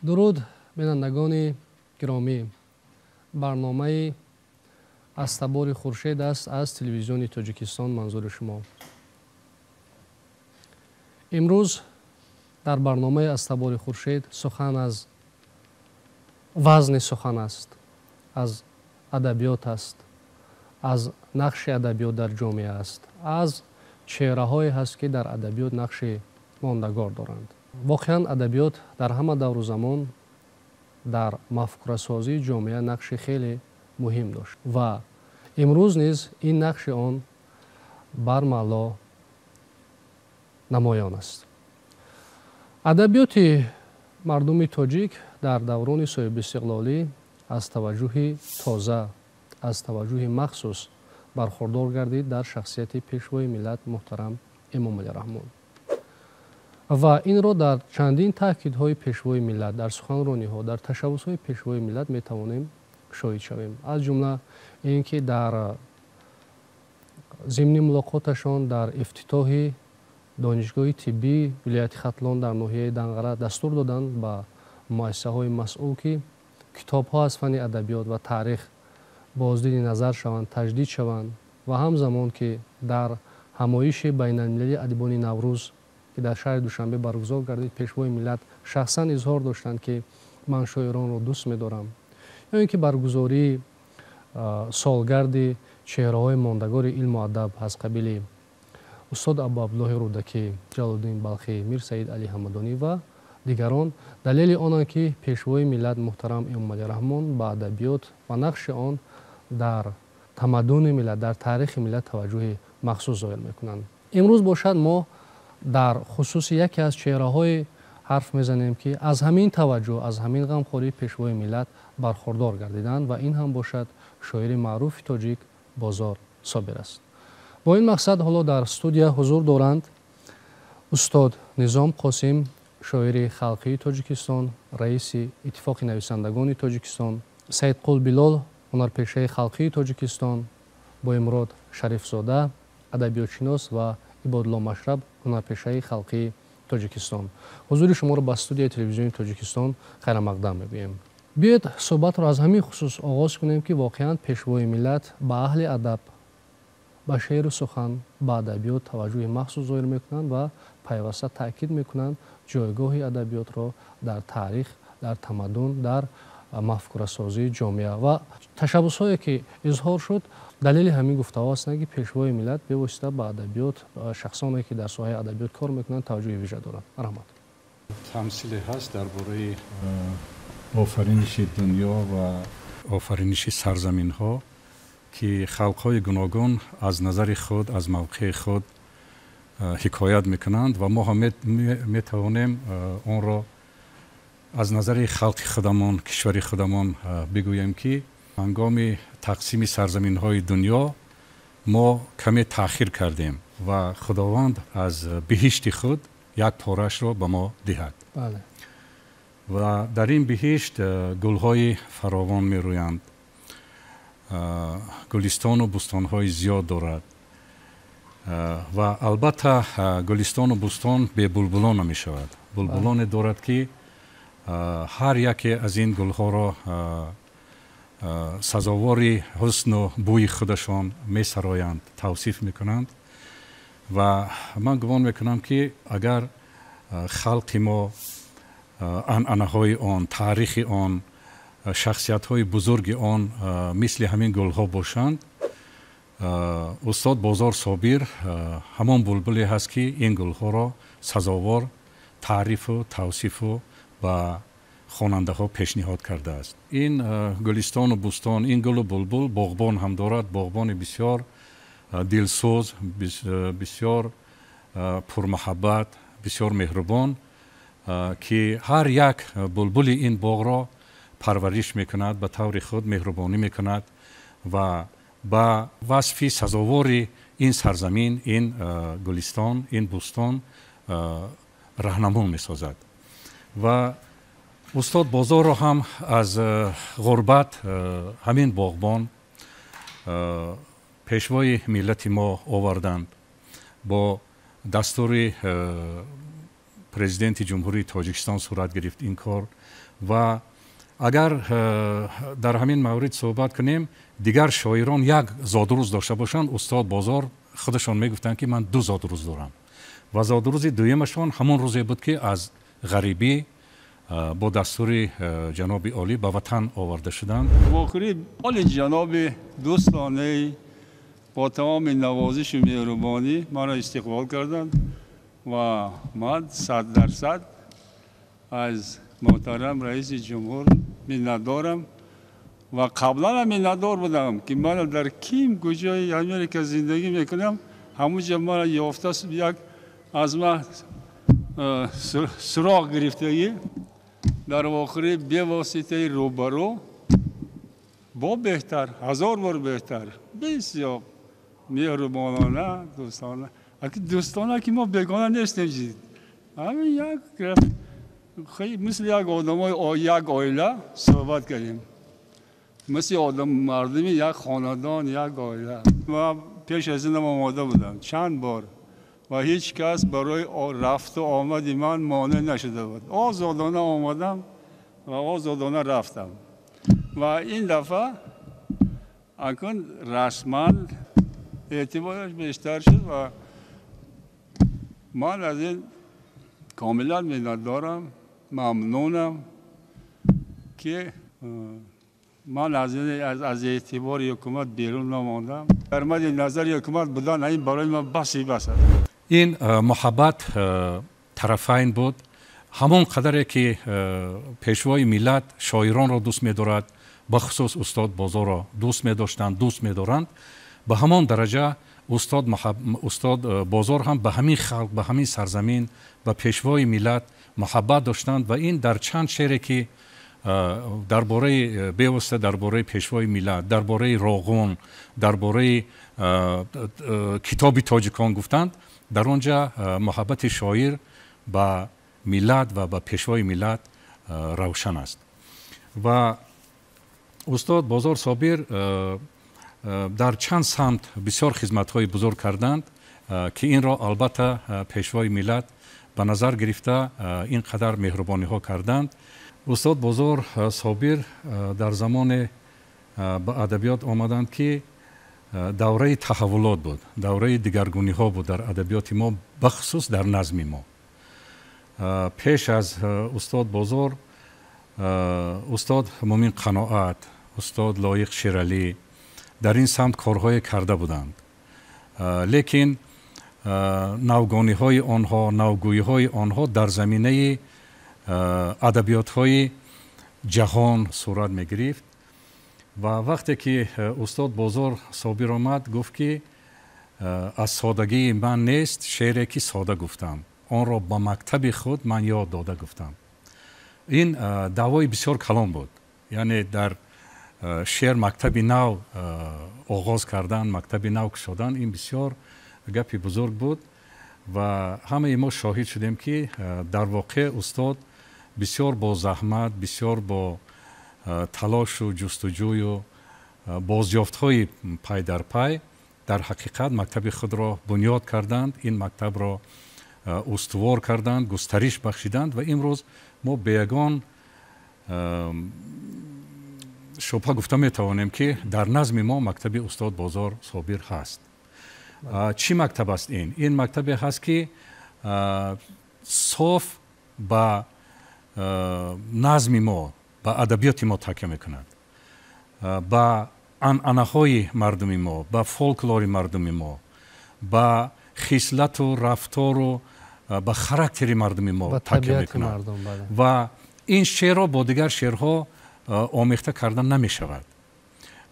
Дуруд, бинандагони гиромӣ. Барномаи «Аз табори хуршед» аст аз Телевизиони Тоҷикистон манзури шумо. Имрӯз дар барномаи «Аз табори хуршед» сухан аз вазни сухан аст, аз адабиёт аст, аз нақши адабиёт дар ҷомеа аст, аз чеҳраҳое ҳаст, ки дар адабиёт нақши мондагор доранд. Воқеан, адабиёт дар ҳама давру замон дар мафкурасозии ҷомеа нақши хеле муҳим дошт ва имрӯз низ ин нақши он бармало намоён аст. Адабиёти мардуми тоҷик дар даврони соҳибистиқлолӣ аз таваҷҷӯҳи тоза, аз таваҷҷӯҳи махсус бархурдор гардид дар шахсияти Пешвои миллат муҳтарам Эмомалӣ Раҳмон ва инро дар чандин таъкидҳои Пешвои миллат, дар суханрониҳо, дар ташаббусҳои Пешвои миллат метавонем шоҳид шавем. Аз ҷумла ин ки дар зимни мулоқоташон дар ифтитоҳи Донишгоҳи тиббии вилояти Хатлон дар ноҳияи Данғара дастур доданд ба муассисаҳои масъул, ки китобҳо аз фанни адабиёт ва таърих боздиди назар шаванд, таҷдид шаванд. Ва ҳамзамон ки дар ҳамоиши байналмилалии адибони Наврӯз, ки дар шаҳри Душанбе баргузор гардид, Пешвои миллат шахсан изҳор доштанд, ки ман шоиронро дӯст медорам. Ё ин ки баргузории солгарди чеҳраҳои мондагори илму адаб аз қабили устод Абу Абдуллоҳи Рӯдакӣ, Ҷалолуддин Балхӣ, Мир Саид Али Ҳамадонӣ ва дигарон далели онанд, ки Пешвои миллат муҳтарам Эмомалӣ Раҳмон ба адабиёт ва нақши он дар тамаддуни миллат, дар таърихи миллат таваҷҷӯҳи махсус зоҳир мекунанд. Имрӯз бошад, мо дар хусуси яке аз чеҳраҳое ҳарф мезанем, ки аз ҳамин таваҷҷӯҳ, аз ҳамин ғамхории Пешвои миллат бархурдор гардиданд, ва ин ҳам бошад шоири маъруфи тоҷик Бозор Собир аст. Бо ин мақсад ҳоло дар студия ҳузур доранд устод Низом Қосим, шоири халқии Тоҷикистон, раиси Иттифоқи нависандагони Тоҷикистон, Саидқул Билол, ҳунарпешаи халқии Тоҷикистон, Боимурод Шарифзода, адабиётшинос, ва Ибодулло Машраб, ҳунарпешаи халқии Тоҷикистон. Ҳузури шуморо ба студияи Телевизиони Тоҷикистон хайрамақдам мегӯем. Биёед, суҳбатро аз ҳамин хусус оғоз кунем, ки воқеан Пешвои миллат ба аҳли адаб, ба шеъру сухан, ба адабиёт таваҷҷӯҳи махсус зоҳир мекунанд ва пайваста таъкид мекунанд ҷойгоҳи адабиётро дар таърих, дар тамаддун, дар мафкурасозии ҷомеа. Ва ташаббусҳое, ки изҳор шуд, далели ҳамин гуфтаҳо ҳастанд, ки Пешвои миллат бевосита ба адабиёт, шахсоне, ки дар соҳаи адабиёт кор мекунанд, таваҷҷӯҳи вижа доранд. Марҳамат. Тамсиле ҳаст дар бораи офариниши дунё ва офариниши сарзаминҳо, ки халқҳои гуногун аз назари худ, аз мавқеи худ ҳикоят мекунанд, ва мо ҳам метавонем онро аз назари халқи худамон, кишвари худамон бигӯем, ки ҳангоми тақсими сарзаминҳои дунё мо каме таъхир кардем ва Худованд аз биҳишти худ як порашро ба мо диҳад. Ва дар ин биҳишт гулҳои фаровон мерӯянд, гулистону бӯстонҳои зиёд дорад ва албатта гулистону бӯстон бебулбулон намешавад. Булбулоне дорад, ки ҳар яке аз ин гулҳоро сазовори ҳусну бӯи худашон месароянд, тавсиф мекунанд. Ва ман гумон мекунам, ки агар халқи мо анъанаҳои он, таърихи он, шахсиятҳои бузурги он мисли ҳамин гулҳо бошанд, устод Бозор Собир ҳамон булбуле ҳаст, ки ин гулҳоро сазовор таърифу тавсифу ба хонандаҳо пешниҳод кардааст. Ин гулистону бӯстон, ин гулу булбул боғбон ҳам дорад, боғбони бисёр дилсӯз, бисёр пурмуҳаббат, бисёр меҳрубон, ки ҳар як булбули ин боғро парвариш мекунад, ба таври худ меҳрубонӣ мекунад ва ба васфи сазовори ин сарзамин, ин гулистон, ин бӯстон раҳнамон месозад. Ва устод Бозорро ҳам аз ғурбат ҳамин боғбон, Пешвои миллати мо оварданд бо дастури Президенти Ҷумҳурии Тоҷикистон сурат гирифт ин кор. Ва агар дар ҳамин маврид суҳбат кунем, дигар шоирон як зодрӯз дошта бошанд, устод Бозор худашон мегуфтанд, ки ман ду зодрӯз дорам. Ва зодрӯзи дуюмашон ҳамон рӯзе буд, ки аз ғарибӣ бо дастури ҷаноби олӣ ба ватан оварда шуданд. Вохӯрӣ оли ҷаноби дӯстонаи бо тамоми навозишу меҳрубонӣ маро истиқбол карданд ва ман 100% аз муҳтарам раиси ҷумҳур миннатдорам ва қаблан ҳам миннатдор будам, ки ман дар ким куҷои Америка зиндагӣ мекунам, ҳамунҷо маро ёфта, як аз ман суроғ гирифтагӣ дар вохӯрӣ бевоситаи рӯбарӯ бо беҳтар, ҳазор бор беҳтар, бисёр меҳрубонона, дӯстона. Дӯстона ки мо бегона нестем, ҳамин як мисли як одамои як оила суҳбат кардем, мисли одам мардуми як хонадон, як оила. Ман пеш аз инам омода будам чанд бор ва ҳеҷ кас барои рафту омади ман монеъ нашуда буд. Озодона омадам ва озодона рафтам. Ва ин дафъа акун расман эътибораш бештар шуд ва ман аз ин комилан миннатдорам, мамнунам, ки ман аз эътибори ҳукумат берун намондам. Дар мадди назари ҳукумат будан ин барои ман баси бас аст. Ин муҳаббат тарафайн буд. Ҳамон қадаре ки пешвои миллат шоиронро дӯст медорад, бахусус устод Бозорро дӯст медоштанд, дӯст медоранд, ба ҳамон дараҷа устод Бозор ҳам ба ҳамин халқ, ба ҳамин сарзамин, ба пешвои миллат муҳаббат доштанд. Ва ин дар чанд шеъре ки дар бораи бевосита дар бораи пешвои миллат, дар бораи Роғун, дар бораи китоби тоҷикон гуфтанд, дар он ҷа муҳаббати шоир ба миллат ва ба пешвои миллат равшан аст. Ва устод Бозор Собир дар чанд самт бисёр хизматҳои бузург карданд, ки инро албатта пешвои миллат ба назар гирифта ин қадар меҳрубониҳо карданд. Устод Бозор Собир дар замоне ба адабиёт омаданд, ки давраи таҳаввулот буд, давраи дигаргуниҳо буд дар адабиёти мо, бахусус дар назми мо. Пеш аз устод Бозор устод Мумин Қаноат, устод Лоиқ Шералӣ дар ин самт корҳое карда буданд, лекин навгониҳои онҳо, навгӯиҳои онҳо дар заминаи адабиётҳои ҷаҳон сурат мегирифт. Ва вақте ки устод Бозор Собир омад, гуфт, ки аз содагии ман нест шеъре ки сода гуфтам, онро ба мактаби худ ман ёд дода гуфтам. Ин даъвои бисёр калон буд, яъне дар шеър мактаби нав оғоз кардан, мактаби нав кушодан, ин бисёр гапи бузург буд. Ва ҳамаи мо шоҳид шудем, ки дар воқеъ устод бисёр бо заҳмат, бисёр бо талошу ҷустуҷӯю бозёфтҳои пай дар пай дар ҳақиқат мактаби худро бунёд карданд, ин мактабро устувор карданд, густариш бахшиданд. Ва имрӯз мо бе ягон шубҳа гуфта метавонем, ки дар назми мо мактаби устод Бозор Собир ҳаст. Чӣ мактаб аст ин? Ин мактабе ҳаст, ки соф ба назми мо, ба адабиёти мо такя мекунад, ба анъанаҳои мардуми мо, ба фолклори мардуми мо, ба хислату рафтору ба характери мардуми мо такя мекунад. Ва ин шеърро бо дигар шеърҳо омехта кардан намешавад.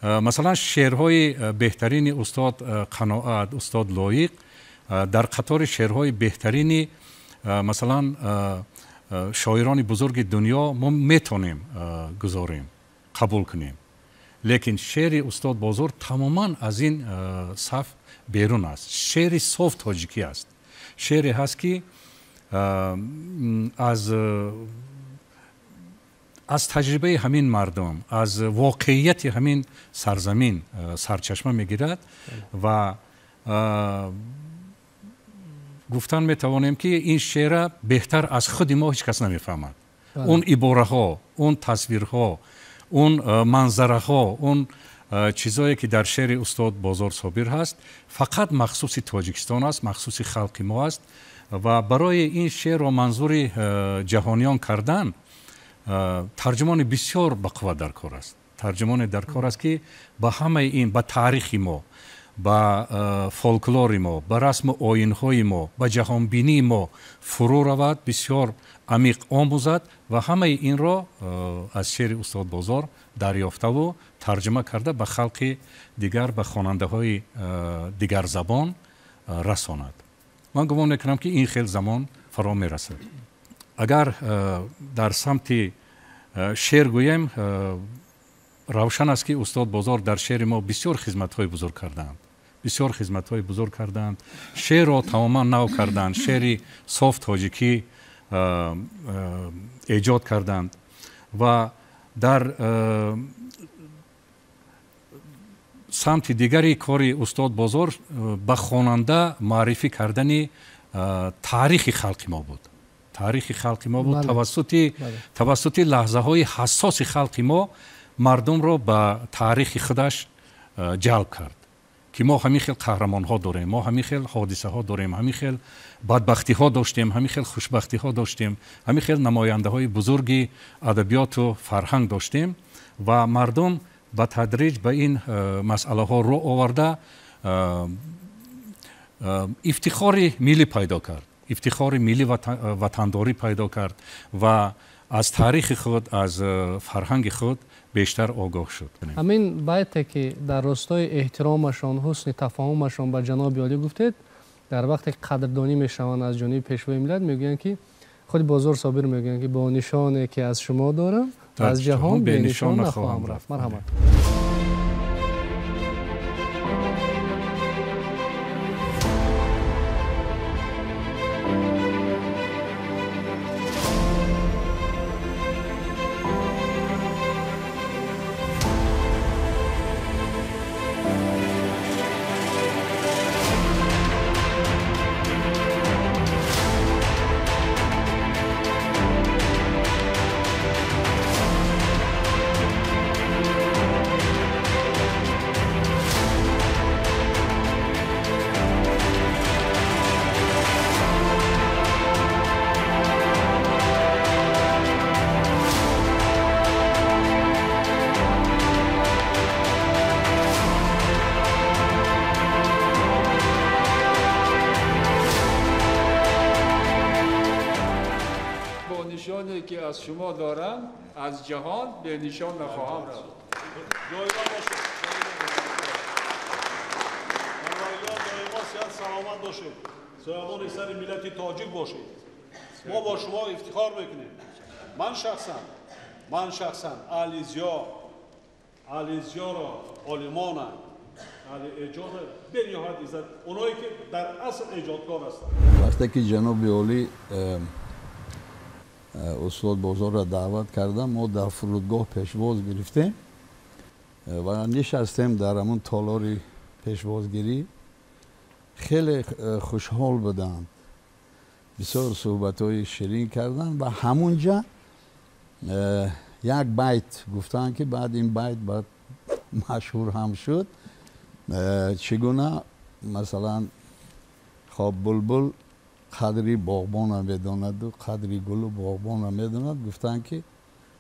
Масалан, шеърҳои беҳтарини устод Қаноат, устод Лоиқ дар қатори шеърҳои беҳтарини масалан шоирони бузурги дунё мо метонем гузорем, қабул кунем, лекин шеъри устод Бозор тамоман аз ин саф берун аст. Шеъри соф тоҷикӣ аст, шеъре ҳаст, ки аз таҷрибаи ҳамин мардум, аз воқеияти ҳамин сарзамин сарчашма мегирад ва Гуфтан метавонем, ки ин шеъра беҳтар аз худи мо ҳеҷ кас намефаҳмад. Он ибораҳо, он тасвирҳо, он манзараҳо, он чизое ки дар шеъри устод Бозор Собир ҳаст, фақат махсуси Тоҷикистон аст, махсуси халқи мо аст ва барои ин шеърро манзури ҷаҳониён кардан тарҷумони бисёр бақувват дар кор аст. Тарҷумоне дар кор аст, ки ба ҳамаи ин, ба таърихи мо, ба фолклори мо, ба расму оинҳои мо, ба ҷаҳонбинии мо фурӯ равад, бисёр амиқ омӯзад ва ҳамаи инро аз шеъри устод Бозор дарёфтаву тарҷума карда ба халқи дигар, ба хонандаҳои дигарзабон расонад. Ман гумон мекунам, ки ин хел замон фаро мерасад. Агар дар самти шеър гӯем, равшан аст, ки устод Бозор дар шеъри мо бисёр хизматҳои бузург кардаанд, бисёр хизматҳои бузург кардаанд, шеърро тамоман нав карданд, шеъри соф тоҷикӣ эҷод карданд ва дар самти дигари кори устод Бозор ба хонанда маърифӣ кардани таърихи халқи мо буд. Таърихи халқи мо буд. Тавассути лаҳзаҳои ҳассоси халқи мо мардумро ба таърихи худаш ҷалб кард, ки мо ҳамин хел қаҳрамонҳо дорем, мо ҳамин хел ҳодисаҳо дорем, ҳамин хел бадбахтиҳо доштем, ҳамин хел хушбахтиҳо доштем, ҳамин хел намояндаҳои бузурги адабиёту фарҳанг доштем ва мардум ба тадриҷ ба ин масъалаҳо рӯ оварда ифтихори миллӣ пайдо кард, ифтихори миллӣ ватандорӣ пайдо кард ва аз таърихи худ, аз фарҳанги худ бештар огоҳ шуд. Ҳамин байте, ки дар ростои эҳтиромашон, ҳусни тафоҳумашон ба ҷаноби олӣ гуфтед, дар вақте қадрдонӣ мешаванд аз ҷониби пешвои миллат, мегӯянд, ки худи Бозор Собир мегӯянд, ки бо нишоне ки аз шумо дорам, аз ҷаҳон бенишон нахоҳам рафт. Марҳамат. ки аз шумо дорам, аз ҷаҳон бенишон нахоҳам рафт. Доимо сиҳат саломат бошед, соябони сари миллати тоҷик бошед. Мо бо шумо ифтихор мекунем. Ман шахсан аҳли зиёро, олимона, аҳли эҷода бениҳоят иззат, оное ки дар асл эҷодкор ҳастанд. Вақте ки ҷаноби олӣ устод Бозорро даъват кардам, мо дар фурудгоҳ пешвоз гирифтем ва нишастем дар ҳамон толори пешвозгирӣ. Хеле хушҳол буданд, бисёр суҳбатҳои ширин карданд ва ҳамунҷа як байт гуфтанд, ки баъд ин байт баъд машҳур ҳам шуд. Чӣ гуна масалан, хоб булбул қадри боғбонро медонаду қадри гулу боғбонро медонад, гуфтанд, ки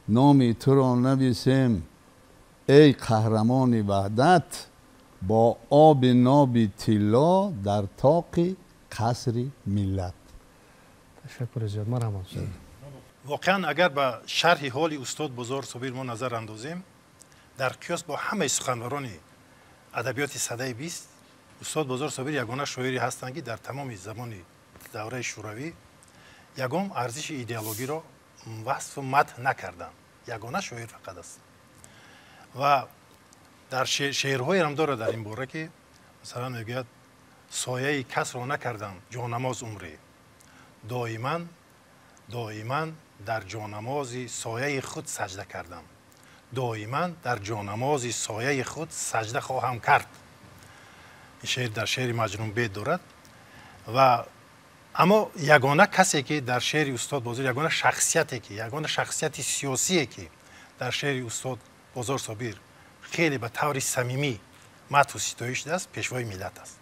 номи туро нависем эй қаҳрамони ваҳдат, бо оби ноби тилло дар тоқи қасри миллат. Ташаккури зиёд. Марҳамат. Воқеан агар ба шарҳи ҳоли устод Бозор Собир мо назар андозем, дар қиёс бо ҳамаи суханварони адабиёти садаи 20, устод Бозор Собир ягона шоире ҳастанд, ки дар тамоми замони давраи шӯравӣ ягон арзиши идеологиро васфу мадҳ накарданд. Ягона шоир фақат аст. Ва дар шеърҳоеам дорад дар ин бора, ки масалан мегӯяд: сояи касро накардам ҷонамоз умре, доиман дар ҷонамози сояи худ саҷда кардам, доиман дар ҷонамози сояи худ саҷда хоҳам кард. Ин шеър дар шеъри Маҷнун бед дорад ва Аммо ягона касе ки дар шеъри устод Бозор, ягона шахсияте ки, ягона шахсияти сиёсие ки дар шеъри устод Бозор Собир хеле ба таври самимӣ мадҳу ситоиш шудааст, пешвои миллат аст.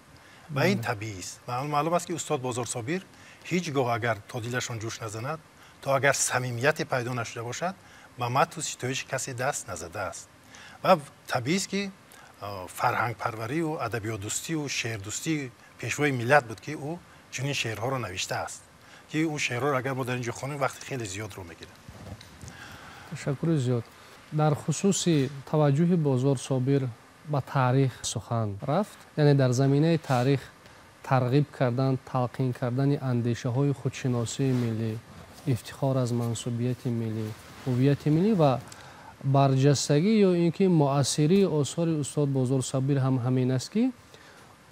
Ва ин табиист. Маълум аст, ки устод Бозор Собир ҳеҷ гоҳ агар то дилашон ҷӯш назанад, то агар самимияте пайдо нашуда бошад, ба мадҳу ситоиши касе даст назадааст. Ва табиист, ки фарҳангпарварию адабиётдӯстию шеърдӯстии пешвои миллат буд, ки ӯ чунин шеърҳоро навиштааст, ки он шеърҳоро агар мо дар ин ҷо хонем, вақти хеле зиёдро мегирад. Ташаккури зиёд. Дар хусуси таваҷҷӯҳи Бозор Собир ба таърих сухан рафт, яъне дар заминаи таърих тарғиб кардан, талқин кардани андешаҳои худшиносии миллӣ, ифтихор аз мансубияти миллӣ, ҳуввияти миллӣ ва барҷастагӣ ё ин ки муассирии осори устод Бозор Собир ҳам ҳамин аст, ки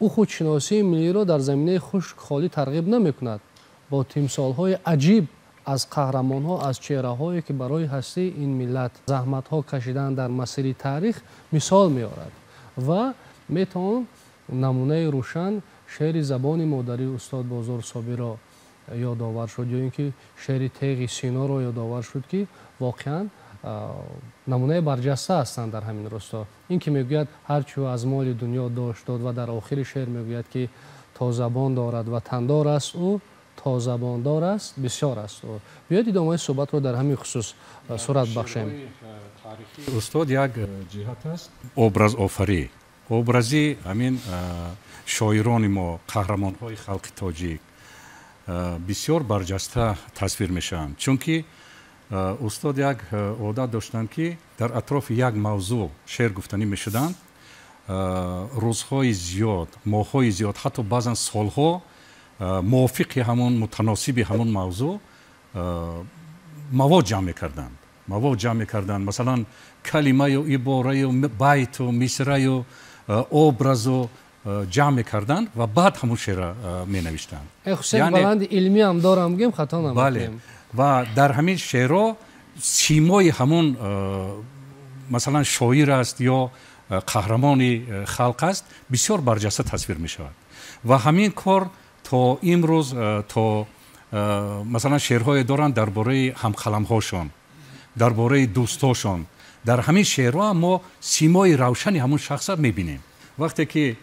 ӯ худшиносии миллиро дар заминаи хушк холӣ тарғиб намекунад, бо тимсолҳои аҷиб аз қаҳрамонҳо, аз чеҳраҳое ки барои ҳастии ин миллат заҳматҳо кашиданд дар масири таърих мисол меорад ва метавон намунаи рӯшан шеъри забони модарии устод Бозор Собирро ёдовар шуд ё ин ки шеъри теғи Синоро ёдовар шуд, ки воқеан намунаи барҷаста ҳастанд дар ҳамин росто. Ин ки мегӯяд ҳарчи аз моли дунё дошт дод ва дар охири шеър мегӯяд, ки то забон дорад ватандор аст ӯ, то забондор аст бисёр аст ӯ. Биёед идомаи суҳбатро дар ҳамин хусус сурат бахшем. Устод як ҷиҳат аст образофарӣ, образи ҳамин шоирони мо, қаҳрамонҳои халқи тоҷик бисёр барҷаста тасвир мешаванд, чунки устод як одат доштанд, ки дар атрофи як мавзӯъ шеър гуфтанӣ мешуданд. Рӯзҳои зиёд, моҳҳои зиёд, ҳатто баъзан солҳо мувофиқи ҳамон, мутаносиби ҳамон мавзӯъ мавод ҷамъ мекарданд, мавод ҷамъ мекарданд, масалан калимаю ибораю байту мисраю образу ҷамъ мекарданд ва баъд ҳамон шеъра менавиштанд. Хусусияти баланди илмӣ ҳам дорам, гем хато намекунем. Бале, ва дар ҳамин шеърҳо симои ҳамон, масалан, шоир аст ё қаҳрамони халқ аст, бисёр барҷаста тасвир мешавад. Ва ҳамин кор то имрӯз, то масалан шеърҳое доранд дар бораи ҳамқаламҳошон, дар бораи дӯстошон. Дар ҳамин шеърҳо мо симои равшани ҳамон шахсро мебинем. Вақте ки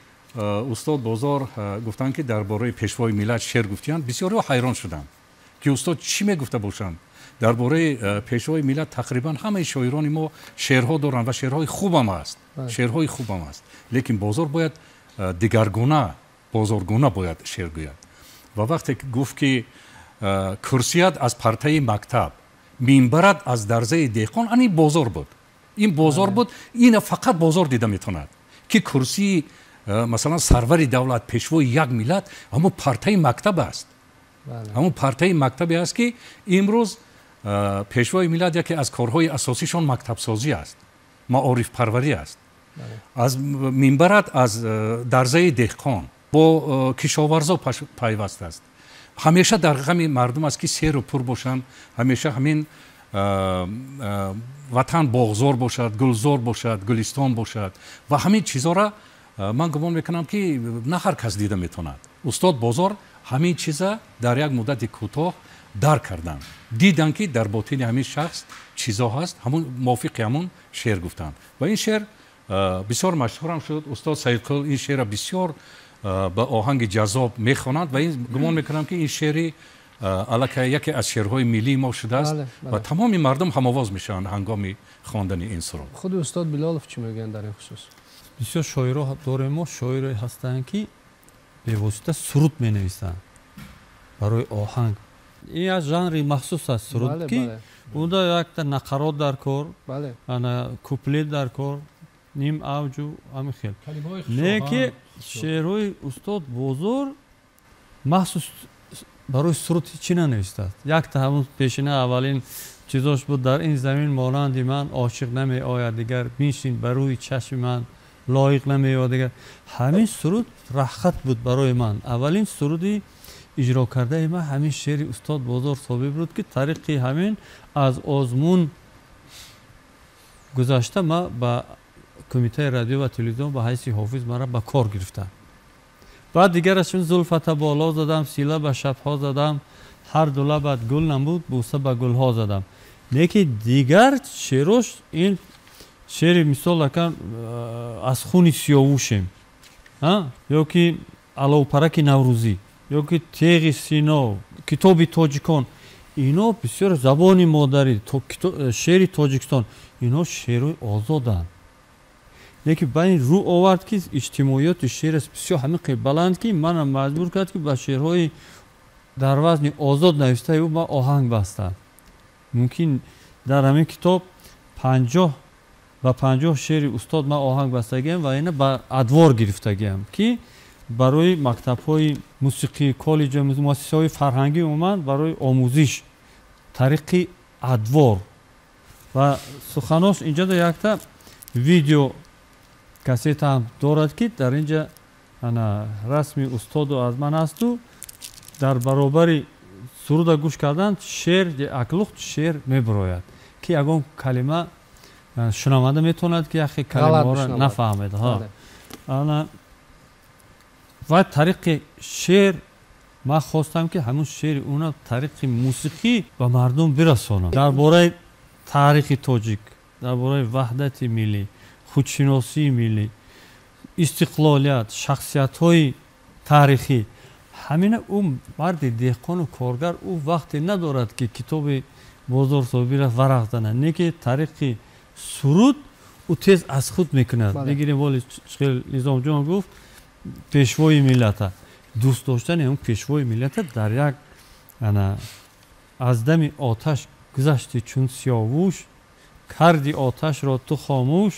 устод Бозор гуфтанд, ки дар бораи пешвои миллат шеър гуфтиянд, бисёриҳо ҳайрон шуданд, ки устод чӣ мегуфта бошанд дар бораи пешвои миллат. Тақрибан ҳамаи шоирони мо шеърҳо доранд ва шеърҳои хубам аст, шеърҳои хубам аст, лекин Бозор бояд дигаргуна, бозоргуна бояд шеър гӯяд. Ва вақте гуфт, ки курсият аз партаи мактаб, минбарат аз дарзаи деҳқон, ани Бозор буд, ин Бозор буд. Ина фақат Бозор дида метавонад, ки курсии, масалан, сарвари давлат, пешвои як миллат ҳамон партаи мактаб аст, ҳамон партаи мактабе аст, ки имрӯз пешвои миллат яке аз корҳои асосишон мактабсозӣ аст, маорифпарварӣ аст. Аз минбарат аз дарзаи деҳқон, бо кишоварзо пайваст аст, ҳамеша дар ғами мардум аст, ки серу пур бошанд, ҳамеша ҳамин ватан боғзор бошад, гулзор бошад, гулистон бошад. Ва ҳамин чизҳоро ман гумон мекунам, ки на ҳар кас дида метавонад. Устод Бозор ҳамин чиза дар як муддати кӯтоҳ дарк карданд, диданд, ки дар ботини ҳамин шахс чизо ҳаст, ҳамон мувофиқи ҳамон шеър гуфтанд ва ин шеър бисёр машҳурам шуд. Устод Саидқул ин шеърро бисёр ба оҳанги ҷаззоб мехонанд ва ин гумон мекунам, ки ин шеъри аллакай яке аз шеърҳои миллии мо шудааст ва тамоми мардум ҳамовоз мешаванд ҳангоми хондани ин суруд. Худи устод Билолов чӣ мегӯянд дар ин хусус? Бисёр шоиро дорем мо, шоире ҳастанд, ки бевосита суруд менависанд барои оҳанг. Ин як жанри махсус аст, суруд, ки унда якта нақарот дар кор, куплет дар кор, ним авҷу ҳамин хел. Не ки шеърҳои устод Бозор махсус барои суруд чӣ нанавистааст. Якта ҳамун пешина аввалин чизош буд: дар ин замин монанди ман ошиқ намеояд дигар, биншин ба рӯи чашми ман лоиқ намеояд дигар. Ҳамин суруд раҳхат буд барои ман. Аввалин суруди иҷро кардаи ман ҳамин шеъри устод Бозор Собир буд, ки тариқи ҳамин аз озмун гузашта ман ба кумитаи радио ва телевизион ба ҳайси ҳофиз маро ба кор гирифтанд. Баъд дигарашон зулфата боло задам, сила ба шабҳо задам, ҳар ду лабат гул намуд, бӯса ба гулҳо задам. Леки дигар шеърош ин шеъри мисол акан аз хуни сиёвушем, ё ки аловпараки наврӯзӣ, ё ки теғи сино, китоби тоҷикон, ино бисёр забони модарӣ, шеъри Тоҷикистон, ино шеърҳои озоданд. Лекин ба ин рӯ овард ки иҷтимоиёти шеъраш бисёр ҳамин баланд, ки манам маҷбур кард ки ба шеърҳои дар вазни озод навиштаи ӯ ман оҳанг бастам. Мумкин дар ҳамин китоб 50 ба 50 шеъри устод ман оҳанг бастагиам ва ина ба адвор гирифтагиам, ки барои мактабҳои мусиқӣ, коллеҷ, муассисаҳои фарҳангӣ, умуман барои омӯзиш тариқи адвор. Ва суханош инҷода якта видео кассета ҳам дорад, ки дар инҷа ана расми устоду аз ман асту дар баробари суруда гӯш кардан шеър аклухт шеър мебирояд, ки ягон калима шунаванда метавонад ки яхе калимаҳоро нафаҳмед. Ана ва тариқи шеър ман хостам ки ҳамун шеъри уна тариқи мусиқӣ ба мардум бирасонам. Дар бораи таърихи тоҷик, дар бораи ваҳдати миллӣ, худшиносии миллӣ, истиқлолият, шахсиятҳои таърихӣ, ҳамина ӯ марди деҳқону коргар, ӯ вақте надорад ки китоби Бозор Собира варақ занад, не ки тариқи суруд ӯ тез аз худ мекунад. Бигирем, воли хел Низомҷон гуфт, пешвои миллата дӯст доштани ҳамн пешвои миллата дар як ана аз дами оташ гузашти чун сиёвуш, карди оташро ту хомӯш,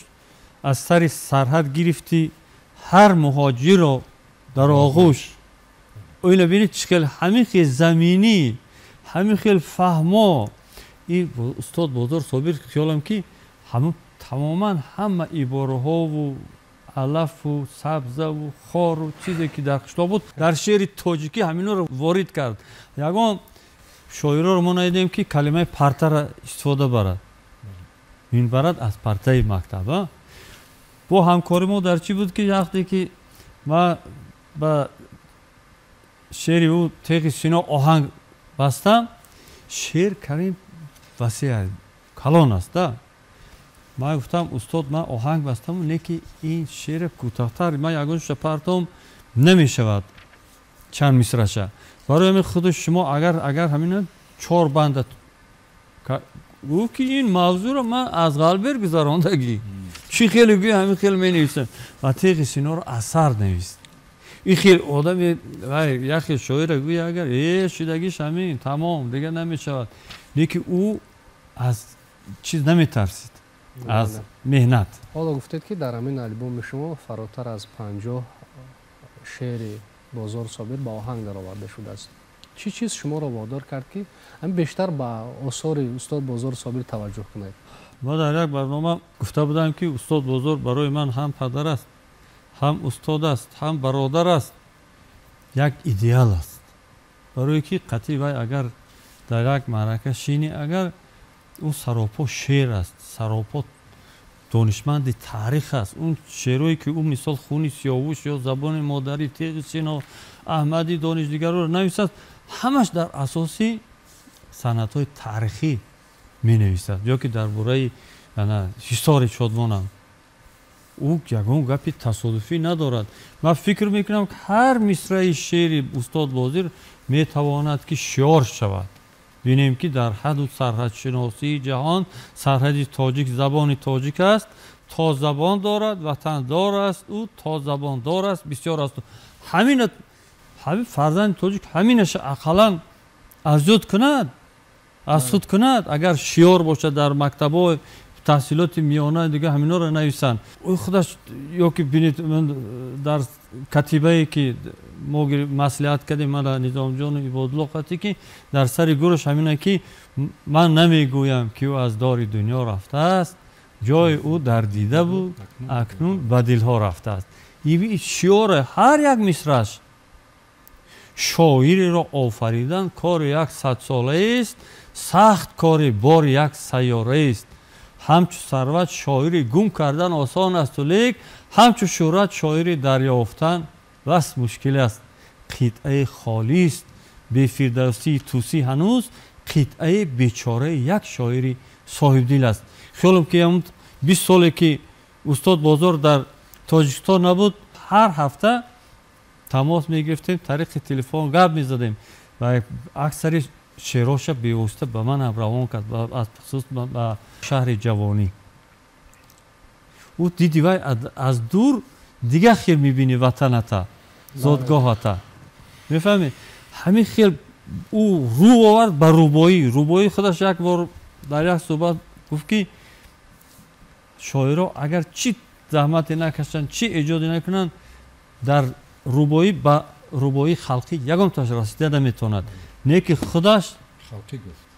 аз сари сарҳад гирифтӣ ҳар муҳоҷирро дар оғӯш. Ина бинед, чӣ хел ҳамин хел заминӣ, ҳамин хел фаҳмо. Ин устод Бозор Собир хиёлам ки ҳамун тамоман ҳама ибораҳову алафу сабзаву хору чизе ки дар қишлоқ буд, дар шеъри тоҷикӣ ҳаминҳоро ворид кард. Ягон шоироро мо надидем ки калимаи партара истифода барад, минбарад аз партаи мактаб. Бо ҳамкори мо дар чӣ буд, ки вақте ки ман ба шеъри ӯ теғи сино оҳанг бастам, шеър карим васеъ калон аст да. Ман гуфтам: «Устод, ман оҳанг бастаму, не ки ин шеър кӯтоҳтар, ман ягонша партом намешавад чанд мисраша. Барои ҳамин худи шумо агар ҳамина чор банда». Гуфт ки ин мавзӯъро ман аз ғалбер гузарондагӣ, чӣ хеле гӯй, ҳамин хел менависам. Ва теғи синоро асар навист. Ин хел одами, як хел шоира гӯй, агар шидагиш ҳамин тамом, дигар намешавад. Лекин ӯ аз чиз наметарсид, аз меҳнат. Ҳоло гуфтед, ки дар ҳамин албоми шумо фаротар аз 50 шеъри Бозор Собир ба оҳанг дароварда шудааст. Чӣ чиз шуморо водор кард, ки ҳамин бештар ба осори устод Бозор Собир таваҷҷӯҳ кунед? Ма дар як барнома гуфта будам, ки устод Бозор барои ман ҳам падар аст, ҳам устод аст, ҳам бародар аст, як идеал аст. Барое ки қатъи вай агар дар як маърака шинӣ, агар ӯ саропо шеър аст, саропо донишманди таърих аст. Он шеърое ки ӯ мисол хуни сиёвуш ё забони модарӣ, теғи сино, Аҳмади Дониш, дигарро нависад, ҳамаш дар асоси санадҳои таърихӣ менависад. Ё ки дар бораи ҳисори шодмонам ӯ ягон гапи тасодуфӣ надорад. Ман фикр мекунам, ки ҳар мисраи шеъри устод Бозир метавонад ки шиор шавад. Бинем, ки дар ҳаду сарҳадшиносии ҷаҳон сарҳади тоҷик забони тоҷик аст, то забон дорад ватандор аст ӯ, то забондор аст бисёр аст. Ҳамина ҳамин фарзанди тоҷик ҳаминаша ақаллан аз ёд кунад, аз худ кунад, агар шиёр бошад, дар мактабҳо таҳсилоти миёна дига ҳаминҳоро нависанд. Ӯ худаш ё ки бинед, дар катибае ки мо маслиҳат кардем, мана Низомҷону Ибодулло қатӣ, ки дар сари гурӯш ҳамина ки ман намегӯям, ки ӯ аз дори дунё рафтааст, ҷои ӯ дар дида буд, акнун ба дилҳо рафтааст. Шиёре ҳар як мисраш. Шоиреро офаридан кори як садсолаест, сахт кори бори як сайёраест. Ҳамчу сарват шоири гум кардан осон асту, лек ҳамчу шӯҳрат шоири дарёфтан Бас мушкил аст. Қитъаи холист бе Фирдавсии Тусӣ ҳанӯз қитъаи бечораи як шоири соҳибдил аст. Хиёлам ки ҳамун 20 соле ки устод Бозор дар Тоҷикистон набуд, ҳар ҳафта тамос мегирифтем, тариқи телефон гап мезадем ва аксари шеъроша бевосита ба ман ҳам равон кард, аз хусус ба шаҳри ҷавонӣ. Ӯ диди вай аз дур дигар хел мебини ватаната, зодгоҳата. Мефаҳмед? Ҳамин хел ӯ рӯ овард ба рубоӣ. Рубоӣ худаш як бор дар як суҳбат гуфт ки шоиро агар чӣ заҳмате накашанд, чӣ эҷоде накунанд, дар рубоӣ ба рубоии халқӣ ягонташ расида наметавонад. Не ки худаш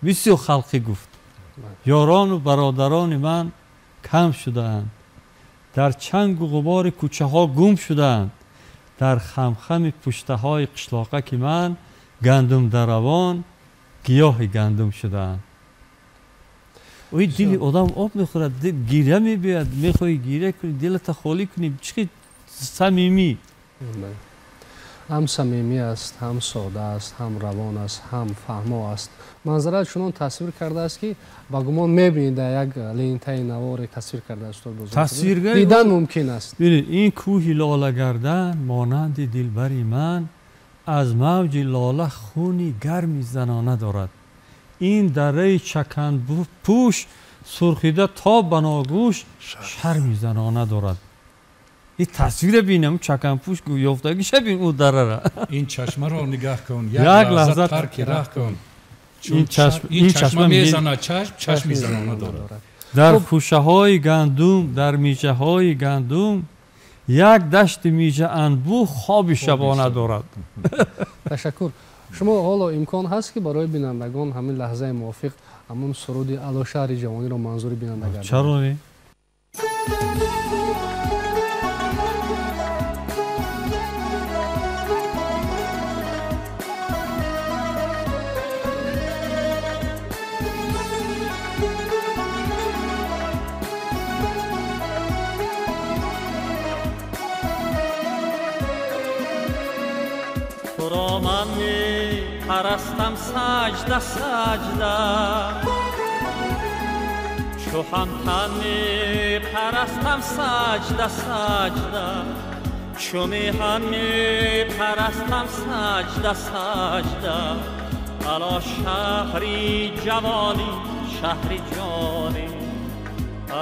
бисёр халқӣ гуфт. Ёрону бародарони ман кам шудаанд, дар чангу ғубори кӯчаҳо гум шудаанд, дар хамхами пуштаҳои қишлоқа ки ман гандумдаравон гиёҳи гандум шудаанд. Ой, дили одам об мехӯрад, гиря мебиёяд, мехоҳӣ гиря кунӣ, дилата холӣ кунӣ, чӣ самимӣ. Ҳам самимӣ аст, ҳам сода аст, ҳам равон аст, ҳам фаҳмо аст. Манзара чунон тасвир кардааст ки ба гумон мебинед дар як лентаи наворе тасвир кардааст устод Бозор. Тасвиргари дидан мумкин аст. Бинед, ин кӯҳи лолагардан монанди дилбари ман аз мавҷи лола хуни гарми занона дорад. Ин дараи чаканпӯш сурхида то ба ногӯш шарми занона дорад. Ин тасвира бинам, чаканпӯш ёфтагиша бин ӯ дарара. Ин чашмаро нигаҳ кун, як лаҳза тарки раҳ кун. Ин чашма мезанад чашм, чашми занона дорад. Дар хӯшаҳои гандум, дар мижаҳои гандум як дашти мижа анбӯ хоби шабона дорад. Ташаккур. Шумо ҳоло имкон ҳаст ки барои бинандагон ҳамин лаҳзаи мувофиқ ҳамун суруди Ало шаҳри ҷавониро манзури бинанда гардонед? Чаро не? Парастам сажда сажда, чу ҳамтан мепарастам сажда сажда, чу меҳан мепарастам сажда сажда. Ало шаҳри ҷавонӣ, шаҳри ҷонӣ,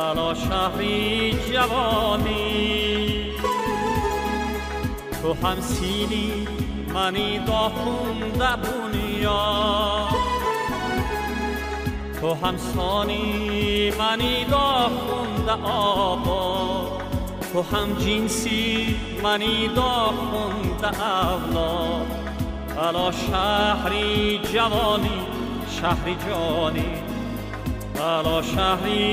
ало шаҳри ҷавонӣ. Ту ҳам синӣ мани дохунда бунёд, ту ҳамсони мани дохунда обод, ту ҳамҷинси мани дохунда авлод. Ало шаҳри ҷавонӣ, шаҳри ҷонӣ, ало шаҳри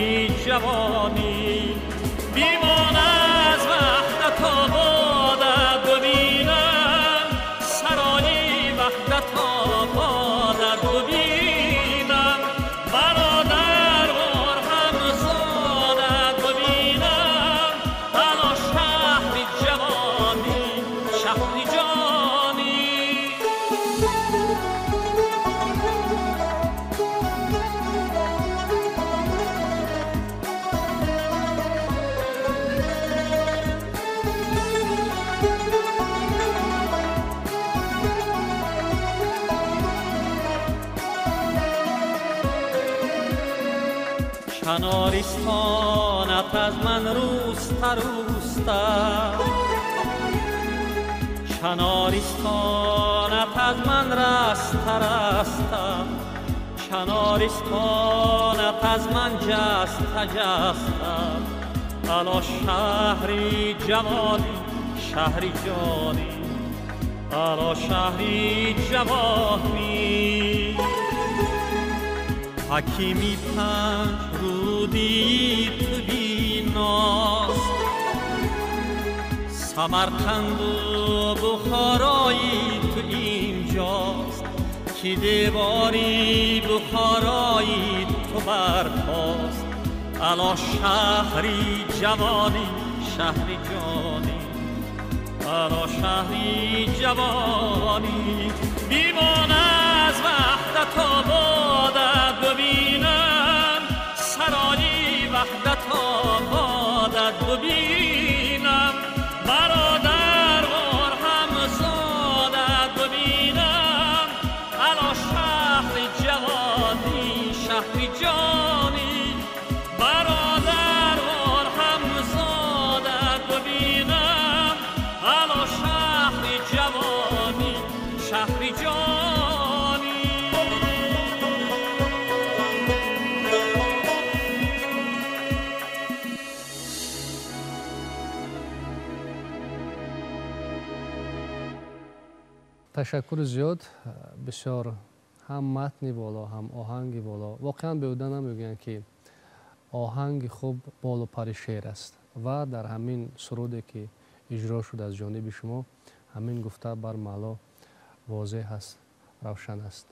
ҷавонӣ. Бимон аз ваҳдат ободат бибинам, сарои ваҳдат ободат бибинам, бародарвор ҳамзодат бибинам. Ало шаҳри ҷавонӣ, шаҳри ҷонӣ. چنارستانت از من روسته روسته، چنارستانت از من رسته رسته، چنارستانت از من جسته جسته. الا شهری جوانی، شهری جانی، الا شهری جوانی. حکیمی پنج رودی تو بیناست، سمرقند و بخارایی تو اینجاست، که دیواری بخارایی تو برپاست. الا شهری جوانی، شهری جانی، الا شهری جوانی بیمان از وحدت آبادت ببینم سرای وحدت آبادت ببینم برادر وار همزادت ببینم الا شهر جوانی شهر جانی برادر وار همزادت ببینم الا شهر جوانی شهر جانی. Ташаккури зиёд. Бисёр ҳам матни боло, ҳам оҳанги боло. Воқеан беҳуда намегӯянд, ки оҳанги хуб болу пари шеър аст ва дар ҳамин суруде ки иҷро шуд аз ҷониби шумо ҳамин гуфта бармаъло возеҳ аст, равшан аст.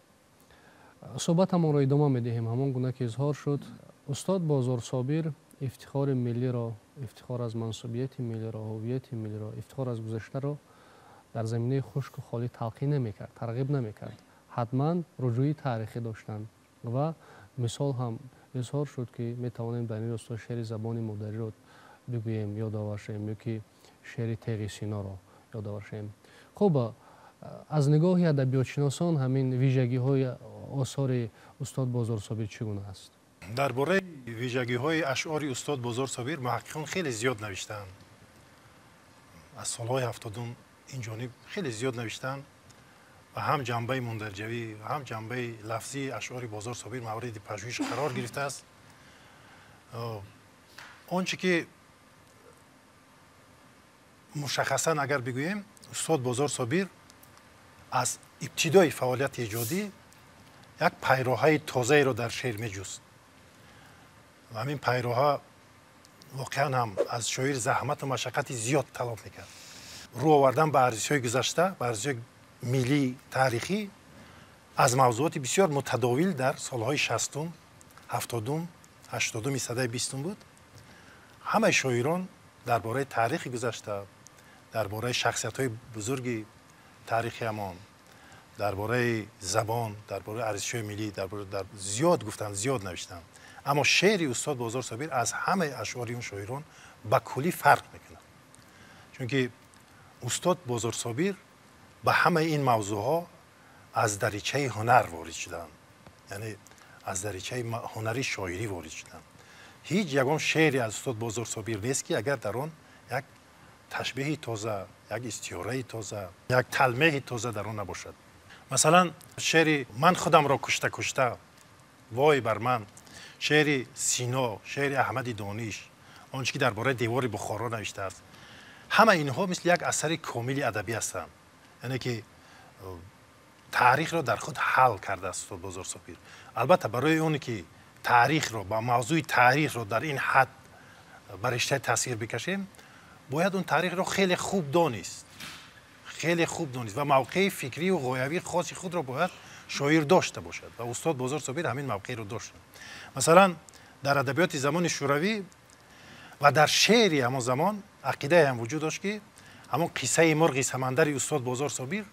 Суҳбатамонро идома медиҳем. Ҳамон гуна ки изҳор шуд, устод Бозорсобир ифтихори миллиро, ифтихор аз мансубияти миллиро, ҳуввияти миллиро, ифтихор аз гузаштаро дар заминаи хушку холӣ талқин намекард, тарғиб намекард. Ҳатман руҷӯи таърихӣ доштанд ва мисол ҳам изҳор шуд, ки метавонем дар ин росто шеъри забони модариро бигӯем, ёдовар шавем, ё ки шеъри Теғи Синоро ёдовар шавем. Хуб, аз нигоҳи адабиётшиносон ҳамин вижагиҳои осори устод Бозорсобир чӣ гуна аст? Дар бораи вижагиҳои ашъори устод Бозорсобир муҳаққиқон хеле зиёд навиштаанд. Аз солҳои 70 ин ҷониб хеле зиёд навиштаанд ва ҳам ҷанбаи мундарҷавӣ ва ҳам ҷанбаи лафзии ашъори Бозорсобир мавриди пажӯҳиш қарор гирифтааст. Он чӣ ки мушаххасан агар бигӯем, устод Бозорсобир аз ибтидои фаъолияти эҷодӣ як пайроҳаи тозаеро дар шеър меҷуст ва ҳамин пайроҳа воқеан ҳам аз шоир заҳмату машаққати зиёд талаб мекард. Рӯ овардан ба арзишҳои гузашта, ба арзишҳои миллии таърихӣ аз мавзӯоти бисёр мутадовил дар солҳои 60-ум, 70-ум, 80-уми садаи 20-ум буд. Ҳамаи шоирон дар бораи таърихи гузашта, дар бораи шахсиятҳои бузурги таърихиамон, дар бораи забон, дар бораи арзишҳои миллӣ дар зиёд гуфтанд, зиёд навиштанд. Аммо шеъри устод Бозорсобир аз ҳамаи ашъори он шоирон ба куллӣ фарқ мекунад, чунки устод Бозорсобир ба ҳамаи ин мавзӯъҳо аз даричаи ҳунар ворид шуданд, яъне аз даричаи ҳунари шоирӣ ворид шуданд. Ҳеҷ ягон шеъре аз устод Бозорсобир нест, ки агар дар он як ташбеҳи тоза, як истиёраи тоза, як талмеҳи тоза дар он набошад. Масалан, шеъри «Ман худамро кушта кушта», «Вой бар ман», шеъри Сино, шеъри Аҳмади Дониш, он чӣ ки дар бораи девори Бухоро навиштааст, ҳама инҳо мисли як асари комили адабӣ ҳастанд, яъне ки таърихро дар худ ҳал кардааст устод Бозорсобир. Албатта, барои оне ки таърихро ба мавзӯи таърихро дар ин ҳад ба риштаи тасвир бикашем, бояд он таърихро хеле хуб донист, хеле хуб донист ва мавқеи фикриву ғоявии хоси худро бояд шоир дошта бошад ва устод Бозорсобир ҳамин мавқеиро дошт. Масалан, дар адабиёти замони шӯравӣ ва дар шеъри ҳамон замон ақидае ҳам вуҷуд дошт, ки ҳамон қиссаи мурғи самандари устод Бозорсобир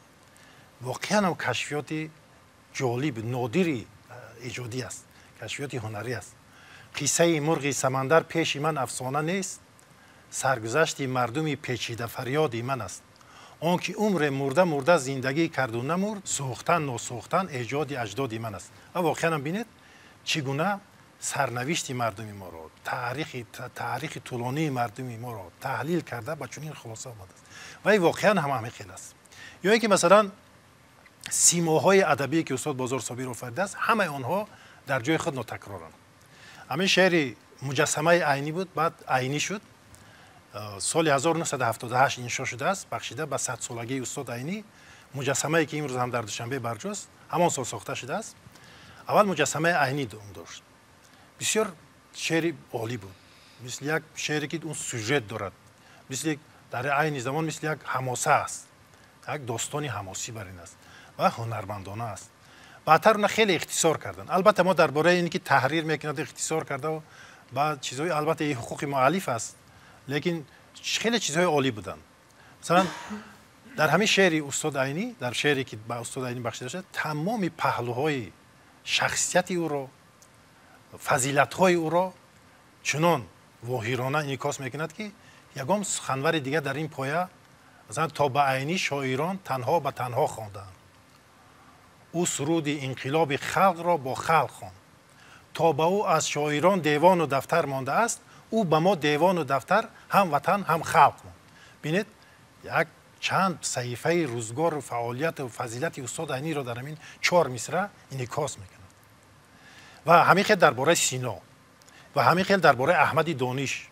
воқеан ҳам кашфиёти ҷолиб, нодири эҷодӣ аст, кашфиёти ҳунарӣ аст. Қиссаи мурғи самандар пеши ман афсона нест, саргузашти мардуми печида фарёди ман аст. Он ки умре мурда мурда зиндагӣ карду намурд, сӯхтан носӯхтан эҷоди аҷдоди ман аст. Ва воқеан ҳам бинед, чӣ гуна сарнавишти мардуми моро, таърихи тӯлонии мардуми моро таҳлил карда ба чунин хулоса омадааст. Ва ин воқеан ҳам ҳамин хел аст. Ё ин ки масалан симоҳои адабие ки устод Бозорсобир офаридааст, ҳамаи онҳо дар ҷои худ нотакроранд. Ҳамин шеъри муҷассамаи Айнӣ буд, баъд Айнӣ шуд. Соли 1978 иншо шудааст, бахшида ба 100-солагии устод Айнӣ. Муҷассамае ки имрӯз ҳам дар Душанбе барҷост, ҳамон сол сохта шудааст. Аввал муҷассамаи Айнӣ дошт. Бисёр шеъри олӣ буд, мисли як шеъре ки он сюжет дорад, мисли дар айни замон мисли як ҳамоса аст, як достони ҳамосӣ бар ин аст ва ҳунармандона аст. Баъдтар она хеле ихтисор карданд. Албатта, мо дар бораи ин ки таҳрир мекунад, ихтисор карда ба чизҳои, албатта, ин ҳуқуқи муаллиф аст, лекин хеле чизҳои олӣ буданд. Масалан, дар ҳамин шеъри устод Айнӣ, дар шеъре ки ба устод Айнӣ бахшида шуда, тамоми паҳлӯҳои шахсияти ӯро, фазилатҳои ӯро чунон воҳирона инъикос мекунад, ки ягон суханвари дигар дар ин поя, масалан, то ба Айнӣ шоирон танҳо ба танҳо хонданд, ӯ суруди инқилоби халқро бо халқ хонд, то ба ӯ аз шоирон девону дафтар мондааст, ӯ ба мо девону дафтар ҳам ватан ҳам халқ монд. Бинед, як чанд саҳифаи рӯзгору фаъолияту фазилати устод Айниро дар ҳамин 4 мисра инъикос мекунад. Ва ҳамин хел дар бораи Сино, ва ҳамин хел дар бораи Аҳмади Дониш,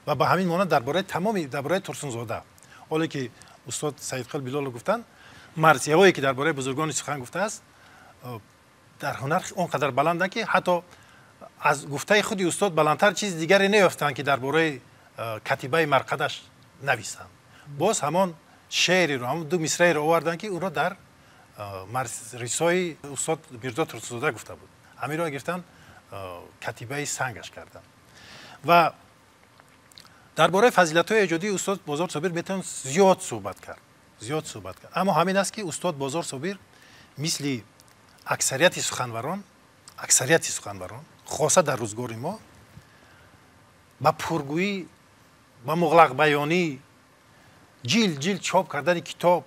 ва ба ҳамин монанд дар бораи тамоми, дар бораи Турсунзода. Ҳоле ки устод Саидқул Билолов гуфтанд, марсияҳое ки дар бораи бузургони сухан гуфтааст, дар ҳунар он қадар баланданд, ки ҳатто аз гуфтаи худи устод баландтар чизи дигаре неёфтанд, ки дар бораи катибаи марқадаш нависанд. Боз ҳамон шеъреро, ҳамон 2 мисраеро оварданд, ки ӯро дар рисои устод Мирзо Турсунзода гуфта буд. Ҳаминро гирифтанд, катибаи сангаш карданд. Ва дар бораи фазилатҳои эҷодии устод Бозор Собир метавон зиёд суҳбат кард, зиёд суҳбат кард. Аммо ҳамин аст, ки устод Бозор Собир мисли аксарияти суханварон, аксарияти суханварон, хоса дар рӯзгори мо, ба пургӯӣ, ба муғлақбаёнӣ, ҷил ҷил чоп кардани китоб.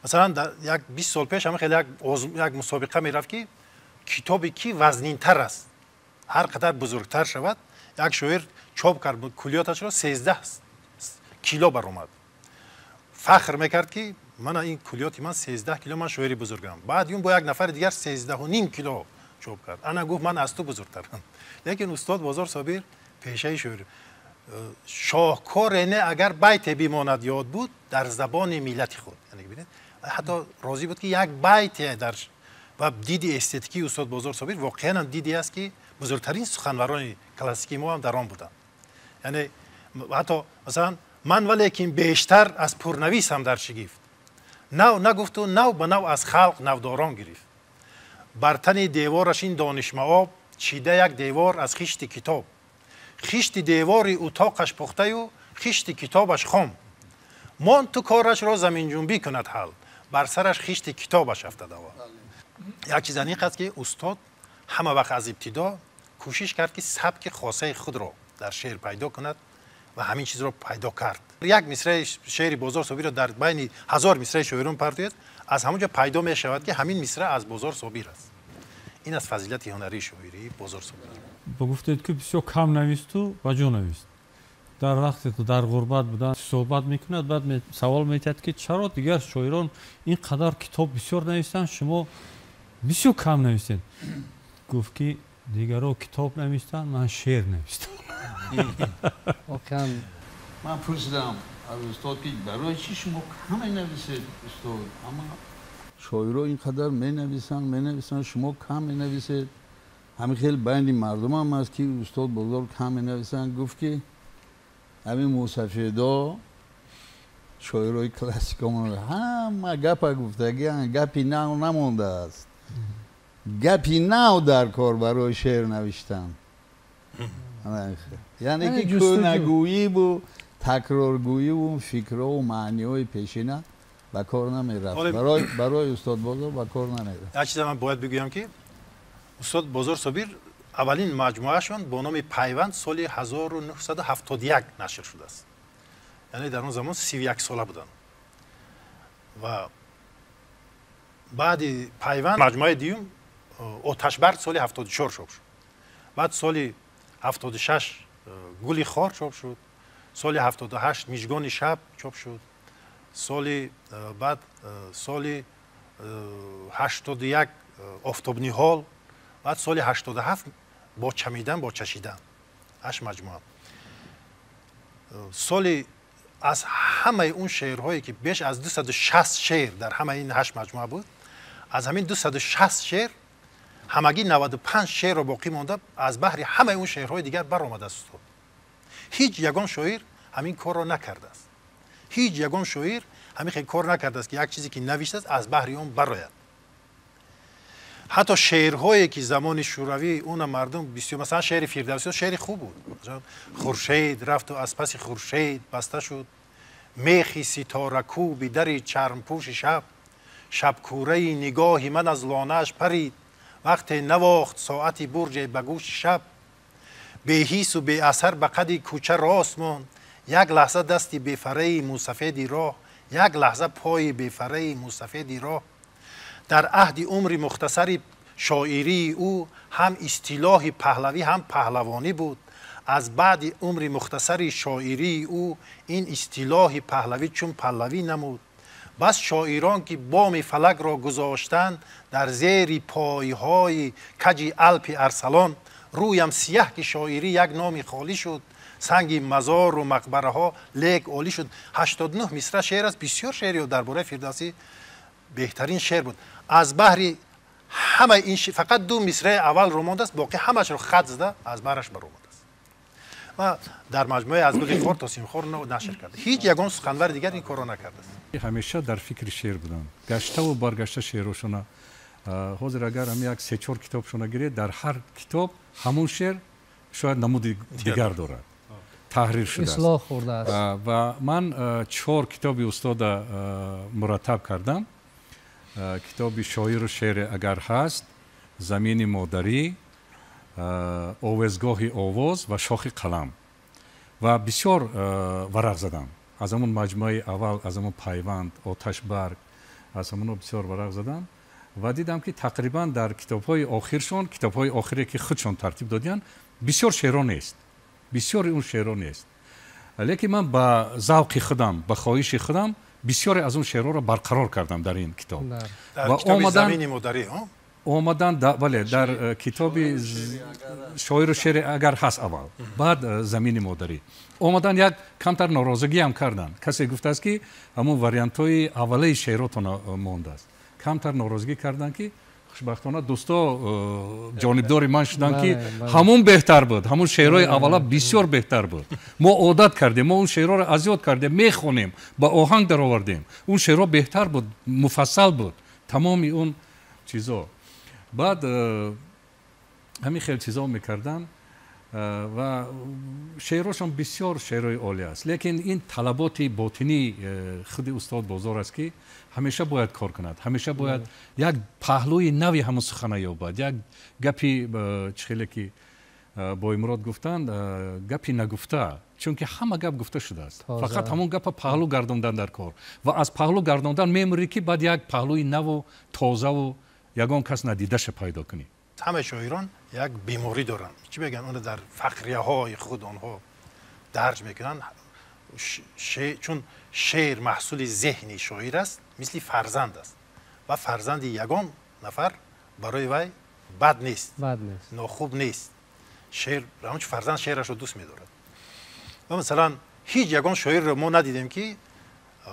Масалан, як 20 сол пеш ҳама хеле як мусобиқа мерафт, ки китобе ки вазнинтар аст, ҳар қадар бузургтар шавад. Як шоир чоп кард куллиёташро, 13 кило баромад. Фахр мекард, ки мана ин куллиёти ман 13 кило, ман шоири бузургам. Баъд юн бо як нафари дигар 13.5 кило чоп кард. Ана гуфт, ман аз ту бузургтарам. Лекин устод Бозор Собир пешаи шоир, шоҳкоре не агар байте бимонад ёд буд дар забони миллати худ. Яъне бинед, ҳатто розӣ буд, ки як байте дар ва диди эстетикии устод Бозор Собир воқеан ҳам диде аст, ки бузургтарин суханварони классикии мо ҳам дар он буданд. Яъне ҳатто масалан, ман валекин бештар аз пурнависам дар шигифт, нав нагуфту нав ба нав аз халқ навдорон гирифт. Бар тани девораш ин донишмаоб чида як девор аз хишти китоб, хишти девори утоқаш пухтаю хишти китобаш хом, монд ту корашро заминҷунбӣ кунад ҳал, бар сараш хишти китобаш афтад аввал. Як чиз аниқ аст, ки устод ҳама вақт аз ибтидо кӯшиш кард, ки сабки хосаи худро дар шеър пайдо кунад ва ҳамин чизро пайдо кард. Як мисраи шеъри Бозор Собирро дар байни 1000 мисраи шоирон партояд, аз ҳамон ҷо пайдо мешавад, ки ҳамин мисра аз Бозор Собир аст. Ин аз фазилати ҳунарии шоирии Бозор Собир. Ба гуфтед, ки бисёр кам нависту ба ҷо навист. Дар вақте дар ғурбат будан суҳбат мекунад, баъд савол метиҳад, ки чаро дигар шоирон ин қадар китоб бисёр навистанд, шумо бисёр кам навистед. Гуфт, ки дигаро китоб навистанд, ман шеър навистам. Воқеан ман пурсидам аз устод, ки барои чӣ шумо кам менависед, устод? Ама шоиро ин қадар менависанд, менависанд, шумо кам менависед. Ҳамин хел байни мардумам аст, ки устод Бозор кам менависанд. Гуфт, ки ҳамин мусафедо, шоирои классикамон, ҳама гапа гуфтагиан, гапи нав намондааст. Гапи нав дар кор барои шеър навиштан. Яъне ки кӯнагӯиву такроргӯиву фикрҳову маъниҳои пешина ба кор намерафт. Барои устод Бозор ба кор намерафт. Як чиза ман бояд бигӯям, ки устод Бозор Собир аввалин маҷмӯаашон бо номи Пайванд соли 1971 нашр шудааст. Яъне дар он замон 31 сола буданд. Ва баъди Пайванд маҷмӯаи дуюм Оташбард соли 74 чоп шуд. Баъд соли 76 Гули хор чоп шуд. Соли 78 Мижгони шаб чоп шуд. Соли баъд соли 81 Офтобниҳол, баъд соли 87 Бо чамидан, бо чашидан. 8 маҷмӯа. Соли аз ҳамаи он шеърҳое, ки беш аз 260 шеър дар ҳамаи ин 8 маҷмӯа буд, аз ҳамин 260 шеър ҳамагӣ 95 шеърро боқӣ монда аз баҳри ҳамаи он шеърҳои дигар баромадааст устод. Ҳеҷ ягон шоир ҳамин корро накардааст. Ҳеҷ ягон шоир ҳамин хел кор накардааст, ки як чизе ки навиштааст аз баҳри он барояд. Ҳатто шеърҳое ки замони шӯравӣ уна мардум бисёр, масалан шеъри Фирдавсиё шеъри хуб буд. Хуршед рафту аз паси хуршед баста шуд, Мехи ситоракӯби дари чармпӯши шаб, шабкӯраи нигоҳи ман аз лонааш парид, вақте навохт соати бурҷе ба гӯши шаб. Беҳису беасар ба қади кӯча рост монд, як лаҳза дасти бефараи мусафеди роҳ, як лаҳза пои бефараи мусафеди роҳ. Дар аҳди умри мухтасари шоирии ӯ ҳам истилоҳи паҳлавӣ, ҳам паҳлавонӣ буд. Аз баъди умри мухтасари шоирии ӯ ин истилоҳи паҳлавӣ чун паллавӣ намуд. Бас шоирон ки боми фалакро гузоштанд дар зери пойҳои каҷи Алпи Арсалон, рӯям сияҳ ки шоирӣ як номи холӣ шуд, санги мазору мақбараҳо лек олӣ шуд. 89 мисра шеър аст, бисёр шеъри дар бораи Фирдавсӣ беҳтарин шеър буд. Аз баҳри ҳамаи ин фақат ду мисраи аввалро мондааст, боқӣ ҳамаашро хат зада аз баҳраш баромадааст ва дар маҷмӯаи аз гули хор то симхор нашр карда. Ҳеҷ ягон суханвари дигар ин корро накардааст. Ҳамеша дар фикри шеър буданд, гаштаву баргашта шеърошона. Ҳозир агар ҳам як се-чор китобшона гиред, дар ҳар китоб ҳамон шеър шояд намуди дигар дорад, таҳрир шудааст, ислоҳ хӯрдааст. Ва ман чор китоби устода мураттаб кардам. Китоби шоиру шеъре агар ҳаст, замини модарӣ, овезгоҳи овоз ва шохи қалам. Ва бисёр варақ задам аз ҳамон маҷмӯаи аввал, аз ҳамон пайванд, оташбарг, аз ҳамоно бисёр варақ задам ва дидам ки тақрибан дар китобҳои охиршон, китобҳои охире ки худшон тартиб додиянд, бисёр шеъро нест, бисёри он шеъро нест. Лекин ман ба завқи худам, ба хоҳиши худам бисёре аз он шеърҳоро барқарор кардам дар ин китоб. Ва омадан омадан, бале, дар китоби шоиру шеъре агар ҳаст аввал, баъд замини модарӣ. Омадан як камтар норозигиам карданд. Касе гуфтааст ки ҳамон вариантҳои аввалаи шеъротон мондааст. Камтар норозигӣ карданд ки хушбахтона дӯсто ҷонибдори ман шуданд ки ҳамон беҳтар буд, ҳамон шеърҳои аввала бисёр беҳтар буд. Мо одат кардем, мо он шеърҳоро аз ёд кардем, мехонем, ба оҳанг даровардем. Он шеърҳо беҳтар буд, муфассал буд, тамоми он чизо. Баъд ҳамин хел чизо мекарданд ва шеърҳошон бисёр шеърҳои олӣ аст. Лекин ин талаботи ботинии худи устод Бозор аст ки ҳамеша бояд кор кунад, ҳамеша бояд як паҳлӯи нави ҳамон сухана ёбад, як гапи чӣ хеле ки Боимурод гуфтанд, гапи нагуфта, чунки ҳама гап гуфта шудааст, фақат ҳамон гапа паҳлӯ гардондан дар кор ва аз паҳлӯ гардондан мемурӣ ки баъд як паҳлӯи наву тозаву ягон кас надидаша пайдо кунӣ. Ҳамаи шоирон як беморӣ доранд, чӣ мегӯянд, онро дар фақрияҳои худ онҳо дарҷ мекунанд. Чун шеър маҳсули зеҳни шоир аст, мисли фарзанд аст ва фарзанди ягон нафар барои вай бад нест, нохуб нест. Шеър ҳамчун фарзанд шеърашро дӯст медорад. Ва масалан ҳеҷ ягон шоирро мо надидем ки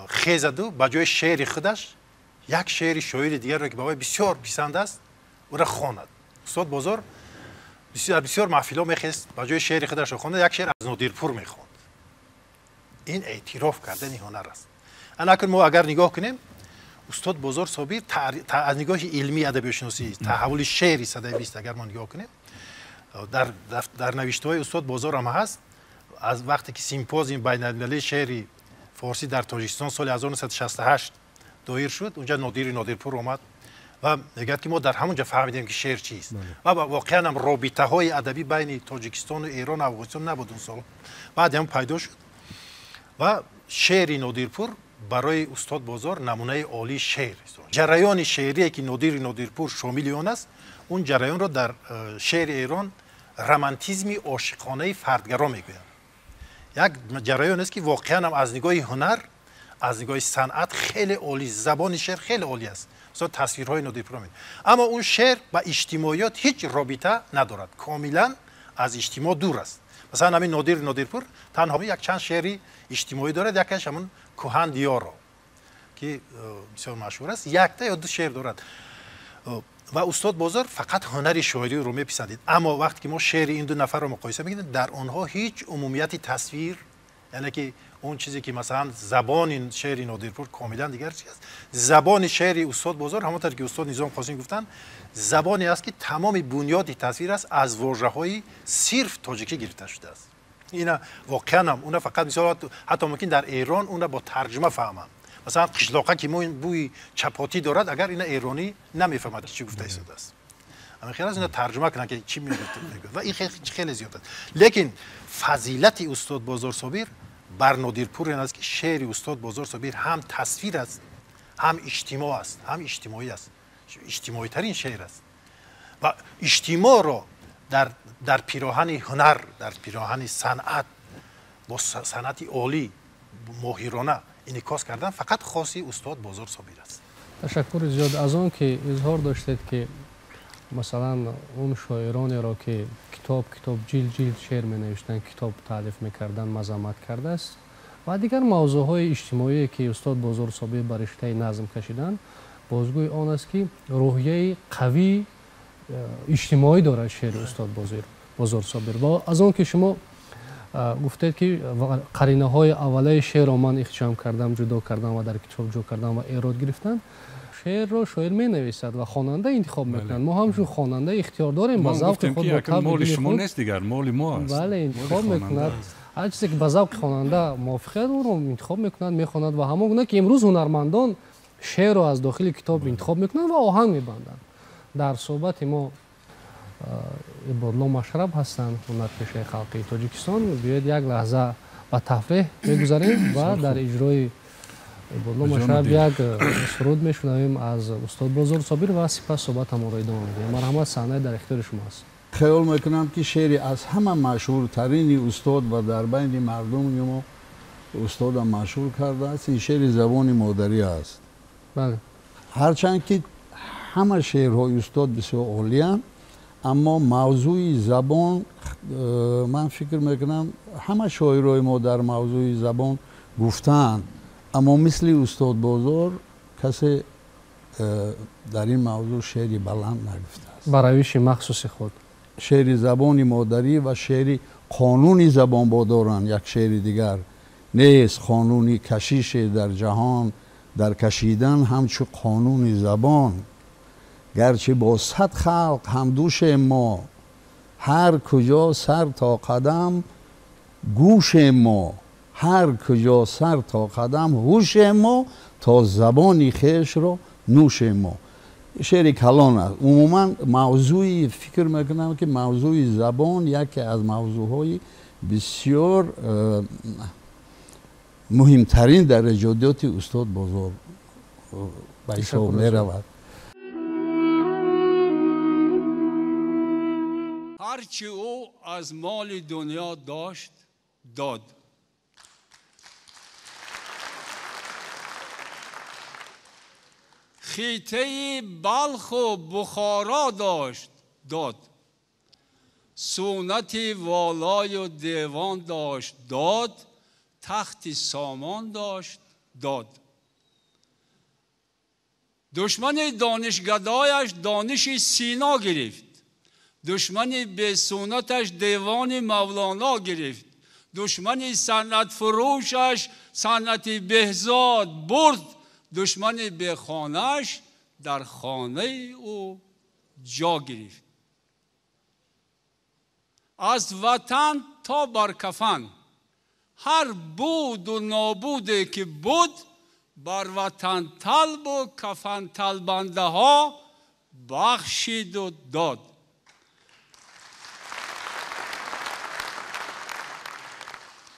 хезаду ба ҷои шеъри худаш як шеъри шоири дигарро ки ба вай бисёр писанд аст ӯра хонад. Устод Бозор дар бисёр маҳфилҳо мехест, ба ҷои шеъри худашро хонда як шеър аз Нодирпур мехонд. Ин эътироф кардани ҳунар аст. Анакун мо агар нигоҳ кунем, устод Бозор Собир аз нигоҳи илмии адабиётшиносӣ таҳаввули шеъри садаи бист агар мо нигоҳ кунем, дар навиштаҳои устод Бозор ҳам ҳаст. Аз вақте ки симпозиум байналмилалии шеъри форсӣ дар Тоҷикистон соли 1968 доир шуд, унҷа Нодири Нодирпур омад ва мегӯяд ки мо дар ҳамон ҷо фаҳмидем ки шеър чист. Ва воқеан ҳам робитаҳои адабӣ байни Тоҷикистону Эрону Афғонистон набуд он сол, баъд ҳам пайдо шуд ва шеъри Нодирпур барои устод Бозор намунаи олии шеър. Ҷараёни шеърие ки Нодири Нодирпур шомили он аст, он ҷараёнро дар шеъри Эрон романтизми ошиқонаи фардгаро мегӯянд. Як ҷараён аст ки воқеан ҳам аз нигоҳи ҳунар, аз нигоҳи санъат хеле олӣ, забони шеър хеле олӣ аст. Масалан тасвирҳои Нодирпур мебинем. Аммо он шеър ба иҷтимоиёт ҳеҷ робита надорад, комилан аз иҷтимоъ дур аст. Масалан ҳамин Нодири Нодирпур танҳо якчанд шеъри иҷтимоӣ дорад, якаш ҳамон кӯҳан диёро ки бисёр машҳур аст, якта ё ду шеър дорад. Ва устод Бозор фақат ҳунари шоириро меписандид. Аммо вақте ки мо шеъри ин ду нафарро муқоиса мекунем, дар онҳо ҳеҷ умумияти тасвир, яъне ки он чизе ки масалан забони шеъри Нодирпур комилан дигар чиз аст. Забони шеъри устод Бозор, ҳамонтавр ки устод Низом Қосим гуфтанд, забоне аст ки тамоми бунёди тасвир аст аз вожаҳои сирф тоҷикӣ гирифта шудааст. Ина воқеан ҳам уна фақат мисол ҳатто мумкин дар Эрон уна бо тарҷума фаҳмам. Масалан қишлоқа ки мо бӯи чапотӣ дорад, агар ина эронӣ намефаҳмад чӣ гуфта истодааст. Ҳамин хел аст, ина тарҷума кунанд ки чӣ мегӯяд ва ин хеле зиёд аст. Лекин фазилати устод Бозор Собир бар Нодирпур ин аст ки шеъри устод Бозор Собир ҳам тасвир аст, ҳам иҷтимоъ аст, ҳам иҷтимоӣ аст, иҷтимоитарин шеър аст ва иҷтимоъро дар пироҳани ҳунар, дар пироҳани санъат бо санъати олӣ моҳирона инъикос кардан фақат хоси устод Бозор Собир аст. Ташаккури зиёд аз он ки изҳор доштед ки масалан он шоиронеро ки китоб китоб ҷилд ҷилд шеър менавиштанд, китоб таълиф мекарданд, мазаммат кардааст ва дигар мавзӯъҳои иҷтимоие ки устод Бозор Собир ба риштаи назм кашиданд, бозгӯи он аст ки рӯҳияи қавии иҷтимоӣ дорад шеъри устод Бозор Собир. Ва аз он ки шумо гуфтед ки қаринаҳои аввалаи шеърро ман ихтишом кардам, ҷудо кардам ва дар китоб ҷо кардам ва эрод гирифтам, шеърро шоир менависад ва хонанда интихоб мекунад. Мо ҳамчун хонанда ихтиёр дорем ба завқи худ, ба табъи моли шумо нест, дигар моли мо аст. Бале, интихоб мекунад. Ҳар чизе ки ба завқи хонанда мувофиқад, ӯро интихоб мекунад, мехонад ва ҳамон гуна ки имрӯз ҳунармандон шеърро аз дохили китоб интихоб мекунанд ва оҳанг мебанданд. Дар суҳбати мо Ибодло Машраб ҳастанд, ҳунарпешаи халқии Тоҷикистон. Биёед як лаҳза ба тафреҳ мегузарем ва дар иҷрои Ибодло Машраб як суруд мешунавем аз устод Бозор Собир ва сипас суҳбатамонро идома медиҳем. Марҳамат, саҳнаи дар ихтиёри шумо аст. Хаёл мекунам ки шеъри аз ҳама машҳуртарини устод ва дар байни мардуми мо устодам машҳур кардааст, ин шеъри забони модарӣ аст. Бале. Ҳарчанд ки ҳама шеърҳои устод бисёр олиянд, аммо мавзӯи забон ман фикр мекунам ҳама шоирҳои мо дар мавзӯи забон гуфтаанд, аммо мисли устод Бозор касе дар ин мавзӯъ шеъри баланд нагуфтааст. Ба равиши махсуси худ. Шеъри забони модарӣ ва шеъри қонуни забонбодоранд як шеъри дигар нест. Қонуни кашише дар ҷаҳон дар кашидан ҳамчу қонуни забон, гарчи бо сад халқ ҳамдӯшем мо, ҳар куҷо сар то қадам гӯшем мо, ҳар куҷо сар то қадам ҳушем мо, то забони хешро нӯшем мо. Шеъри калон аст. Умуман мавзӯи фикр мекунам ки мавзӯи забон яке аз мавзӯъҳои бисёр муҳимтарин дар эҷодиёти устод Бозор ба ҳисоб меравад. Ҳарчи ӯ аз моли дунё дошт, дод. Хитаи Балху Бухоро дошт, дод. Суннати волою девон дошт, дод. Тахти сомон дошт, дод. Душмани донишгадояш дониши Сино гирифт. Душмани бесуннаташ девони Мавлоно гирифт. Душмани санъатфурӯшаш санъати Беҳзод бурд. Душмани бехонааш дар хонаи ӯ ҷо гирифт. Аз ватан то бар кафан ҳар буду нобуде ки буд, бар ватанталбу кафанталбандаҳо бахшиду дод.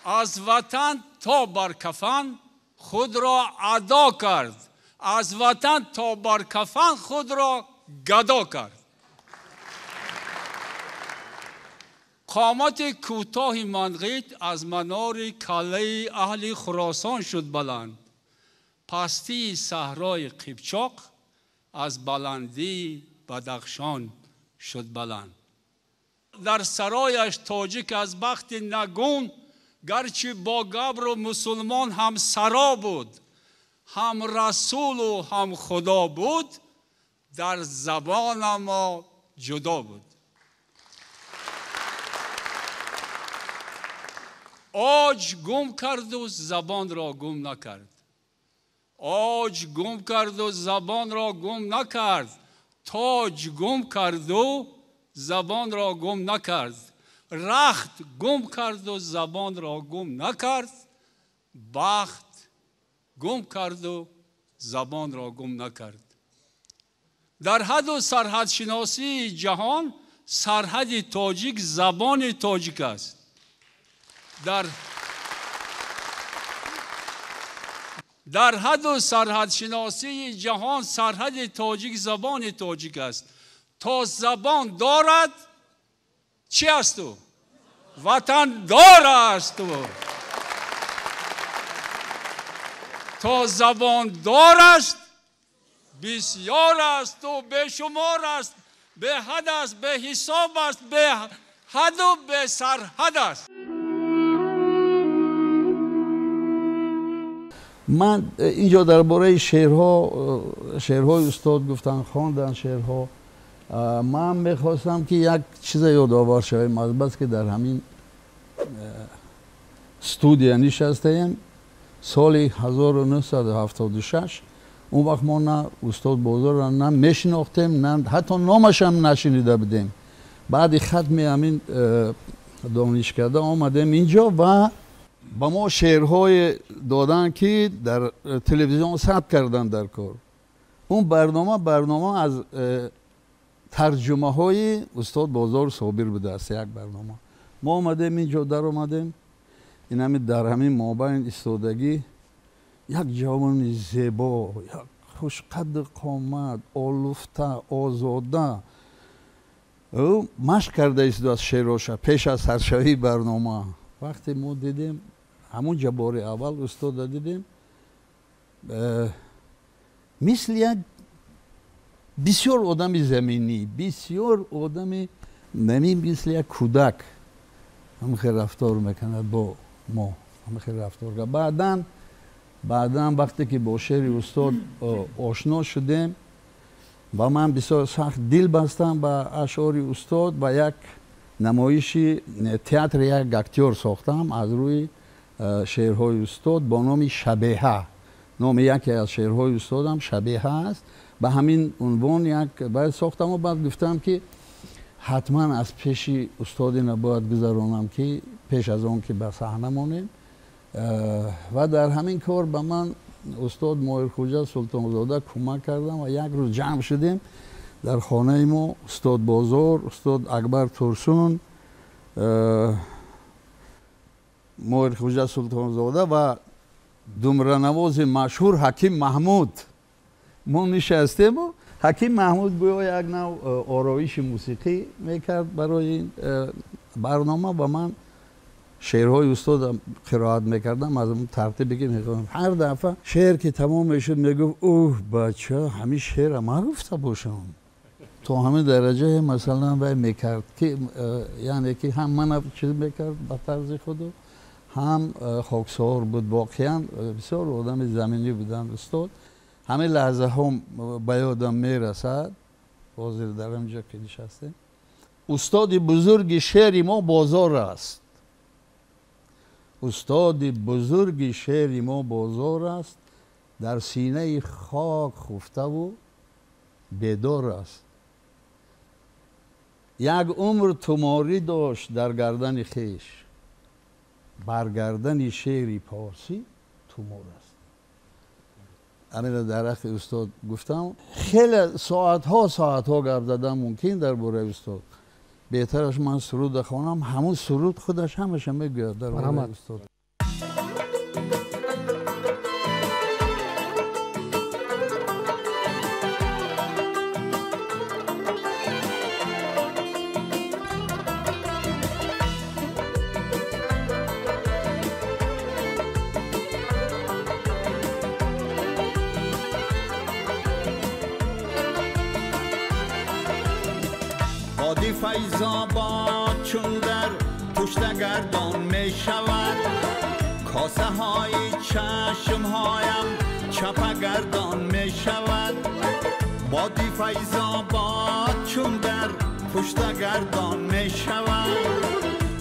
Аз ватан то бар кафан худро адо кард, аз ватан то бар кафан худро гадо кард. Қомати кӯтоҳи Манғит аз манори каллаи аҳли Хуросон шуд баланд. Пастии саҳрои Қипчоқ аз баландии Бадахшон шуд баланд. Дар сарояш тоҷик аз бахти нагун, гарчи бо габру мусулмон ҳам саро буд, ҳам расулу ҳам худо буд, дар забонамо ҷудо буд. Оҷ гум карду забонро гум накард. Оҷ гум карду забонро гум накард. Тоҷ гум карду забонро гум накард. Рахт гум карду забонро гум накард, бахт гум карду забонро гум накард. Дар ҳадду сарҳадшиносии ҷаҳон сарҳади тоҷик забони тоҷик аст. Дар ҳадду сарҳадшиносии ҷаҳон сарҳади тоҷик забони тоҷик аст. То забон дорад чӣ аст ӯ? Ватандор аст ӯ. То забон дор аст бисёр аст ӯ, бешумор аст, беҳад аст, беҳисоб аст, беҳаду бесарҳад аст. Ман инҷо дар бораи шеърҳо, шеърҳои устод гуфтан, хондан шеърҳо, ман мехостам ки як чиза ёдовар шавем, аз бас ки дар ҳамин студия нишастаем соли 1976. Он вақт мо на устод Бозорро на мешинохтем, на ҳатто номашам нашунида будем. Баъди хатми ҳамин донишкада омадем инҷо ва ба мо шеърҳое доданд, ки дар телевизион сабт карданд дар кор. Он барнома аз тарҷумаҳои устод Бозор Собир будааст, як барнома. Мо омадем инҷо, даромадем, инами дар ҳамин мобайн истодагӣ як ҷавони зебо, як хушқадду қомат, олуфта, озода, ӯ машқ карда истодааст шеъроша пеш аз саршавии барнома. Вақте мо дидем, ҳамун ҷа бори аввал устода дидем, мисли як бисёр одами заминӣ, бисёр одами нами, мисли як кӯдак ҳамхел рафтор мекунад бо мо, ҳамхел рафтор кард. Баъдан вақте ки бо шеъри устод ошно шудем ва ман бисёр сахт дил бастам ба ашъори устод ва як намоиши театри як актёр сохтам аз рӯи шеърҳои устод бо номи Шабеҳа. Номи яке аз шеърҳои устодам Шабеҳа аст. Ба ҳамин унвон як бояд сохтаму баъд гуфтам, ки ҳатман аз пеши устод ина бояд гузаронам, ки пеш аз он ки ба саҳна монем. Ва дар ҳамин кор ба ман устод Моҳирхӯҷа Султонзода кӯмак кардам ва як рӯз ҷамъ шудем дар хонаи мо устод Бозор, устод Акбар Турсун, Моҳирхӯҷа Султонзода ва думранавози машҳур Ҳаким Маҳмуд. Мо нишастему Ҳаким Маҳмуд гӯё як нав ороиши мусиқӣ мекард барои барнома ва ман шеърҳои устодам қироат мекардам аз он тартибе ки мехондам. Ҳар дафъа шеър ки тамом мешуд мегуфт: «Уҳ, бача, ҳамин шеърро ман гуфта бошам». То ҳамин дараҷае масалан вай мекард, ки яъне ки ҳам мана чиз мекард ба тарзи худу, ҳам хоксор буд. Воқеан бисёр одами заминӣ буданд устод. Ҳамин лаҳзаҳо ба ёдам мерасад, ҳозир дар ҳамин ҷо ки нишастем. Устоди бузурги шеъри мо Бозор аст. Устоди бузурги шеъри мо Бозор аст, дар синаи хок хуфтаву бедор аст. Як умр туморӣ дошт дар гардани хеш, бар гардани шеъри порсӣ тумор аст. Ҳаминро дар ҳаққи устод гуфтам. Хеле соатҳо гап задан мумкин дар бораи устод. Беҳтараш ман суруда хонам, ҳамун суруд худаш ҳамаша мегӯяд дар бораи устод. فیض‌آباد چون در پشت گردان می شود، کاسه های چشم هایم چپه گردان می شود. بادی فیض‌آباد چون در پشت گردان می شود،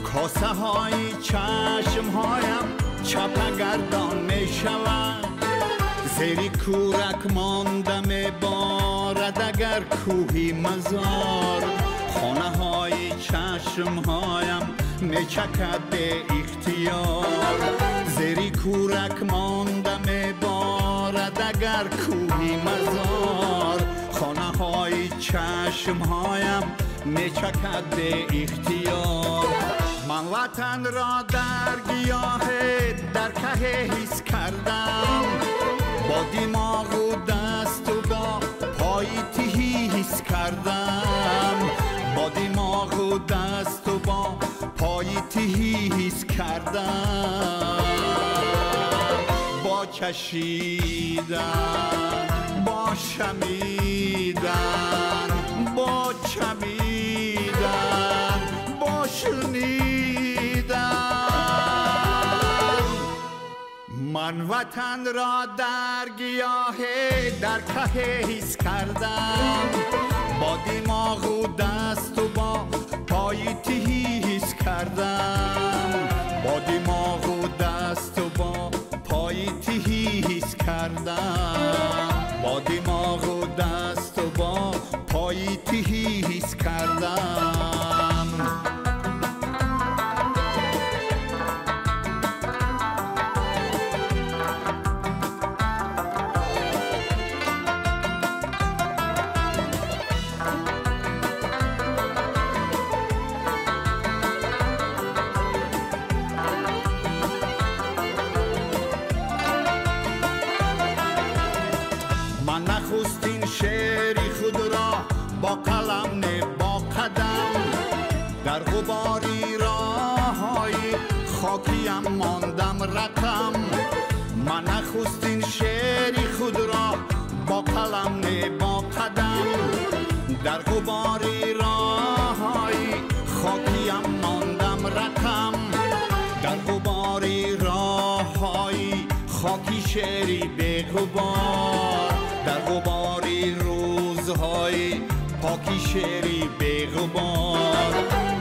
کاسه های چشم هایم چپه گردان می شود. زیر کورک مانده می بارد اگر کوهی مزار، خانه های چشم هایم мечакад бе ихтиёр. Зери кӯрак монда меборад агар кӯҳи мазор. Хонаҳои чашмҳоям мечакад бе ихтиёр. Ман ватанро дар гиёҳе дар каҳе ҳис кардам. Бо димоғу дасту бо пои тиҳӣ ҳис кардам. Бо димоғу дасту бо пои тиҳӣ ҳис кардам. Бо чашидан, бо шамидан, бо чамидан, бо шунидан. Ман ватанро дар гиёҳе дар каҳе ҳис кардам. Бо димоғу дасту бо пои тиҳӣ ҳис кардам. Бо димоғу дасту бо пои тиҳӣ ҳис кардам. Бо димоғу дасту бо пои тиҳӣ ҳис кардам. Нахустин шеъри худро бо қалам не бо қадам. Дар ғубори роҳҳои хокиям мондам рақам. Ман нахустин шеъри худро бо қалам не бо қадам. Дар ғубори роҳҳои хокиям мондам рақам. Дар ғубори роҳҳои хоки шеъри беғубор. Дар ғубори рӯзҳои поки шеъри беғубор.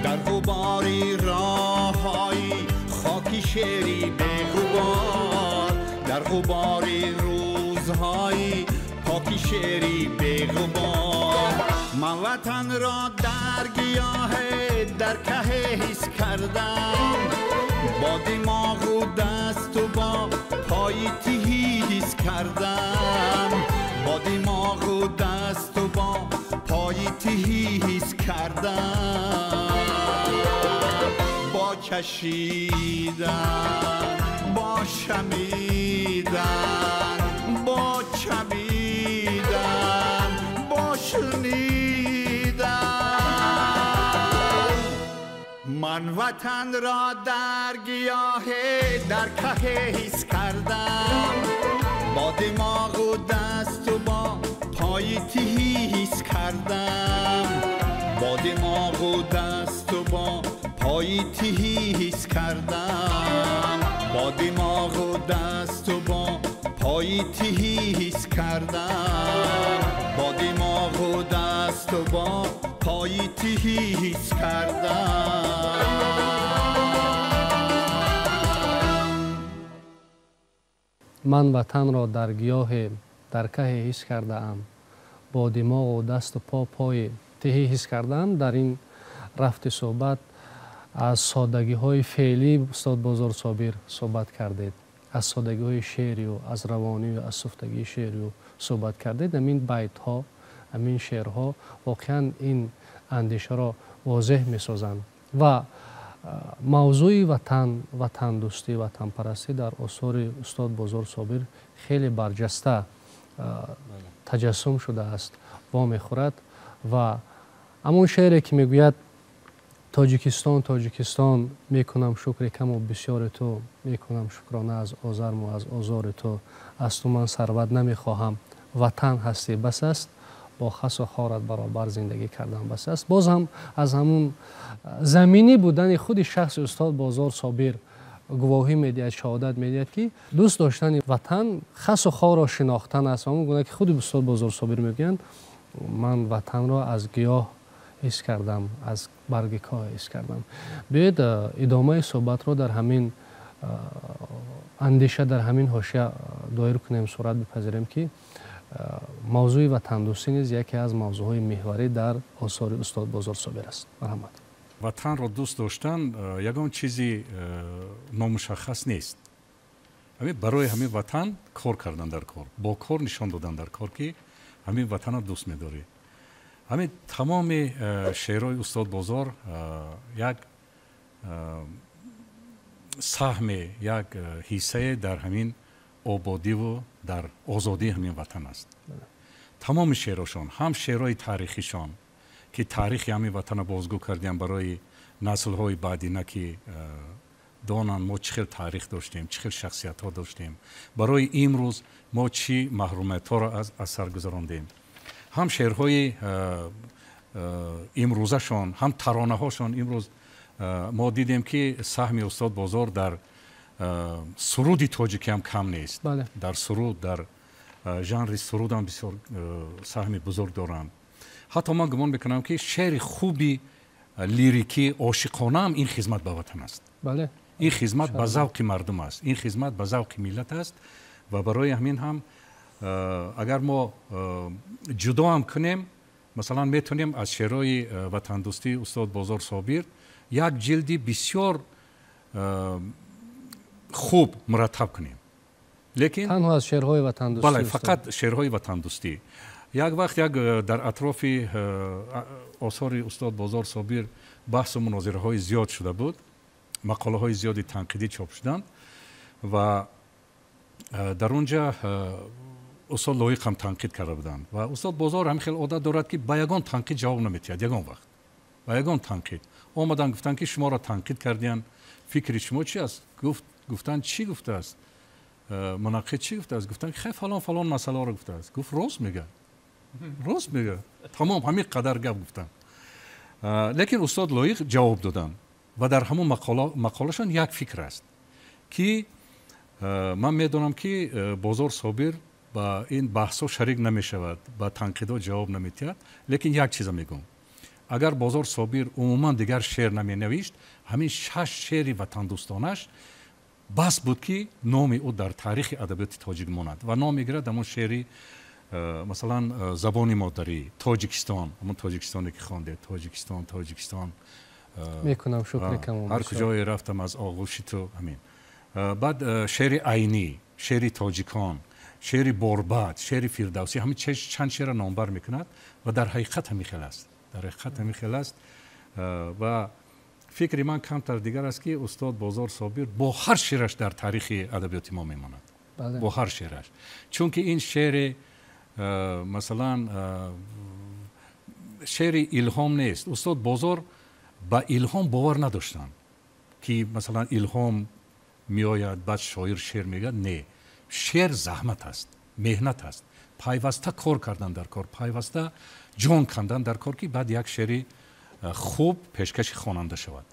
Дар ғубори роҳҳои хоки шеъри беғубор. Дар ғубори рӯзҳои поки шеъри беғубор. Ман ватанро дар гиёҳе дар каҳе ҳис кардам. Бо димоғу дасту бо пои тиҳӣ ҳис кардам. Бо димоғу дасту бо пои тиҳӣ ҳис кардам. Бо чашидан, бо шамидан, бо чамидан, бо шунидан. Ман ватанро дар гиёҳе дар каҳе ҳис кардам. Бо димоғу дасту бо пои тиҳӣ ҳис кардам. Бо димоғу дасту бо пои тиҳӣ ҳис кардам. Бо димоғу дасту бо пои тиҳӣ ҳис кардам. Бо димоғу дасту бо пои тиҳӣ ҳис кардам. Ман ватанро дар гиёҳе дар каҳе ҳис кардаам. Бо димоғу дасту по пои тиҳӣ ҳис кардаам. Дар ин рафти суҳбат аз соддагиҳои феълӣ устод Бозор Собир суҳбат кардед, аз соддагиҳои шеърию аз равонию аз суфтагии шеърию суҳбат кардед. Ҳамин байтҳо, ҳамин шеърҳо воқеан ин андешаро возеҳ месозанд ва мавзӯи ватан, ватандӯстӣ, ватанпарастӣ дар осори устод Бозор Собир хеле барҷаста таҷассум шудааст, вомехӯрад. Ва ҳамон шеъре ки мегӯяд: Тоҷикистон, Тоҷикистон, мекунам шукри каму бисёри ту, мекунам шукрона аз озарму аз озори ту, аз ту ман сарват намехоҳам, ватан ҳастӣ бас аст, бо хасу хорат баробар зиндагӣ кардан бас аст. Боз ҳам аз ҳамун заминӣ будани худи шахси устод Бозор Собир гувоҳӣ медиҳад, шаҳодат медиҳад, ки дӯст доштани ватан хасу хорро шинохтан аст. Ҳамон гуна ки худи устод Бозор Собир мегӯянд: ман ватанро аз гиёҳ ҳис кардам, аз барги коҳ ҳис кардам. Биёед идомаи суҳбатро дар ҳамин андеша, дар ҳамин ҳошия доир кунем, сурат бипазирем, ки мавзӯи ватандӯстӣ низ яке аз мавзӯъҳои меҳварӣ дар осори устод Бозор Собир аст. Марҳамат. Ватанро дӯст доштан ягон чизи номушаххас нест. Ҳамин барои ҳамин ватан кор кардан дар кор, бо кор нишон додан дар кор, ки ҳамин ватанро дӯст медорӣ. Ҳамин тамоми шеърҳои устод Бозор як саҳме, як ҳиссае дар ҳамин ободиву дар озодии ҳамин ватан аст. Тамоми шеърҳошон, ҳам шеърҳои таърихишон, ки таърихи ҳамин ватанро бозгӯ кардиам барои наслҳои баъдина, ки донанд мо чӣ хел таърих доштем, чӣ хел шахсиятҳо доштем, барои имрӯз мо чӣ маҳрумиятҳоро аз сар гузарондем. Ҳам шеърҳои имрӯзашон, ҳам таронаҳошон. Имрӯз мо дидем, ки саҳми устод Бозор дар суруди тоҷикӣ ҳам кам нест. Дар суруд, дар жанри суруд ҳам бисёр саҳми бузург доранд. Ҳатто ман гумон мекунам, ки шеъри хуби лирикӣ ошиқонаам ин хизмат ба ватан аст, ин хизмат ба завқи мардум аст, ин хизмат ба завқи миллат аст. Ва барои ҳамин ҳам агар мо ҷудо ҳам кунем, масалан, метавонем аз шеърҳои ватандӯстии устод Бозор Собир як ҷилди бисёр хуб мураттаб кунем. Лекин танҳо аз шеърҳои ватандӯстӣ. Бале, фақат шеърҳои ватандӯстӣ. Як вақт як дар атрофи осори устод Бозор Собир баҳсу мунозираҳои зиёд шуда буд, мақолаҳои зиёди танқидӣ чоп шуданд ва дар он ҷа устод Лоиқ ҳам танқид карда буданд. Ва устод Бозор ҳамин хел одат дорад, ки ба ягон танқид ҷавоб наметиҳад ягон вақт, ба ягон танқид. Омаданд, гуфтанд, ки шуморо танқид кардиянд, фикри шумо чи аст? Гуфт, гуфтанд, чӣ гуфтааст мунаққид, чӣ гуфтааст? Гуфтанд, ки хай, фалон фалон масъаларо гуфтааст. Гуфт, рост мегӯяд, рост мегӯяд. Тамом, ҳамин қадар гап гуфтанд. Лекин устод Лоиқ ҷавоб доданд ва дар ҳамон мақолашон як фикр аст, ки ман медонам, ки Бозор Собир ба ин баҳсҳо шарик намешавад, ба танқидҳо ҷавоб наметиҳад, лекин як чиза мегӯм: агар Бозор Собир умуман дигар шеър наменавишт, ҳамин шаш шеъри ватандӯстонаш бас буд, ки номи ӯ дар таърихи адабиёти тоҷик монад ва ном мегирад. Ҳамон шеъри, масалан, забони модарӣ, Тоҷикистон, ҳамон Тоҷикистоне, ки хондед, Тоҷикистон, Тоҷикистон, мекунам шукри камон, ҳар куҷое рафтам, аз оғӯши ту, ҳамин. Баъд шеъри Айнӣ, шеъри Тоҷикон, шеъри Борбад, шеъри Фирдавсӣ, ҳамин чанд шеърро номбар мекунад ва дар ҳақиқат ҳамин хел аст, дар ҳақиқат ҳамин хел аст. Ва фикри ман камтар дигар аст, ки устод Бозор Собир бо ҳар шеъраш дар таърихи адабиёти мо мемонад, бо ҳар шеъраш, чунки ин шеъри, масалан, шеъри илҳом нест. Устод Бозор ба илҳом бовар надоштанд, ки масалан илҳом меояд, баъд шоир шеър мегӯяд. Не, шеър заҳмат аст, меҳнат аст, пайваста кор кардан дар кор, пайваста ҷон кандан дар кор, ки баъд як шеъри хуб пешкаши хонанда шавад.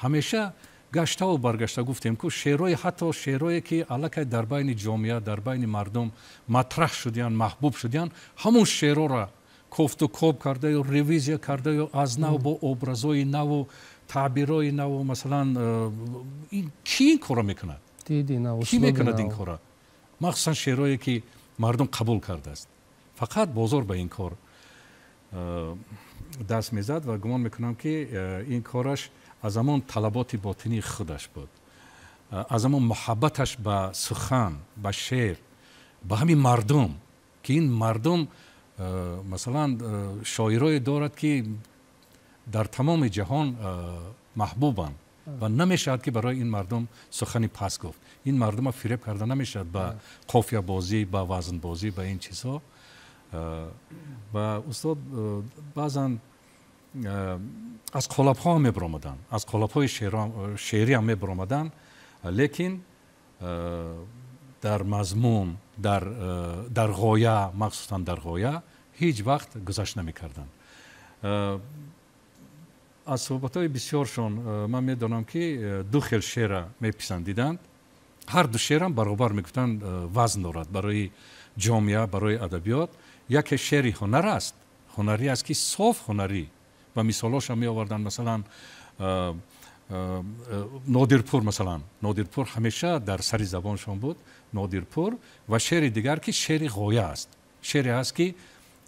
Ҳамеша гаштаву баргашта гуфтем, ку шеърҳои, ҳатто шеърҳое, ки аллакай дар байни ҷомеа, дар байни мардум матраҳ шудиянд, маҳбуб шудиянд, ҳамон шеърҳоро кофту коб кардаю, ревизия кардаю, аз нав бо образҳои наву таъбирҳои наву, масалан, ки ин корро мекунад, кӣ мекунад ин корро, махсусан шеърҳое, ки мардум қабул кардааст? Фақат Бозор ба ин кор даст мезад ва гумон мекунам, ки ин кораш аз ҳамон талаботи ботинии худаш буд, аз ҳамон муҳаббаташ ба сухан, ба шеър, ба ҳамин мардум, ки ин мардум, масалан, шоирое дорад, ки дар тамоми ҷаҳон маҳбубанд ва намешавад, ки барои ин мардум сухани пас гуфт. Ин мардумро фиреб карда намешавад ба қофиябозӣ, ба вазнбозӣ, ба ин чизҳо. Ва устод баъзан аз қолабҳо мебаромаданд, аз қолабҳои шеъриам мебаромаданд, лекин дар мазмун, дар ғоя, махсусан дар ғоя ҳеҷ вақт гузашт намекарданд. Аз суҳбатҳои бисёршон ман медонам, ки ду хел шеъра меписандиданд. Ҳар ду шеърам баробар, мегуфтанд, вазн дорад барои ҷомеа, барои адабиёт. Яке шеъри ҳунар аст, ҳунарӣ аст, ки соф ҳунарӣ, ва мисолҳошам меоварданд, масалан, Нодирпур, масалан, Нодирпур ҳамеша дар сари забоншон буд, Нодирпур. Ва шеъри дигар, ки шеъри ғоя аст, шеъре аст, ки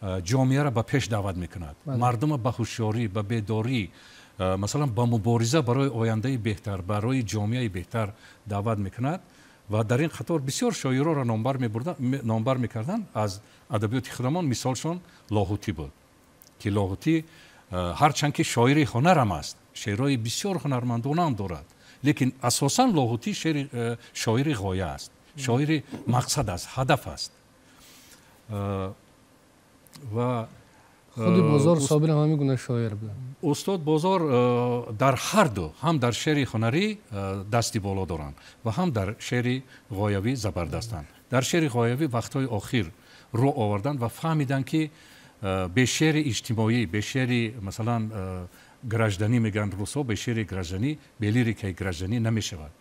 ҷомеаро ба пеш даъват мекунад, мардумро ба ҳушёрӣ, ба бедорӣ. Масалан, ба мубориза барои ояндаи беҳтар, барои ҷомеаи беҳтар даъват мекунад ва дар ин қатор бисёр шоироро номбар мекарданд аз адабиёти худамон. Мисолшон Лоҳутӣ буд, ки Лоҳутӣ ҳарчанд ки шоири ҳунарам аст, шеърҳои бисёр ҳунармандонаам дорад, лекин асосан Лоҳутӣ шоири ғоя аст, шоири мақсад аст, ҳадаф аст. Ва худи Бозор Собир ҳам ҳамин гуна шоир буд. Устод Бозор дар ҳар ду, ҳам дар шеъри ҳунарӣ дасти боло доранд ва ҳам дар шеъри ғоявӣ забардастанд. Дар шеъри ғоявӣ вақтҳои охир рӯ оварданд ва фаҳмиданд, ки бе шеъри иҷтимоӣ, бе шеъри масалан гражданӣ мегӯянд русҳо, бе шеъри гражданӣ, бе лирикаи гражданӣ намешавад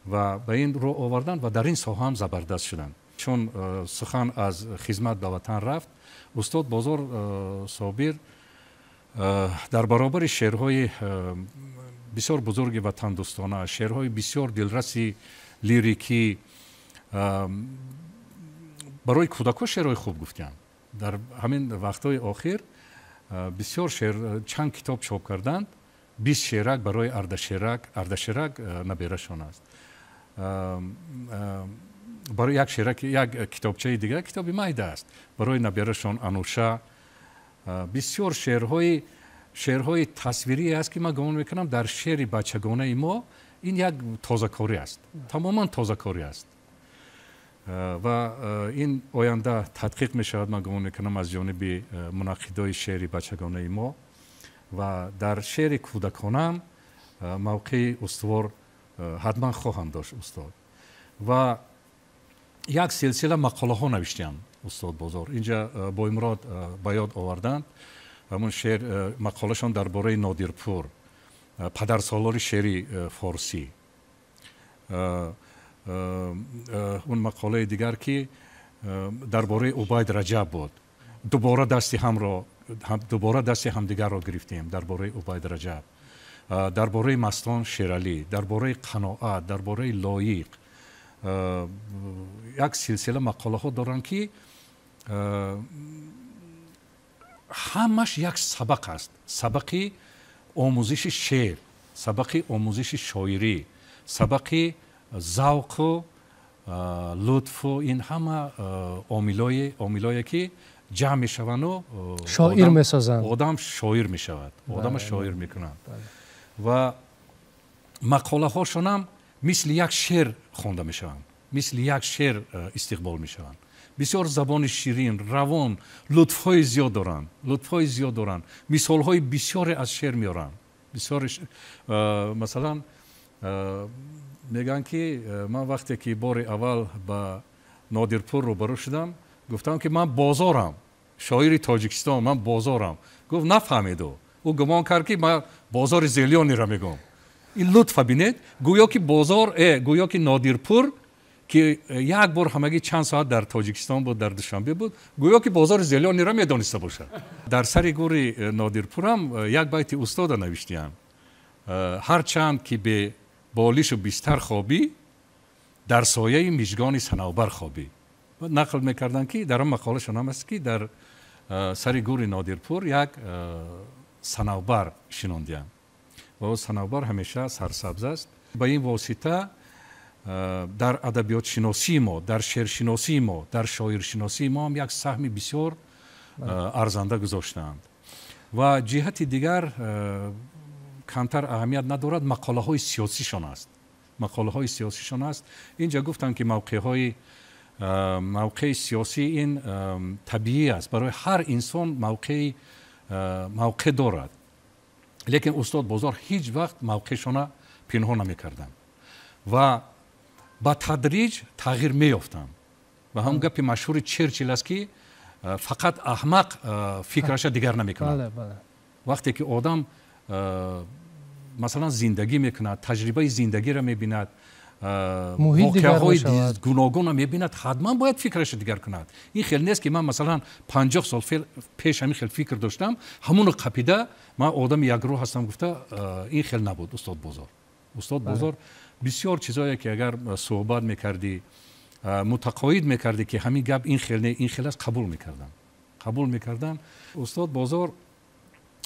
ва ба ин рӯ оварданд ва дар ин соҳа ҳам забардаст шуданд. Чун сухан аз хизмат ба ватан рафт, устод Бозор Собир дар баробари шеърҳои бисёр бузурги ватандӯстона, шеърҳои бисёр дилраси лирикӣ, барои кӯдакҳо шеърҳои хуб гуфтанд. Дар ҳамин вақтҳои охир бисёр шеър, чанд китоб чоп карданд. 20 шеърак барои Ардашерак, Ардашерак наберашон аст. Барои як шеърак, як китобчаи дигар, китоби майда аст, барои наберашон Ануша. Бисёр шеърҳои тасвирӣ аст, ки ман гумон мекунам дар шеъри бачагонаи мо ин як тозакорӣ аст, тамоман тозакорӣ аст ва ин оянда тадқиқ мешавад, ман гумон мекунам, аз ҷониби мунаққидои шеъри бачагонаи мо. Ва дар шеъри кӯдаконаам мавқеи устувор ҳатман хоҳанд дошт устод. Ва як силсила мақолаҳо навиштиям устод Бозор. Инҷа Боймурод ба ёд оварданд ҳамун шеър, мақолашон дар бораи Нодирпур, падарсолори шеъри форсӣ. Он мақолаи дигар, ки дар бораи Убайд Раҷаб буд, дубора дасти ҳамро, дубора дасти ҳамдигарро гирифтем, дар бораи Убайд Раҷаб, дар бораи Мастон Шералӣ, дар бораи қаноат, дар бораи лоиқ. Як силсила мақолаҳо доранд, ки ҳамаш як сабақ аст, сабақи омӯзиши шеър, сабақи омӯзиши шоирӣ, сабақи завқу лутфу, ин ҳама омилое ки ҷамъ мешаванду шоир месозанд, одам шоир мешавад, одама шоир мекунанд. Ва мақолаҳошонам мисли як шеър хонда мешаванд, мисли як шеър истиқбол мешаванд. Бисёр забони ширин, равон, лутфҳои зиёд доранд, лутфҳои зиёд доранд, мисолҳои бисёре аз шеър меоранд. Бисёр, масалан, мегӯянд, ки ман вақте ки бори аввал ба Нодирпур рӯбарӯ шудам, гуфтам, ки ман Бозорам, шоири Тоҷикистон, ман Бозорам. Гуфт, нафаҳмиду, ӯ гумон кард, ки ман Бозори Зелёниро мегӯм. Ин лутфа бинед, гӯё ки Бозор, гӯё ки Нодирпур, ки як бор ҳамагӣ чанд соат дар Тоҷикистон буд, дар Душанбе буд, гӯё ки Бозори Зелёниро медониста бошад. Дар сари гури Нодирпурам як байти устода навиштиям: ҳарчанд ки бе болишу бистар хобӣ, дар сояи мижгони санавбар хобӣ. Нақл мекарданд, ки дар он мақолашон ҳам аст, ки дар сари гури Нодирпур як санавбар шинондиям ва санавбар ҳамеша сарсабз аст. Ба ин восита дар адабиётшиносии мо, дар шеършиносии мо, дар шоиршиносии мо ҳам як саҳми бисёр арзанда гузоштаанд. Ва ҷиҳати дигар камтар аҳамият надорад, мақолаҳои сиёсишон аст, мақолаҳои сиёсишон аст. Инҷа гуфтанд, ки мавқеи сиёсӣ ин табиӣ аст, барои ҳар инсон мавқеъ дорад, лекин устод Бозор ҳеҷ вақт мавқеъшона пинҳон намекарданд ва ба тадриҷ тағйир меёфтанд. Ва ҳамон гапи машҳури Черчил аст, ки фақат аҳмақ фикраша дигар намекунад. Вақте ки одам масалан зиндагӣ мекунад, таҷрибаи зиндагиро мебинад, воқеаҳои гуногунро мебинад, ҳатман бояд фикраша дигар кунад. Ин хел нест, ки ман масалан 50 сол пеш ҳамин хел фикр доштам, ҳамонро қапида ман одами якрӯ ҳастам гуфта, ин хел набуд устод Бозор. Устод Бозор бисёр чизое, ки агар суҳбат мекардӣ, мутақоид мекардӣ, ки ҳамин гап ин хел не, ин хел аст, қабул мекардам, қабул мекардам. Устод Бозор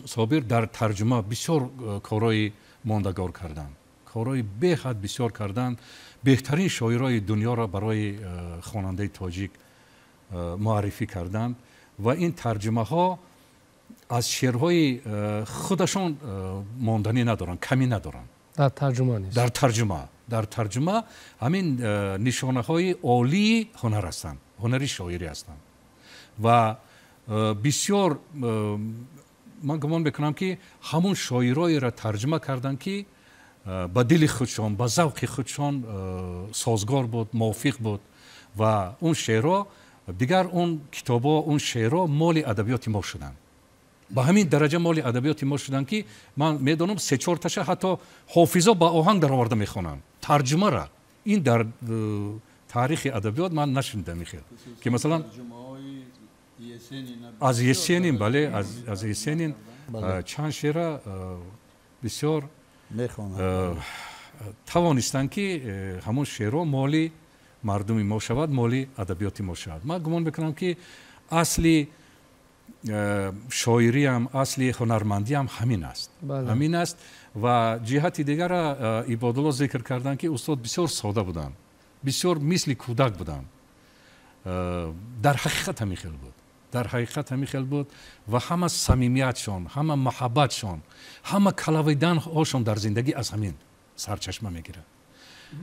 Собир дар тарҷума бисёр корҳои мондагор карданд, корҳои беҳад бисёр карданд, беҳтарин шоирои дунёро барои хонандаи тоҷик муаррифӣ карданд ва ин тарҷумаҳо аз шеърҳои худашон монданӣ надоранд, камӣ надоранд. Дар тарҷума нест. Дар тарҷума ҳамин нишонаҳои олии ҳунар ҳастанд, ҳунари шоирӣ ҳастанд ва бисёр ман гумон мекунам, ки ҳамун шоироеро тарҷума карданд, ки ба дили худшон, ба завқи худшон созгор буд, мувофиқ буд ва он шеърҳо дигар он китобҳо, он шеърҳо моли адабиёти мо шуданд. Ба ҳамин дараҷа моли адабиёти мо шуданд, ки ман медонам се-чор таша ҳатто ҳофизо ба оҳанг дароварда мехонанд тарҷумара. Ин дар таърихи адабиёт ман нашунидам хел, ки масалан аз Есенин, бале, аз Есенин чанд шеъра бисёр тавонистанд, ки ҳамон шеърҳо моли мардуми мо шавад, моли адабиёти мо шавад. Ман гумон мекунам, ки асли шоириам, асли ҳунармандиам ҳамин аст, ҳамин аст. Ва ҷиҳати дигара Ибодулло зикр карданд, ки устод бисёр сода буданд, бисёр мисли кӯдак буданд. Дар ҳақиқат ҳамин хел буд, дар ҳақиқат ҳамин хел буд ва ҳама самимиятшон, ҳама муҳаббатшон, ҳама калавиданҳошон дар зиндагӣ аз ҳамин сарчашма мегирад.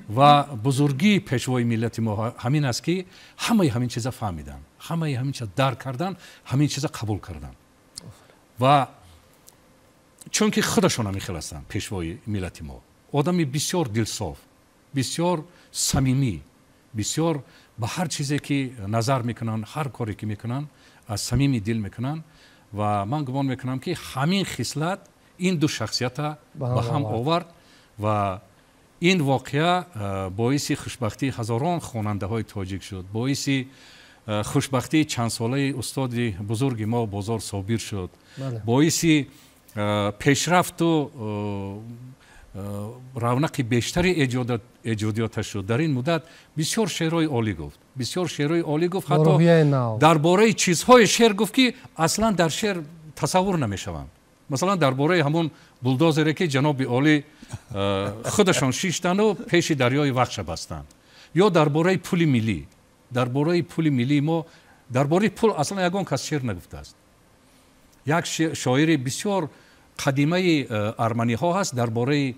Ва бузургии пешвои миллати мо ҳамин аст, ки ҳамаи ҳамин чиза фаҳмиданд, ҳамаи ҳамин чиза дарк карданд, ҳамин чиза қабул карданд. Ва чунки худашон ҳамин хел ҳастанд, пешвои миллати мо одами бисёр дилсоф, бисёр самимӣ, бисёр ба ҳар чизе ки назар мекунанд, ҳар коре ки мекунанд, аз самими дил мекунанд. Ва ман гумон мекунам, ки ҳамин хислат ин ду шахсията ба ҳам овард ва ин воқеа боиси хушбахтии ҳазорон хонандаҳои тоҷик шуд, боиси хушбахтии чандсолаи устоди бузурги мо Бозор Собир шуд, боиси пешрафту равнақи бештари эҷодиёташ шуд. Дар ин муддат бисёр шеърҳои олӣ гуфт, бисёр шеърҳои олӣ гуфт, ҳатто дар бораи чизҳое шеър гуфт, ки аслан дар шеър тасаввур намешаванд. Масалан, дар бораи ҳамон булдозере, ки ҷаноби олӣ худашон шиштанду пеши дарёи Вахша бастанд, ё дар бораи пули миллӣ, дар бораи пули миллии мо, дар бораи пул аслан ягон кас шеър нагуфтааст. Як шоири бисёр қадимаи арманиҳо ҳаст, дар бораи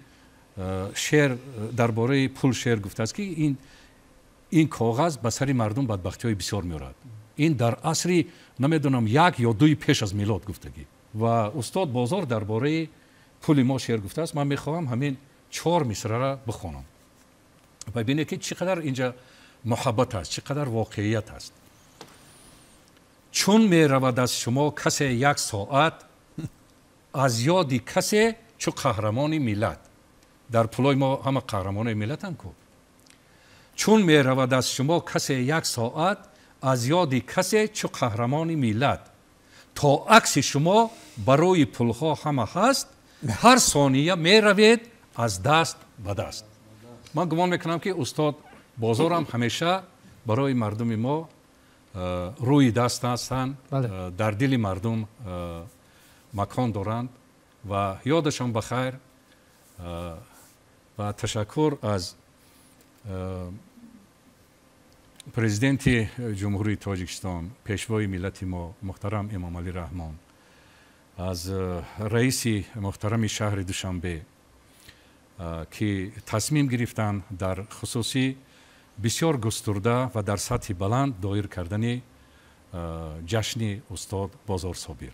шеър, дар бораи пул шеър гуфтааст, ки ин коғаз ба сари мардум бадбахтиҳои бисёр меорад. Ин дар асри намедонам як ё дуи пеш аз милод гуфтагӣ. Ва устод Бозор дар бораи пули мо шеър гуфтааст. Ман мехоҳам ҳамин чор мисрара бихонам ва бинед, ки чӣ қадар инҷа муҳаббат аст, чӣ қадар воқеият аст. Чун меравад аз шумо касе як соат, аз ёди касе чу қаҳрамони миллат. Дар пулои мо ҳама қаҳрамонои миллатанд ку. Чун меравад аз шумо касе як соат, аз ёди касе чу қаҳрамони миллат. То акси шумо барои пулҳо ҳама ҳаст, ҳар сония меравед аз даст ба даст. Ман гумон мекунам, ки устод Бозорам ҳамеша барои мардуми мо рӯи даст ҳастанд, дар дили мардум макон доранд ва ёдашон ба хайр. Ва ташаккур аз президенти Ҷумҳурии Тоҷикистон, пешвои миллати мо муҳтарам Эмомалӣ Раҳмон, аз раиси муҳтарами шаҳри Душанбе, ки тасмим гирифтанд дар хусусӣ бисёр густурда ва дар сатҳи баланд доир кардани ҷашни устод Бозор Собир.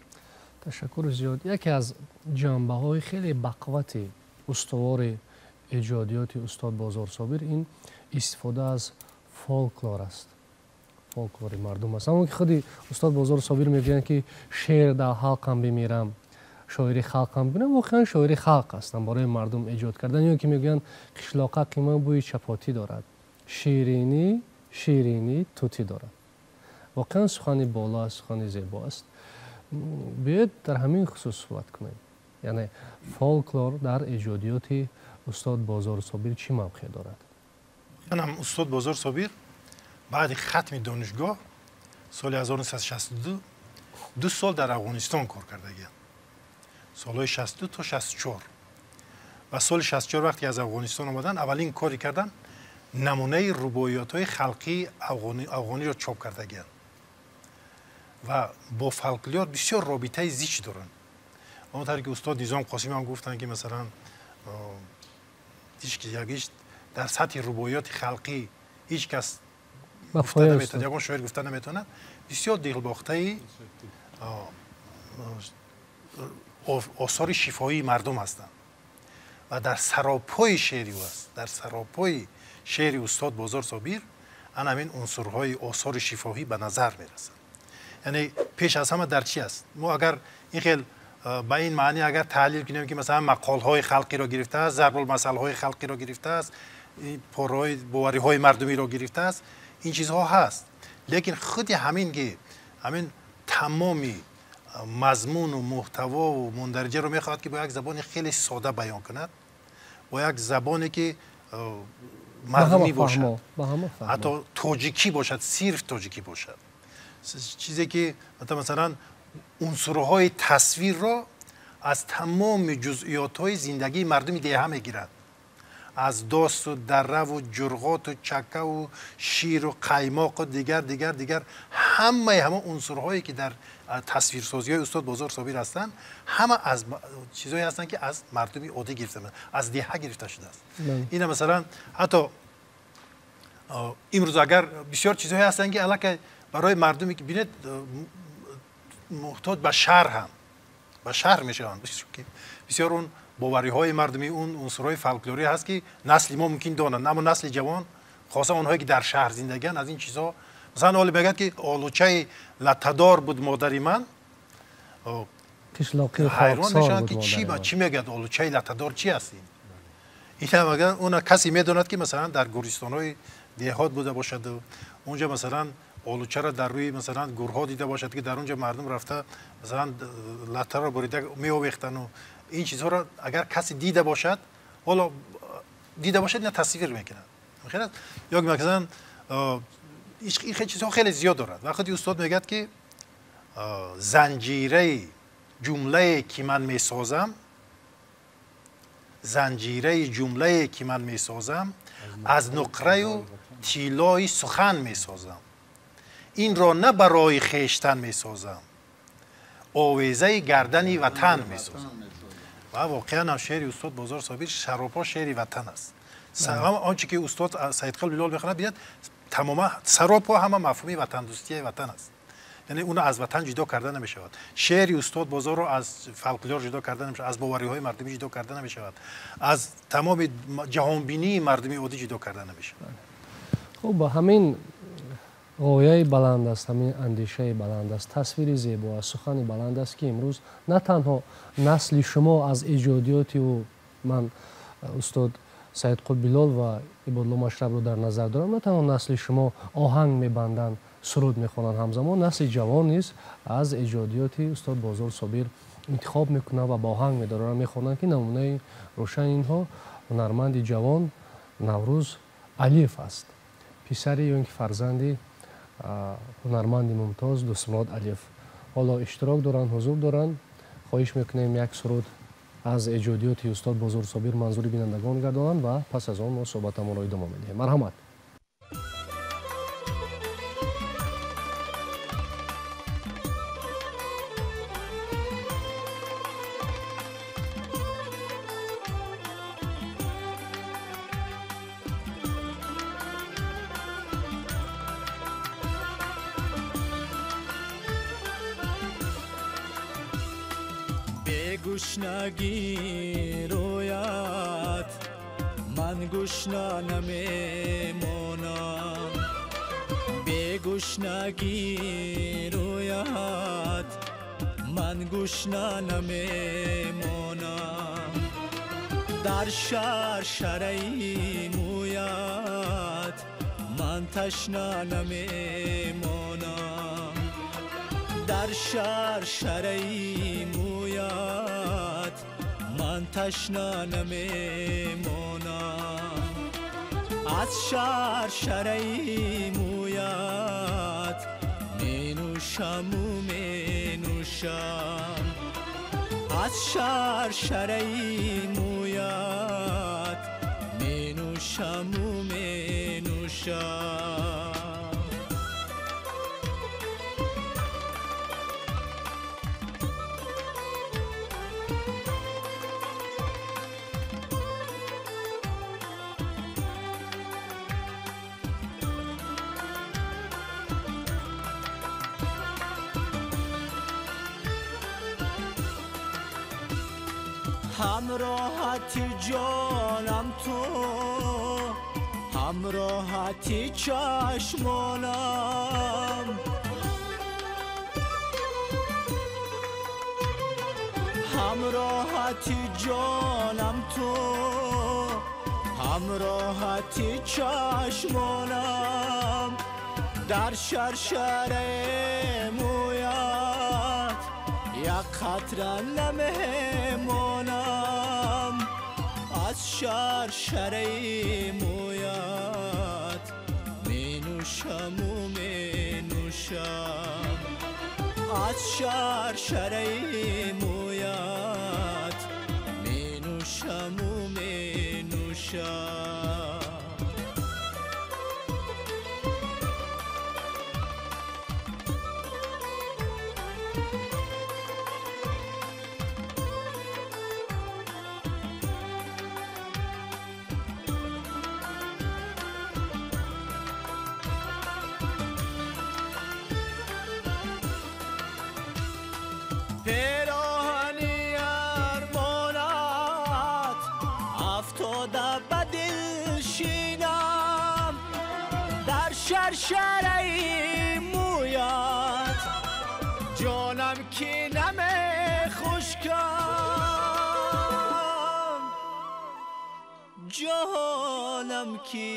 Ташаккури зиёд. Яке аз ҷанбаҳои хеле бақуввати устувори эҷодиёти устод Бозор Собир ин истифода аз фолклор аст, фолклори мардум аст. Ҳамон ки худи устод Бозор Собир мегӯянд, ки шеър дар ҳалқам бимирам, шоири халқам бимирам, воқеан шоири халқ ҳастам, барои мардум эҷод кардан. Ё ки мегӯянд қишлоқа қима бӯи чапотӣ дорад, ширинӣ ширинӣ тутӣ дорад. Воқеан сухани боло аст, сухани зебо аст. Биёед дар ҳамин хусус суҳбат кунем. Яъне фолклор дар эҷодиёти устод Бозор Собир чӣ мавқеъ дорад? Манам устод Бозор Собир баъди хатми донишгоҳ соли 1962 2 сол дар Афғонистон кор кардагиам. Солҳои 62 то 64. Ва соли 64 вақте аз Афғонистон омаданд, аввалин кори карданд, намунаи рубоиётҳои халқии афғониро чоп кардагианд ва бо фолклор бисёр робитаи зич доранд. Он тавре ки устод Низом Қосим ҳам гуфтанд, ки масалан ҳеҷ дар сатҳи рубоиёти халқӣ ҳеҷ кас гуфта наметавонад, ягон шоир гуфта наметавонад, бисёр дилбохтаи осори шифоии мардум ҳастанд ва дар саропои шеъри ӯ аст, дар саропои шеъри устод Бозор Собир ана ҳамин унсурҳои осори шифоҳӣ ба назар мерасанд. Яъне пеш аз ҳама дар чи аст? Мо агар ин хел ба ин маъни агар таҳлил кунем, ки масалан мақолҳои халқиро гирифтааст, зарбулмасалҳои халқиро гирифтааст, порҳои бовариҳои мардумиро гирифтааст, ин чизҳо ҳаст. Лекин худи ҳамин ки ҳамин тамоми мазмуну муҳтавову мундариҷаро мехоҳад, ки бо як забони хеле сода баён кунад, бо як забоне ки мардумӣ бошад, ҳатто тоҷикӣ бошад, сирф тоҷикӣ бошад, чизе ки масалан унсурҳои тасвирро аз тамоми ҷузъиётҳои зиндагии мардуми деҳа мегирад, аз досту дарраву ҷурғоту чаккаву ширу қаймоқу дигар дигар дигар, ҳамаи ҳамон унсурҳое ки дар тасвирсозиҳои устод Бозор Собир ҳастанд, ҳама аз чизҳое ҳастанд, ки аз мардуми оддӣ гирифта, аз деҳа гирифта шудааст. Ина масалан ҳатто имрӯз агар бисёр чизҳое ҳастанд, ки аллакай барои мардуме ки бинед муҳтоҷ ба шаҳр ҳам ба шаҳр мешаванд, бисёр он бовариҳои мардумӣ, он унсурҳои фолклорӣ ҳаст, ки насли мо мумкин донанд, аммо насли ҷавон, хоса онҳое ки дар шаҳр зиндагианд, аз ин чизҳо масалан оли мегӯяд, ки олучаи латтадор буд модари ман, ҳайрон мешаванд, ки чӣ мегӯяд, олучаи латтадор чи аст ин? Ин она касе медонад, ки масалан дар гӯристонҳои деҳот буда бошаду онҷа масалан олучаро дар рӯи масалан гурҳо дида бошад, ки дар онҷа мардум рафта масалан латтаро бурида меовехтану ин чизҳоро агар касе дида бошад, ҳоло дида бошад, ина тасвир мекунад. Ё масалан ин чизҳо хеле зиёд дорад. Вақте устод мегӯяд, ки занҷираи ҷумлае ки ман месозам, занҷираи ҷумлае ки ман месозам, аз нуқраю тиллои сухан месозам, инро на барои хештан месозам, овезаи гардани ватан месозам. Ва воқеан ҳам шеъри устод Бозор Собир шаропо шеъри ватан аст. Он чи ки устод Саидқул Билол мехонад, бинад тамома саропо ҳама мафҳуми ватандӯстии ватан аст. Яъне уно аз ватан ҷудо карда намешавад. Шеъри устод Бозорро аз фолклор ҷудо карда намешавад, аз бовариҳои мардумӣ ҷудо карда намешавад, аз тамоми ҷаҳонбинии мардуми оддӣ ҷудо карда намешавад. Хуб, ҳамин ғояи баланд аст, ҳамин андешаи баланд аст, тасвири зебо аст, сухани баланд аст, ки имрӯз на танҳо насли шумо аз эҷодиёти ӯ, ман устод Саидқул Билол ва Ибодулло Машрабро дар назар дорам, на танҳо насли шумо оҳанг мебанданд, суруд мехонанд, ҳамзамон насли ҷавон низ аз эҷодиёти устод Бозор Собир интихоб мекунанд ва ба оҳанг медоранд, мехонанд, ки намунаи рӯшани инҳо ҳунарманди ҷавон Наврӯз Алиев аст, писари ё ин ки фарзанди ҳунарманди мумтоз Дӯстмурод Алиев. Ҳоло иштирок доранд, ҳузур доранд. Хоҳиш мекунем як суруд аз эҷодиёти устод Бозор Собир манзури бинандагон гардонанд ва пас аз он мо суҳбатамонро идома медиҳем. Марҳамат. گشنگی رویت من گشنه نمیمانم، بی گشنگی رویت من گشنه نمیمانم، در شهر شرعی مویت من تشنه نمیمانم، در شهر شرعی مویت من تشنه نمیمانم، از شهر شرعی مویت می نوشم و می نوشم، Аз шаршараи мӯят менӯшаму менӯшам. Ҳамроҳати ҷонам ту, ҳамроҳати чашмонам, ҳамроҳати ҷонам ту, ҳамроҳати чашмонам. Дар шаршараи мӯят як қатра намемонам. Аз шаршараи мӯят менӯшаму менӯшам. Аз шаршараи мӯят менӯшаму менӯшам. Пироҳани армонат афтода ба дил шинам, дар шаршараи мӯят ҷонам ки намехушкам, ҷонам ки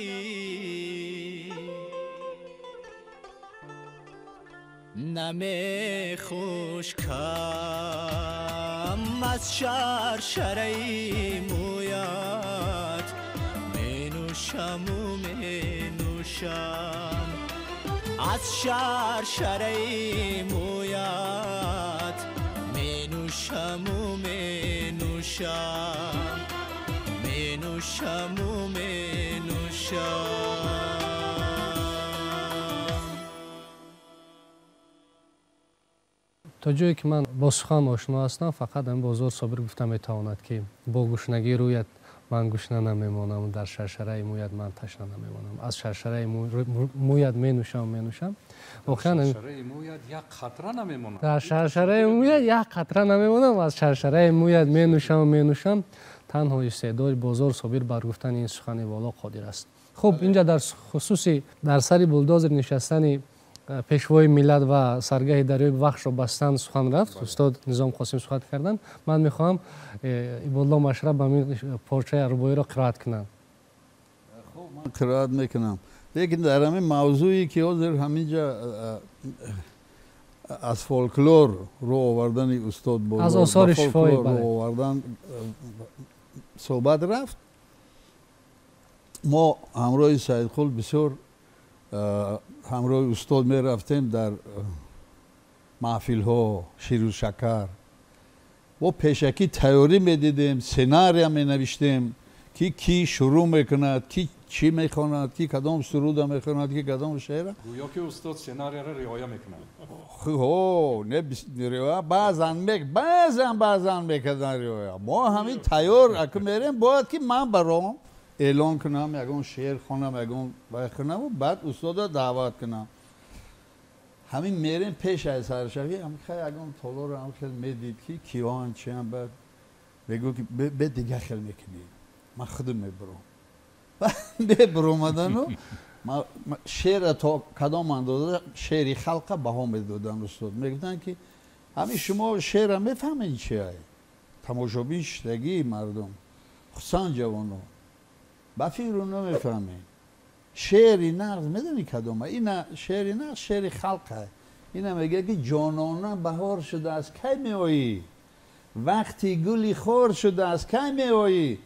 намехушкам. Аз шаршараи мӯят менӯшаму менӯшам. Аз шаршараи мӯят менӯшаму менӯшам, менӯшаму менӯшам. То ҷое ки ман бо сухан ошно ҳастам, фақат ҳамин Бозор Собир гуфта метавонад, ки бо гушнагӣ рӯят ман гушна намемонам, дар шаршараи мӯят ман ташна намемонам. Аз шаршараи мӯят менӯшам, менӯшам. Воқеан дар шаршараи мӯят як қатра намемонам, аз шаршараи мӯят менӯшам, менӯшам. Танҳо истеъдоди Бозор Собир бар гуфтани ин сухани воло қодир аст. Хуб, инҷа дар хусуси дар сари булдозер нишастани пешвои миллат ва саргаҳи дарёи Вахшро бастан сухан рафт. Устод Низом Қосим суҳбат карданд. Ман мехоҳам Ибодулло Машраб ба ҳамин порчаи рубоиро қироат кунам. Хуб, ман қироат мекунам. Лекин дар ҳамин мавзӯе ки ҳозир ҳаминҷа аз фолклор рӯ овардани устод Бозор, аз осори шифоӣ рӯ овардан суҳбат рафт. Мо ҳамроҳи Саидқул бисёр ҳамроҳи устод мерафтем дар маҳфилҳо, ширу шакар. Мо пешакӣ тайёрӣ медидем, сценария менавиштем, ки кӣ шурӯъ мекунад, ки чӣ мехонад, ки кадом суруда мехонад, ки кадом шеъра. Гӯё ки устод сценарияро риоя мекунад. Ҳо, не риоя, баъзан мекардан риоя. Мо ҳамин тайёр аку мерем, бояд ки ман баром эълон кунам, ягон шеър хонам, ягон вай хонаму баъд устода даъват кунам. Ҳамин мерем пеш аз саршавӣ, ҳам хай ягон толорро ҳам хел медид, ки киён чиан, баъд мегӯ ки бе дига хел мекунӣ, ман худам мебурам. Мебуромадану шеъра то кадом андоза шеъри халқа баҳо медоданд устод. Мегуфтанд ки ҳамин шумо шеъра мефаҳмед чиай? Тамошобин шидагии мардум, хусусан ҷавонон ба фикру намефаҳмед. Шеъри нағз медонӣ кадома? Ина шеъри нағз шеъри халқа. Ина мегӯяд ки ҷонона баҳор шудааст, кай меоӣ? Вақти гули хор шудааст, кай меоӣ?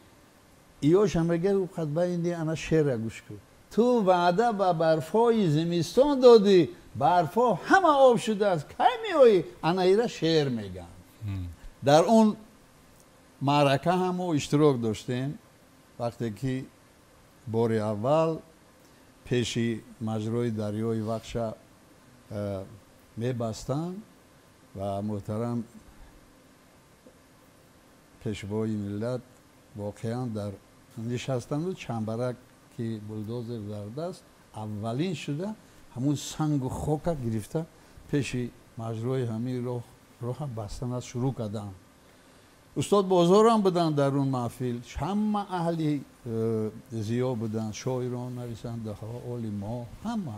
Иёшам мегӯяд ӯ қад байни ана шеъра гӯш кун. Ту ваъда ба барфҳои зимистон додӣ, барфҳо ҳама об шудааст, кай меоӣ? Ана ира шеър мегӯянд. Дар он Маърака ҳам мо иштирок доштем, вақте ки бори аввал пеши маҷрои дарёи Вахша мебастанд ва муҳтарам пешвои миллат воқеан дар нишастанду чамбарак ки булдозер дар даст аввалин шуда ҳамун сангу хока гирифта пеши маҷрои ҳамин роҳа бастан аз шурӯъ карданд. Устод Бозорам буданд дар он маҳфил, ҳама аҳли зиё буданд, шоирон, нависандаҳо, олимҳо, ҳама.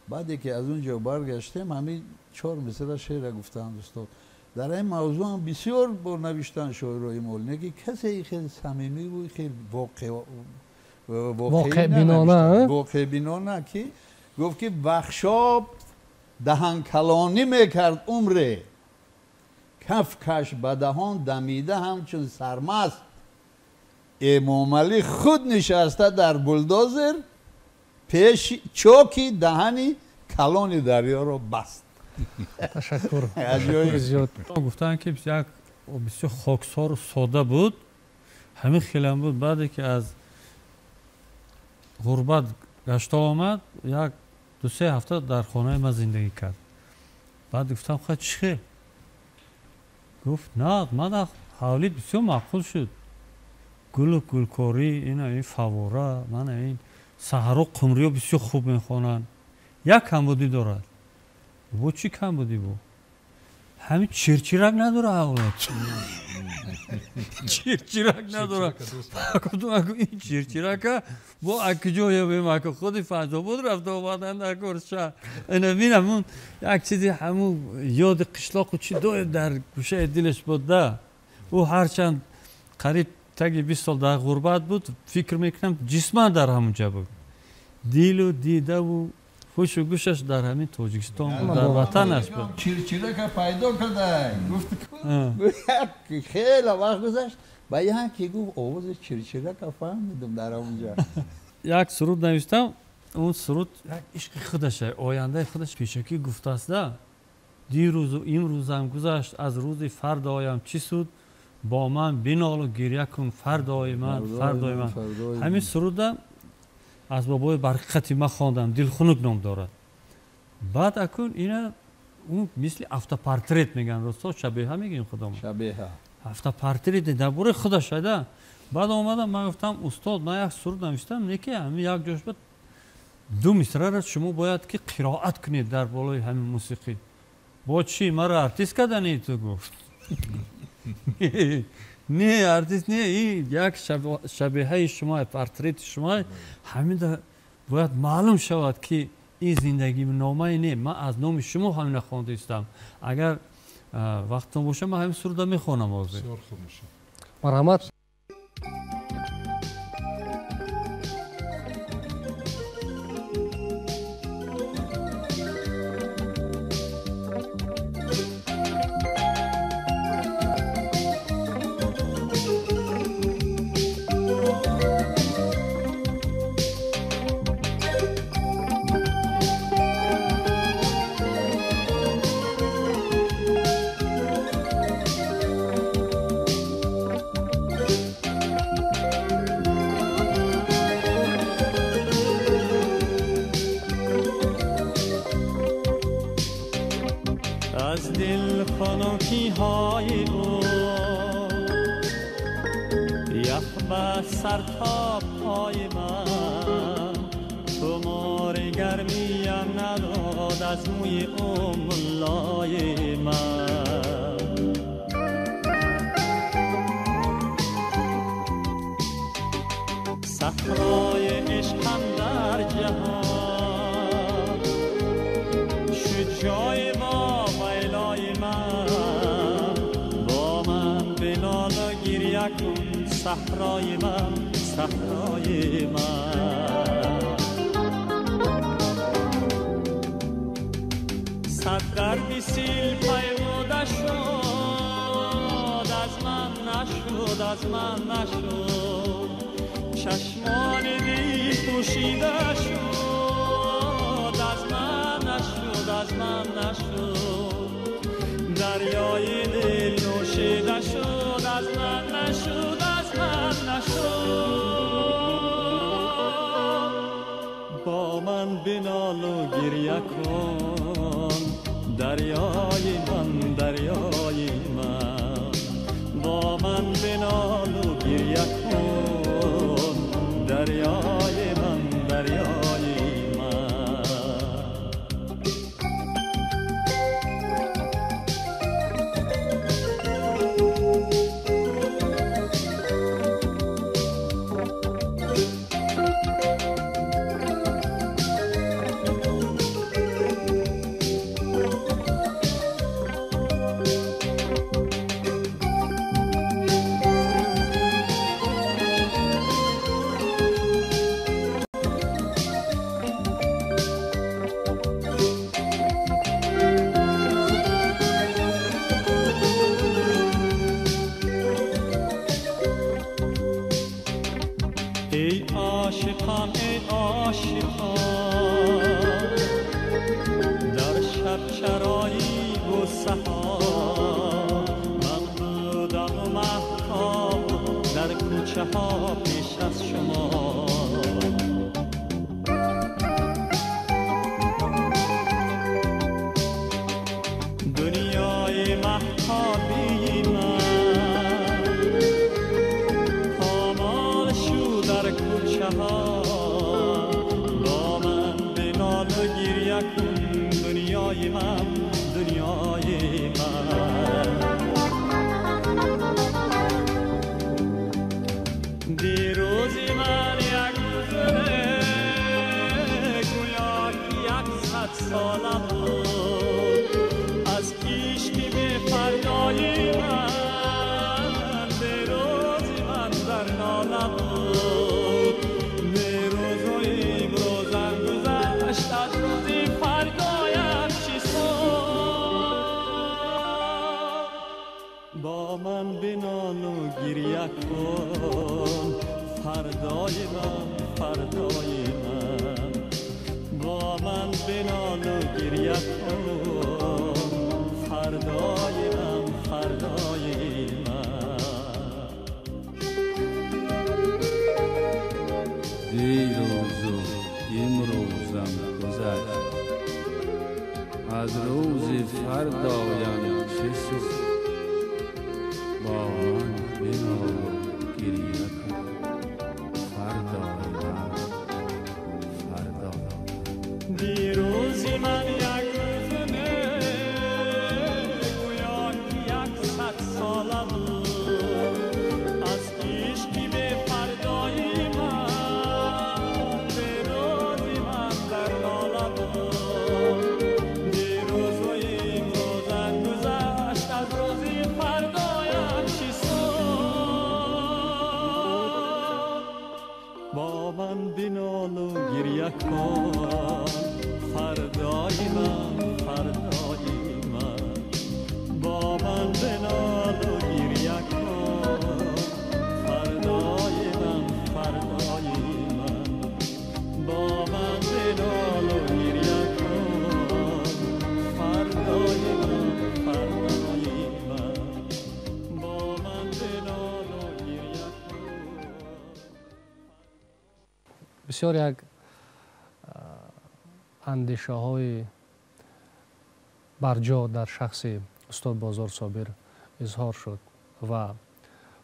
Баъде ки аз он ҷо баргаштем, ҳамин 4 мисра шеъра гуфтанд устод. Дар ин мавзӯъ ҳам бисёр бор навиштанд шоирои мо, лекин касе хеле самимӣ ва хеле воқеъбинона ки гуфт ки Вахшоб даҳанкалонӣ мекард умре, кафкаш ба даҳон дамида ҳамчун сармаст, Эмомалӣ худ нишаста дар булдозер пеши чоки даҳани калони дарёро баст. Ташаккур. Зиёд. Гуфтанд ки як бисёр хоксору сода буд, ҳамин хелам буд. Баъде ки аз ғурбат гашта омад, як 2-3 ҳафта дар хонаи ман зиндагӣ кард. Баъд гуфтам ха чӣ хел? Гуфт на, ман ҳавлит бисёр маъқул шуд. Гулу гулкорӣ, ина ин фавора, мана ин саҳаро қумриё бисёр хуб мехонанд. Як камбудӣ дорад. Бо чӣ камбудӣ бу? Ҳамин чирчирак надорад ҳавлат. Чирчирак надорад. Гуфтам ин чирчирака бо акиҷо ёбем, ака худи Файзобод рафта омадан дар корша. Ина бинам як чизи ҳамун ёди қишлоқу чӣ доим дар гӯшаи дилаш буд да. Ӯ ҳарчанд қариб таги 20 сол дар ғурбат буд, фикр мекунам ҷисман дар ҳамун ҷа буд. Дилу дидаву ҳушу гӯшаш дар ҳамин Тоҷикистон буд, дар ватанаш буд. Чирчирака пайдо карда, гуфт хеле вақт гузашт, ба яке гуфт овози чирчирака фаҳмидам дар ҳамун ҷа. Як суруд навиштам, он суруд як ишқи худаша, ояндаи худаш пешакӣ гуфтааст да. Дирӯзу имрӯзам гузашт, аз рӯзи фардоям чӣ суд, бо ман бинолу гиря кун фардои ман, фардои ман. Ҳамин суруда аз бобои барқати ман хондам, Дилхунук ном дорад. Баъд акун ина он мисли автопортрет мегӯянд, росто шабеҳа мегӯем худомон. Шабеҳа. Автопортрет дар бораи худаш да. Баъд омадам ман гуфтам устод, ман як суруд навиштам, не ки ҳамин як ҷош буд, 2 мисраро шумо бояд ки қироат кунед дар болои ҳамин мусиқӣ. Бо чӣ маро артист кардани ту гуфт. Не, артист не, ин як шабеҳаи шумо, портрети шумо, ҳамин бояд маълум шавад ки ин зиндагиномае не, ман аз номи шумо ҳамина хонда истам. Агар вақтон боша, ман ҳамин суруда мехонам ҳозир. Бисёр хуб мешавад. Марҳамат. خنکی‌های او یخ به سر تا پای من، تمار گرمیم نداد از موی او ملای من. صحرای عشقم در جهان شد جای با ویلای من، با من بلال گریه کن صحرای من، صحرای من. صد درد سیل پیموده شد از من نشد، از من نشد، چشمان دل پوشیده شد از من نشد، از من نشد، دریای دل نوشیده شد با من بنال و گریه کن دریای من، دریای من، با من بنال و گریه کن دریای من، دریای من. ای عاشقان، ای عاشقان، در شب چرایی و سها من بودم و مهتاب در کوچه ها پیش از شما. دنیای مهتابی من پامال شو در کوچه ها، با من بنال و گریه کن دنیای من، دنیای من. دیروز من یک روزه گویا که 100 ساله بود، از عشق به فردای من دیروز من در ناله بود. دیروز و امروزم گذشت، از روزی فردایم چی سود؟ با من بنال و گریه کن فردای من، فردای من، با من بنال و گریه کن فردای من، فردای من. دیروز و امروزم گذشت، از روز فردایم چه سود؟ با من بنال و گریه کن فردای من، فردای من. دیروز من یک روز نه گویا که 100 ساله بود، از عشق به فردای من دیروز من در ناله بود. دیروز و امروزم گذشت، از روزی فردایم چی سود؟ با من بنال و گریه کن فردای من، فردای من، با من بنال و گریه کن فردای من، فردای من، با من بنال و گریه کن فردای من، فردای من، با من بنال و گریه کن. بسیار یک андешаҳои барҷо дар шахси устод Бозор Собир изҳор шуд ва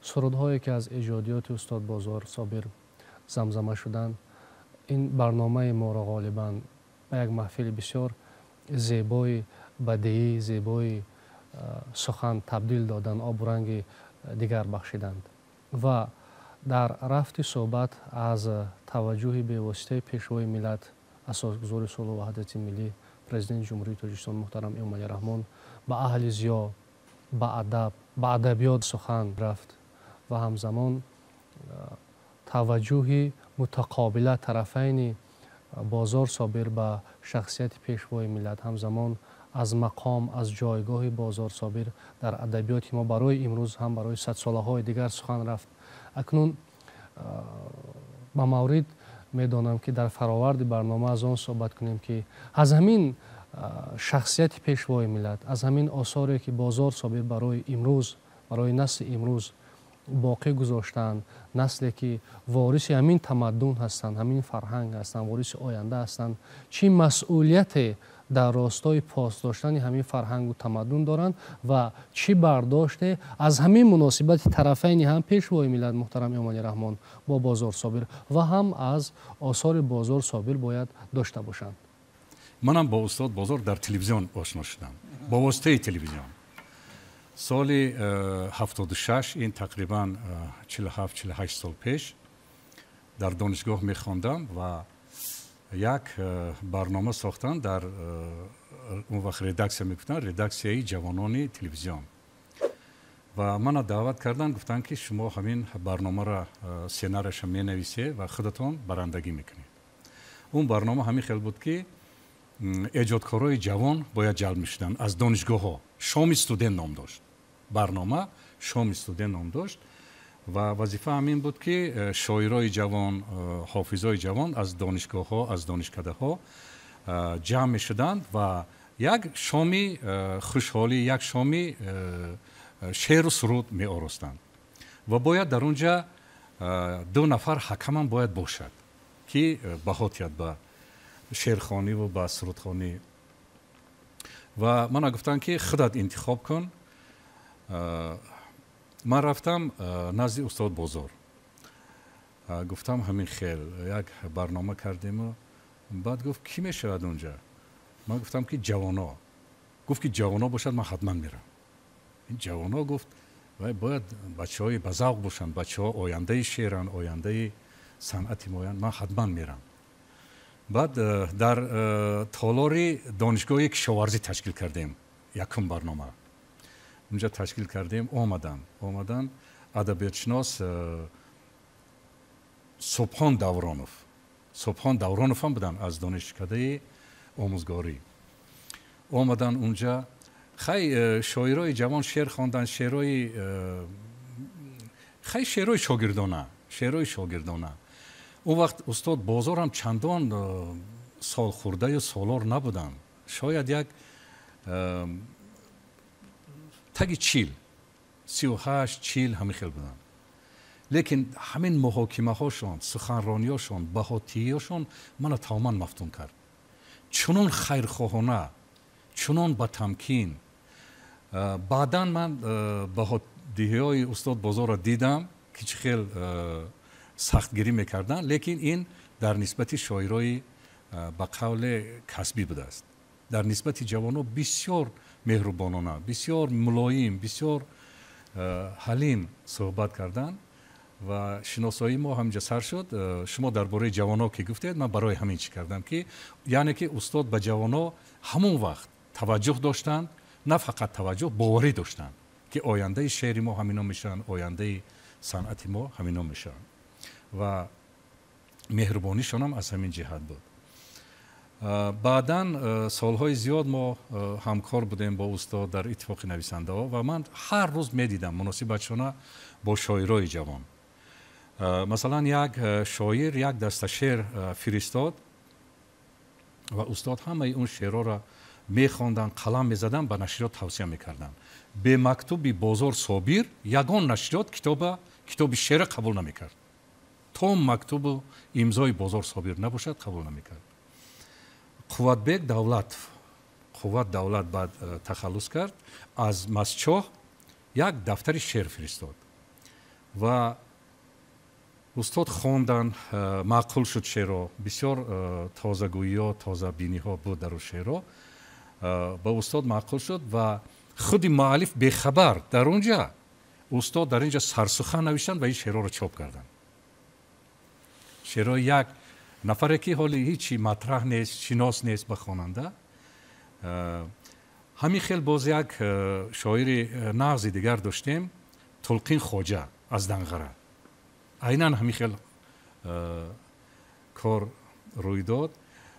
сурудҳое ки аз эҷодиёти устод Бозор Собир замзама шуданд, ин барномаи моро ғолибан ба як маҳфили бисёр зебои бадеӣ, зебои сухан табдил доданд, обуранги дигар бахшиданд. Ва дар рафти суҳбат аз таваҷҷӯҳи бевоситаи пешвои миллат, асосгузори сулҳу ваҳдати миллӣ, президенти Ҷумҳурии Тоҷикистон муҳтарам Эмомалӣ Раҳмон ба аҳли зиё, ба адаб, ба адабиёт сухан рафт ва ҳамзамон таваҷҷӯҳи мутақобила тарафайни Бозор Собир ба шахсияти пешвои миллат, ҳамзамон аз мақом, аз ҷойгоҳи Бозор Собир дар адабиёти мо барои имрӯз ҳам барои садсолаҳои дигар сухан рафт. Акнун ба маврид медонам ки дар фароварди барнома аз он суҳбат кунем ки аз ҳамин шахсияти пешвои миллат, аз ҳамин осоре ки Бозор Собир барои имрӯз, барои насли имрӯз боқӣ гузоштанд, насле ки вориси ҳамин тамаддун ҳастанд, ҳамин фарҳанг ҳастанд, вориси оянда ҳастанд, чӣ масъулияте дар ростои пос доштани ҳамин фарҳангу тамаддун доранд ва чӣ бардоште аз ҳамин муносибати тарафайни ҳам Пешвои миллат муҳтарам Эмомалӣ Раҳмон бо Бозор Собир ва ҳам аз осори Бозор Собир бояд дошта бошанд. Манам бо устод Бозор дар телевизион ошно шудам, бо воситаи телевизион. Соли 76, ин тақрибан 47-48 сол пеш, дар донишгоҳ мехондам ва як барнома сохтанд дар он вақт редаксия мегуфтанд, редаксияи ҷавонони телевизион. Ва мана даъват карданд, гуфтанд ки шумо ҳамин барномаро сценарияша менависед ва худатон барандагӣ мекунед. Он барнома ҳамин хел буд ки эҷодкорои ҷавон бояд ҷалб мешуданд аз донишгоҳҳо. Шоми студент ном дошт. Барнома Шоми студент ном дошт ва вазифа ҳамин буд ки шоирои ҷавон, ҳофизои ҷавон аз донишгоҳҳо, аз донишкадаҳо ҷамъ мешуданд ва як шоми хушҳолӣ, як шоми шеъру суруд меоростанд. Ва бояд дар он ҷа ду нафар ҳакамам бояд бошад ки баҳо диҳад ба шеърхониву ба сурудхонӣ. Ва мана гуфтанд ки худат интихоб кун. Ман рафтам назди устод Бозор, гуфтам ҳамин хел як барнома кардему. Баъд гуфт кӣ мешавад онҷа? Ман гуфтам ки ҷавоно. Гуфт ки ҷавоно бошад, ман ҳатман мерам. Ин ҷавоно, гуфт, вай бояд бачаҳои ба завқ бошанд, бачаҳо ояндаи шеъранд, ояндаи санъати моянд, ман ҳатман мерам. Баъд дар толори донишгоҳи кишоварзӣ ташкил кардем якум барнома. Унҷа ташкил кардем, омадан адабиётшинос Субҳон Давронов. Субҳон Давронов ҳам буданд аз донишкадаи омӯзгорӣ. Омадан унҷа, хай шоирои ҷавон шеър хонданд, шеърҳои хай шеърҳои шогирдона, шеърҳои шогирдона. Он вақт устод Бозор ҳам чандон солхӯрдаю солор набуданд. Шояд як таги 40, 38, 40 ҳамин хел буданд. Лекин ҳамин муҳокимаҳошон, суханрониҳошон, баҳотиҳошон мана тамоман мафтун кард. Чунон хайрхоҳона, чунон ба тамкин. Баъдан ман баҳодиҳиҳои устод Бозорро дидам ки чӣ хел сахтгирӣ мекарданд, лекин ин дар нисбати шоирои ба қавле касбӣ будааст. Дар нисбати ҷавонҳо бисёр меҳрубонона, бисёр мулоим, бисёр ҳалим суҳбат карданд ва шиносоии мо ҳаминҷа сар шуд. Шумо дар бораи ҷавонҳо ки гуфтед, ман барои ҳамин чӣ кардам ки яъне ки устод ба ҷавонҳо ҳамон вақт таваҷҷӯҳ доштанд, на фақат таваҷҷӯҳ, боварӣ доштанд ки ояндаи шеъри мо ҳамино мешаванд, ояндаи санъати мо ҳамино мешаванд. Ва меҳрубонишонам аз ҳамин ҷиҳат буд. Баъдан солҳои зиёд мо ҳамкор будем бо устод дар иттифоқи нависандаҳо ва ман ҳар рӯз медидам муносибатшона бо шоирои ҷавон. Масалан, як шоир як даста шеър фиристод ва устод ҳамаи он шеърҳоро мехонданд, қалам мезаданд, ба нашриёт тавсия мекарданд. Бе мактуби Бозор Собир ягон нашриёт китоби шеъра қабул намекард. То мактубу имзои Бозор Собир набошад, қабул намекард. Қувватбек Давлатов, Қувват Давлат баъд тахаллус кард, аз Масчоҳ як дафтари шеър фиристод ва устод хонданд, маъқул шуд шеърро, бисёр тозагӯиҳо, тозабиниҳо буд дар шеърро, ба устод маъқул шуд ва худи муаллиф бехабар дар он ҷа устод дар ин ҷа сарсухан навиштанд ва ин шеърҳоро чоп карданд. Шеърҳои як нафаре ки ҳоли ҳичи матраҳ нест, шинос нест ба хонанда. Ҳамин хел боз як шоири нағзи дигар доштем, Тулқин Хоҷа аз Данғара. Айнан ҳамин хел кор рӯй дод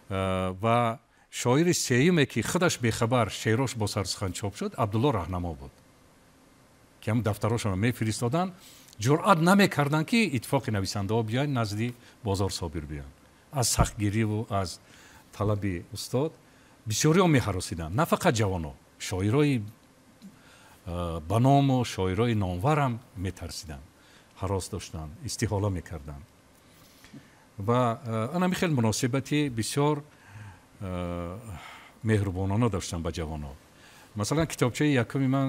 ва шоири сеюме ки худаш бехабар шеърош бо сарсухан чоп шуд, Абдулло Раҳнамо буд, ки ҳам дафтарошонро мефиристоданд, ҷуръат намекарданд ки иттифоқи нависандаҳо биёянд назди Бозор Собир биёянд. Аз сахтгириву аз талаби устод бисёриҳо меҳаросиданд, на фақат ҷавонҳо, шоирои ба ному шоирои номварам метарсиданд. ҳарос доштанд, истиҳола мекарданд. Ва ана хел муносибати бисёр меҳрубонона доштанд ба ҷавонон. Масалан, китобчаи якуми ман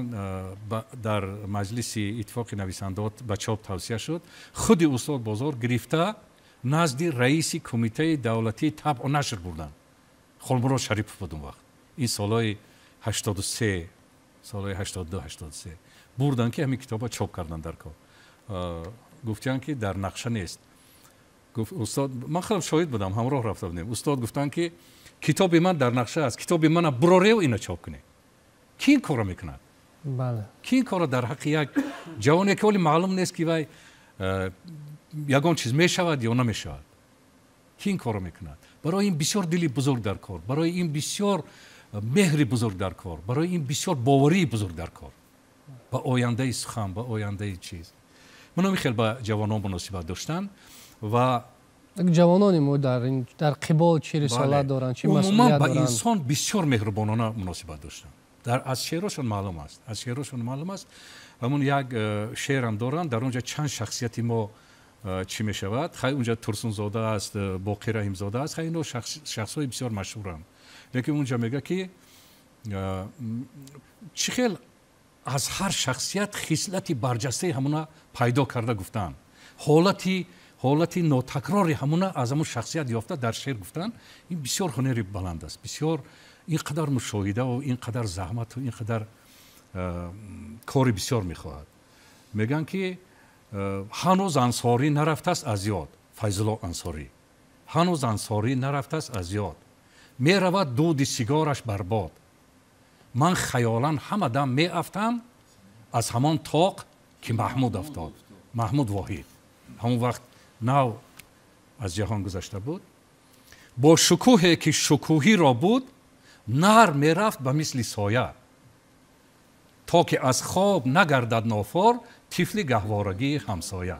дар маҷлиси иттифоқи нависандаҳо ба чоп тавсия шуд. Худи устод Бозор гирифта назди раиси кумитаи давлатии табъу нашр бурданд. Холмурод Шарипов буд он вақт. Ин солҳои 83, солҳои 82, 83 бурданд, ки ҳамин китоба чоп карданд дар кор. Гуфтиянд, ки дар нақша нест. Гуфт устод, ман худам шоҳид будам, ҳамроҳ рафта будем. Устод гуфтанд, ки китоби ман дар нақша аст, китоби мана бурорев, ина чоп кунед. Ки ин корро мекунад? Ки ин корро дар ҳаққи як ҷавоне, ки ҳоли маълум нест, ки вай ягон чиз мешавад ё намешавад, ки ин корро мекунад? Барои ин бисёр дили бузург дар кор, барои ин бисёр меҳри бузург дар кор, барои ин бисёр боварии бузург дар кор ба ояндаи сухан, ба ояндаи чиз. Ман хел ба ҷавонон муносибат доштан ва Ҷавонони мо дар қибол чӣ рисолат доранд, чӣ умуман масъулият ба доранд? Инсон бисёр меҳрубонона муносибат доштанд. Дар аз шеърашон маълум аст, аз шеърашон маълум аст. Ҳамун як шеърам доранд, дар онҷа чанд шахсияти мо чӣ мешавад. Хай, унҷа Турсунзода аст, Боқир Раҳимзода аст, хай, ино шахсҳои бисёр машҳуранд, лекин унҷа мега, ки чӣ хел аз ҳар шахсият хислати барҷастаи ҳамуна пайдо карда гуфтанд, ҳолати нотакрори ҳамуна аз ҳамун шахсият ёфта дар шеър гуфтанд. Ин бисёр ҳунари баланд аст, бисёр ин қадар мушоҳидаву ин қадар заҳмату ин қадар кори бисёр мехоҳад. Мегӯянд, ки ҳанӯз Ансорӣ нарафтааст аз ёд, Файзулло Ансорӣ, ҳанӯз Ансорӣ нарафтааст аз ёд, меравад дуди сигораш барбод. Ман хаёлан ҳама дам меафтам аз ҳамон тоқ, ки Маҳмуд афтод. Маҳмуд Воҳид ҳамон вақт нав аз ҷаҳон гузашта буд. Бо шукӯҳе, ки шукӯҳиро буд, нар мерафт ба мисли соя, то ки аз хоб нагардад нофор тифли гаҳворагии ҳамсоя.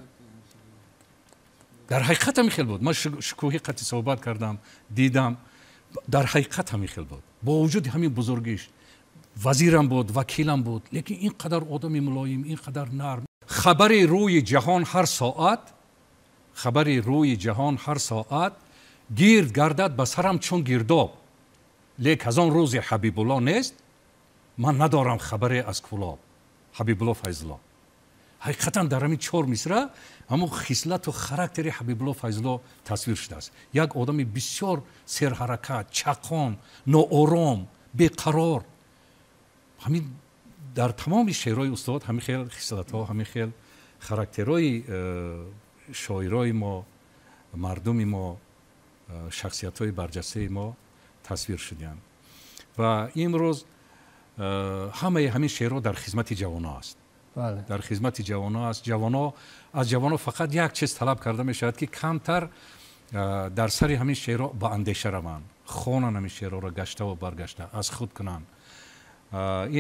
Дар ҳақиқат ҳамин хел буд. Ман Шукӯҳӣ қати суҳбат кардам, дидам, дар ҳақиқат ҳамин хел буд. Бо вуҷуди ҳамин бузургиш, вазирам буд, вакилам буд, лекин ин қадар одами мулоим, ин қадар нарм. Хабари рӯи ҷаҳон ҳар соат, хабари рӯи ҷаҳон ҳар соат гирд гардад ба сарам чун гирдоб, лек аз он рӯзи Ҳабибулло нест, ман надорам хабаре аз Кӯлоб. Ҳабибулло Файзулло. Ҳақиқатан дар ҳамин чор мисра ҳамон хислату характери Ҳабибулло Файзулло тасвир шудааст. Як одами бисёр серҳаракат, чақон, ноором, беқарор. Ҳамин дар тамоми шеърҳои устод ҳамин хел хислатҳо, ҳамин хел характерҳои шоирои мо, мардуми мо, шахсиятҳои барҷастаи мо тасвир шуданд. Ва имрӯз ҳамаи ҳамин шеърҳо дар хизмати ҷавоно аст, дар хизмати ҷавоно аст. Ҷавоно, аз ҷавоно фақат як чиз талаб карда мешавад, ки камтар дар сари ҳамин шеърҳо ба андеша раванд, хонанд ҳамин шеърҳоро гаштаву баргашта, аз худ кунанд.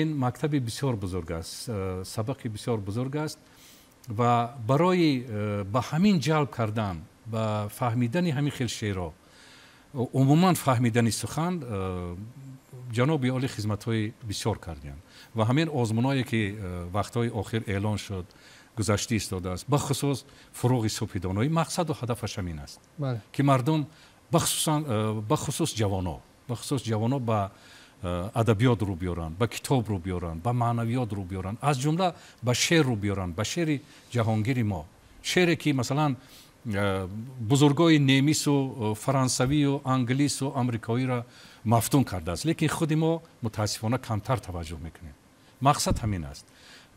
Ин мактаби бисёр бузург аст, сабақи бисёр бузург аст. Ва барои ба ҳамин ҷалб кардан, ба фаҳмидани ҳамин хел шеърҳо, умуман фаҳмидани сухан, ҷаноби олӣ хизматҳои бисёр кардиянд. Ва ҳамин озмуное, ки вақтҳои охир эълон шуд, гузашта истодааст, бахусус Фуруғи субҳи доноӣ, мақсаду ҳадафаш ҳамин аст, ки мардум, бахусус ҷавоно, бахусус ҷавоно ба адабиёт рӯ биёранд, ба китоб рӯ биёранд, ба маънавиёт рӯ биёранд, аз ҷумла ба шеър рӯ биёранд, ба шеъри ҷаҳонгири мо, шеъре, ки масалан бузургои немису фаронсавию англису амрикоиро мафтун кардааст, лекин худи мо мутаассифона камтар таваҷҷӯҳ мекунем. Мақсад ҳамин аст.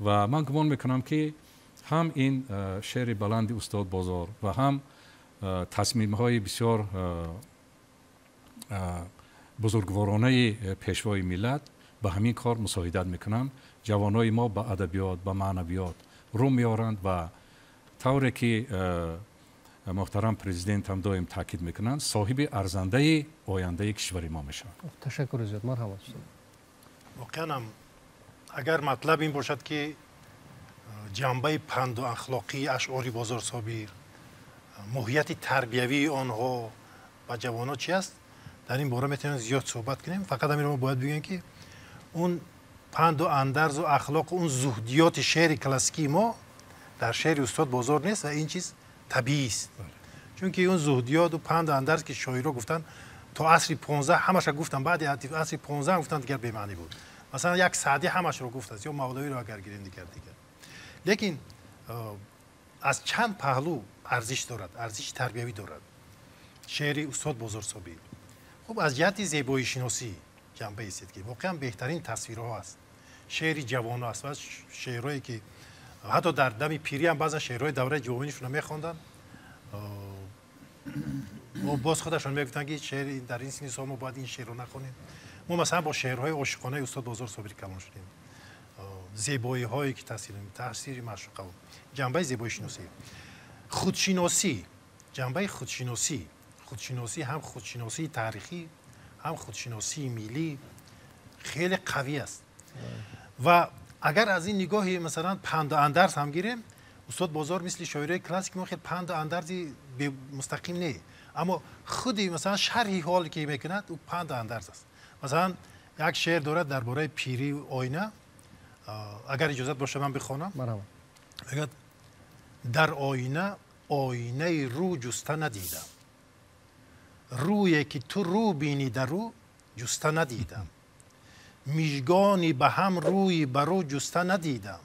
Ва ман гумон мекунам, ки ҳам ин шеъри баланди устод Бозор ва ҳам тасмимҳои бисёр бузургворонаи пешвои миллат ба ҳамин кор мусоидат мекунанд. Ҷавонои мо ба адабиёт, ба маънавиёт рӯ меоранд ва тавре ки муҳтарам президент ҳам доим таъкид мекунанд, соҳиби арзандаи ояндаи кишвари мо мешаванд. Ташаккури зиёд, марҳамат. Воқеан ҳам, агар матлаб ин бошад, ки ҷанбаи панду ахлоқии ашъори Бозор Собир, моҳияти тарбиявии онҳо ба ҷавонон чи аст, дар ин бора метавонем зиёд суҳбат кунем. Фақат ҳаминро мо бояд бигӯем, ки он панду андарзу ахлоқу он зуҳдиёти шеъри классикии мо дар Дар шеъри устод Бозор нест ва ин чиз табиӣ аст. Чунки он зуҳдиёт ва панду андарз ки шоиро гуфтанд то асри 15 ҳамаша гуфтанд, баъди асри 15 гуфтанд дигар бемаънӣ буд. Масалан як Саъдӣ ҳамашро гуфтааст ё Мавлавиро агар гирем дигар. Лекин аз чанд паҳлӯ арзиш дорад, арзиши тарбиявӣ дорад шеъри устод Бозор Собир. Хуб, аз ҷиҳати зебоишиносӣ ҷанбае аст ки воқеан беҳтарин тасвирҳо аст. Шеъри ҷавоно аст ва шеърҳое ки ҳатто дар дами пирӣ ҳам баъзан шеърҳои давраи ҷавонишонро мехонданд, боз худашон мегуфтанд ки шеър дар ин синни сол мо бояд ин шеърро нахонем. Мо масалан бо шеърҳои ошиқонаи устод Бозор Собир калон шудем. Зебоиҳое ки таъсири маъшуқа, ҷанбаи зебоишиносӣ, худшиносӣ, ҷанбаи худшиносӣ, худшиносӣ ҳам худшиносии таърихӣ ҳам худшиносии миллӣ хеле қавӣ аст. Ва агар аз ин нигоҳи масалан панду андарз ҳам гирем, устод Бозор мисли шоирои классик мо хеле панду андарзи мустақим не, аммо худи масалан шарҳи ҳоле ки мекунад ӯ панду андарз аст. Масалан як шеър дорад дар бораи пирию оина, агар иҷозат бошад ман бихонам. Мегӯяд: дар оина оинаи рӯ ҷуста надидам, рӯе ки ту рӯ бинӣ дар рӯ ҷуста надидам, мижгони ба ҳам рӯи ба рӯ ҷуста надидам,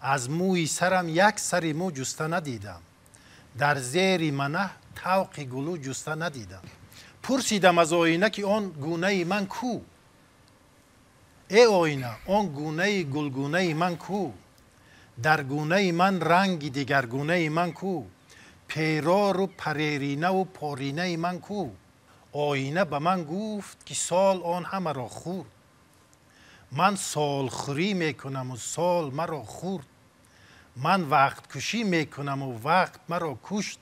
аз мӯи сарам як сари мӯ ҷуста надидам, дар зери манаҳ тавқи гулӯ ҷуста надидам. Пурсидам аз оина ки он гунаи ман кӯ, э оина он гунаи гулгунаи ман кӯ, дар гунаи ман ранги дигаргунаи ман кӯ, перору пареринаву поринаи ман кӯ. Оина ба ман гуфт ки сол он ҳамаро хӯрд, ман солхӯрӣ мекунаму сол маро хӯрд, ман вақткушӣ мекунаму вақт маро кушт,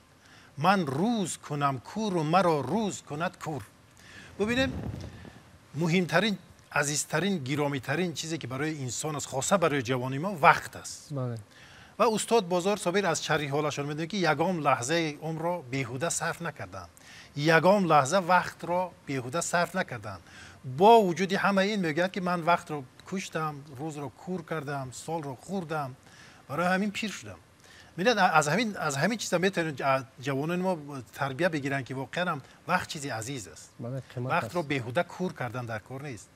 ман рӯз кунам кӯру маро рӯз кунад кӯр. Бубинем, муҳимтарин, азизтарин, гиромитарин чизе ки барои инсон аст, хоса барои ҷавони мо, вақт аст. Ва устод Бозор Собир аз шарҳи ҳолашон медонем ки ягон лаҳзаи умрро беҳуда сарф накарданд, ягон лаҳза вақтро беҳуда сарф накарданд. Бо вуҷуди ҳамаи ин мегӯяд ки ман вақтро куштам, рӯзро кур кардам, солро хӯрдам, барои ҳамин пир шудам. Мебинед, аз ҳамин чиза метавонед ҷавонони мо тарбия бигиранд ки воқеан ҳам вақт чизи азиз аст. Вақтро беҳуда кур кардан дар кор нест,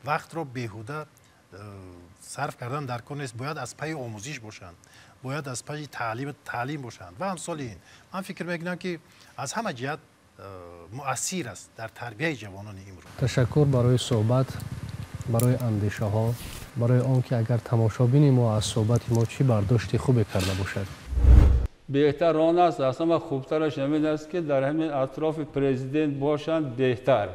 вақтро беҳуда сарф кардан дар кор нест. Бояд аз пайи омӯзиш бошанд, бояд аз пайи таълим бошанд ва амсоли ин. Ман фикр мекунам ки аз ҳама ҷиҳат муассир аст дар тарбияи ҷавонони имрӯз. Ташаккур барои суҳбат, барои андешаҳо, барои он ки агар тамошобини мо аз суҳбати мо чӣ бардошти хубе карда бошад. Беҳтар он аст, аз ҳама хубтараш ҳамин аст ки дар ҳамин атрофи президент бошанд беҳтар,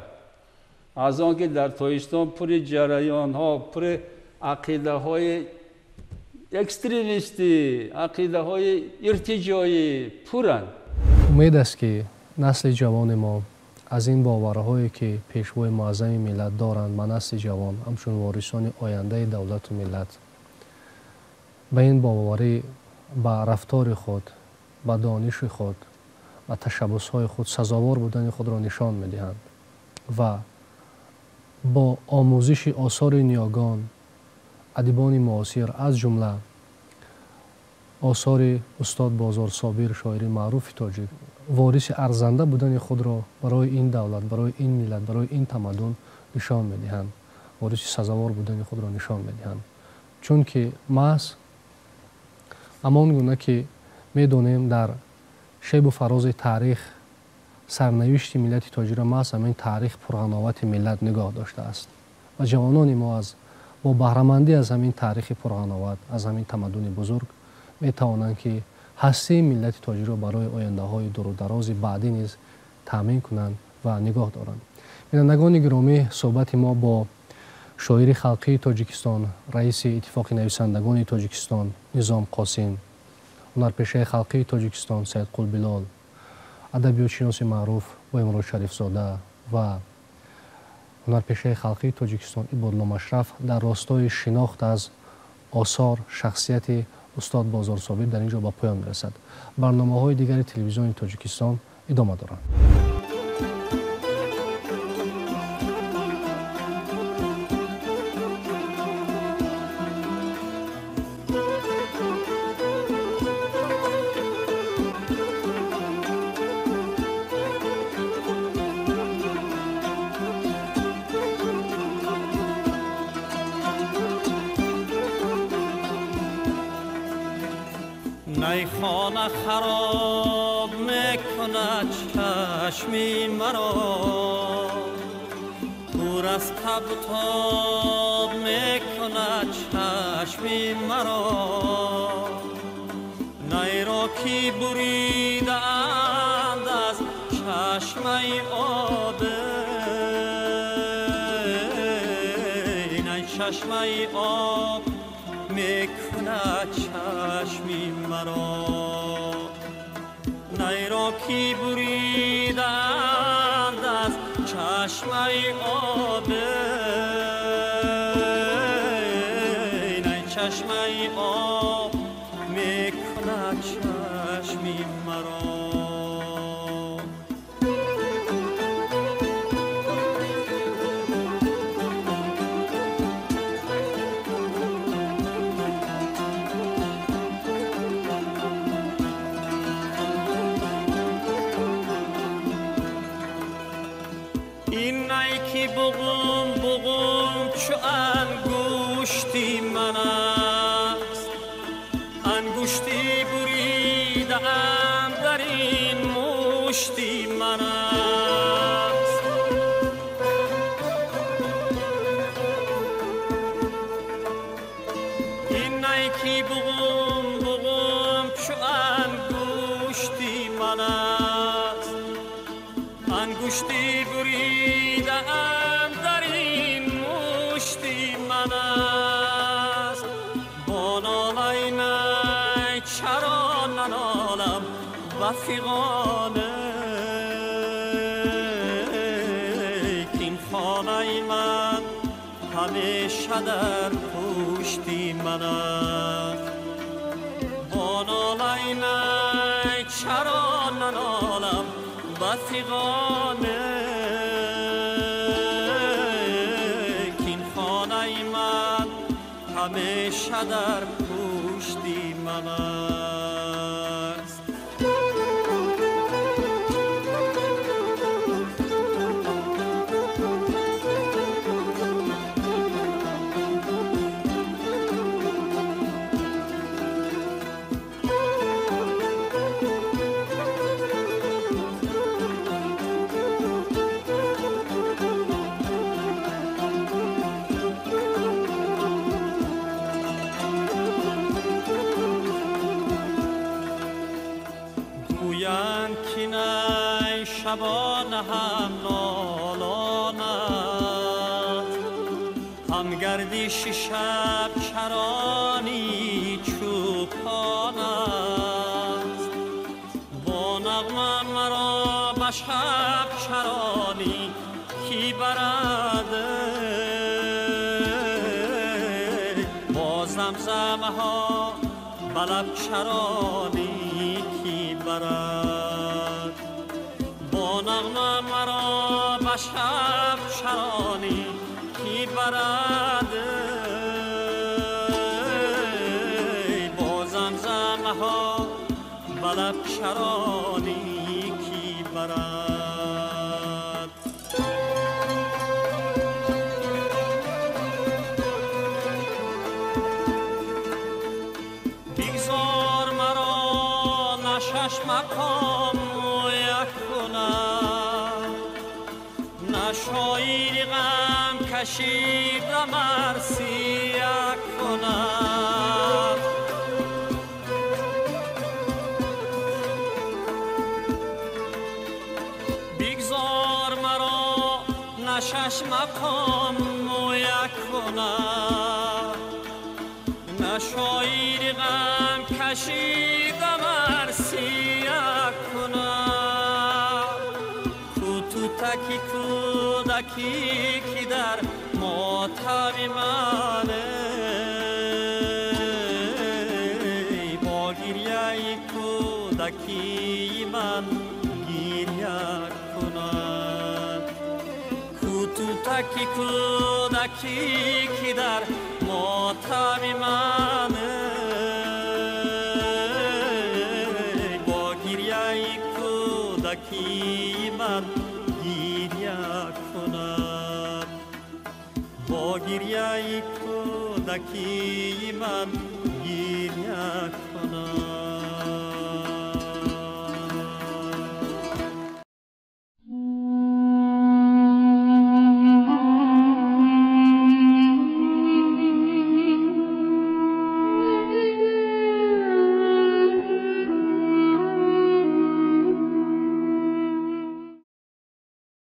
аз он ки дар Тоҷикистон пури ҷараёнҳо, пури ақидаҳои экстремистӣ, ақидаҳои иртиҷоӣ пуранд. Умед аст ки насли ҷавони мо аз ин боварҳое ки пешвои муаззами миллат доранд ба насли ҷавон ҳамчун ворисони ояндаи давлату миллат, ба ин боварӣ, ба рафтори худ, ба дониши худ, ба ташаббусҳои худ сазовор будани худро нишон медиҳанд ва бо омӯзиши осори ниёгон, адибони муосир, аз ҷумла осори устод Бозор Собир, шоири маъруфи тоҷик, вориси арзанда будани худро барои ин давлат, барои ин миллат, барои ин тамаддун нишон медиҳанд, вориси сазовор будани худро нишон медиҳанд. Чунки маҳз ҳамон гуна ки медонем дар шебу фарози таърих сарнавишти миллати тоҷикро маҳз ҳамин таърих пурғановати миллат нигоҳ доштааст ва ҷавонони мо бо баҳрамандӣ аз ҳамин таърихи пурғановат, аз ҳамин тамаддуни бузург метавонанд ки ҳастии миллати тоҷикро барои ояндаҳои дурударози баъдӣ низ таъмин кунанд ва нигоҳ доранд. Бинандагони гиромӣ, суҳбати мо бо шоири халқии Тоҷикистон, раиси Иттифоқи нависандагони Тоҷикистон Низом Қосим, ҳунарпешаи халқии Тоҷикистон Саидқул Билол, адабиётшиноси маъруф Боимурод Шарифзода ва ҳунарпешаи халқии Тоҷикистон Ибодулло Машраф дар ростои шинохт аз осор, шахсияти устод Бозор Собир дар ин ҷо ба поён мерасад. Барномаҳои дигари телевизиони Тоҷикистон идома доранд. Найхона хароб мекунад чашми маро, пур аз табу тоб мекунад чашми маро. Найро ки буридаанд аз чашмаи об, най чашмаи об мекунад чашми маро. Найро ки буридаанд аз чашмаи об, най чашмаи об мекунад чашми маро. Ин най ки буғум буғум чу ангушти ман аст, ангушти буридаам дар ин мушти ман аст. Ин най ки буғум буғум чу ангушти ман аст, ангушти буридаам дар ин мушти ман аст. Бо нолаи най чаро нанолам ба фиғоне, кин хонаи ман ҳамеша дар пушти ман аст. Бо нолаи най чаро нанолам ба фиғоне, кин хонаи ман ҳамеша дар пушти ман аст. Гӯянд ки най шабона ҳам нолон аст, ҳам гардиши шаб чарони чӯпон аст. Бо нағма маро ба шаб чаронӣ ки барад, бо замзамаҳо ба лаб чаронӣ ки барад. Бо нағма маро ба шаб чаронӣ ки барад, бо замзамаҳо ба лаб чаронӣ ки барад. Бигзор маро на шаш мақом як кунад, на шоири ғам кашида марсия кунад. Бигзор маро на шаш мақом як кунад, на шоири ғам кашида марсия кунад. Кӯтутаки кӯдакӣ ки дар мотами ман, бо гиряи кӯдакии ман гиря кунад. Кӯтутаки кӯдакӣ ки дар мотами ман, бо гиряи кӯдакии ман гиря кунад. Бо гиряи кӯдакии ман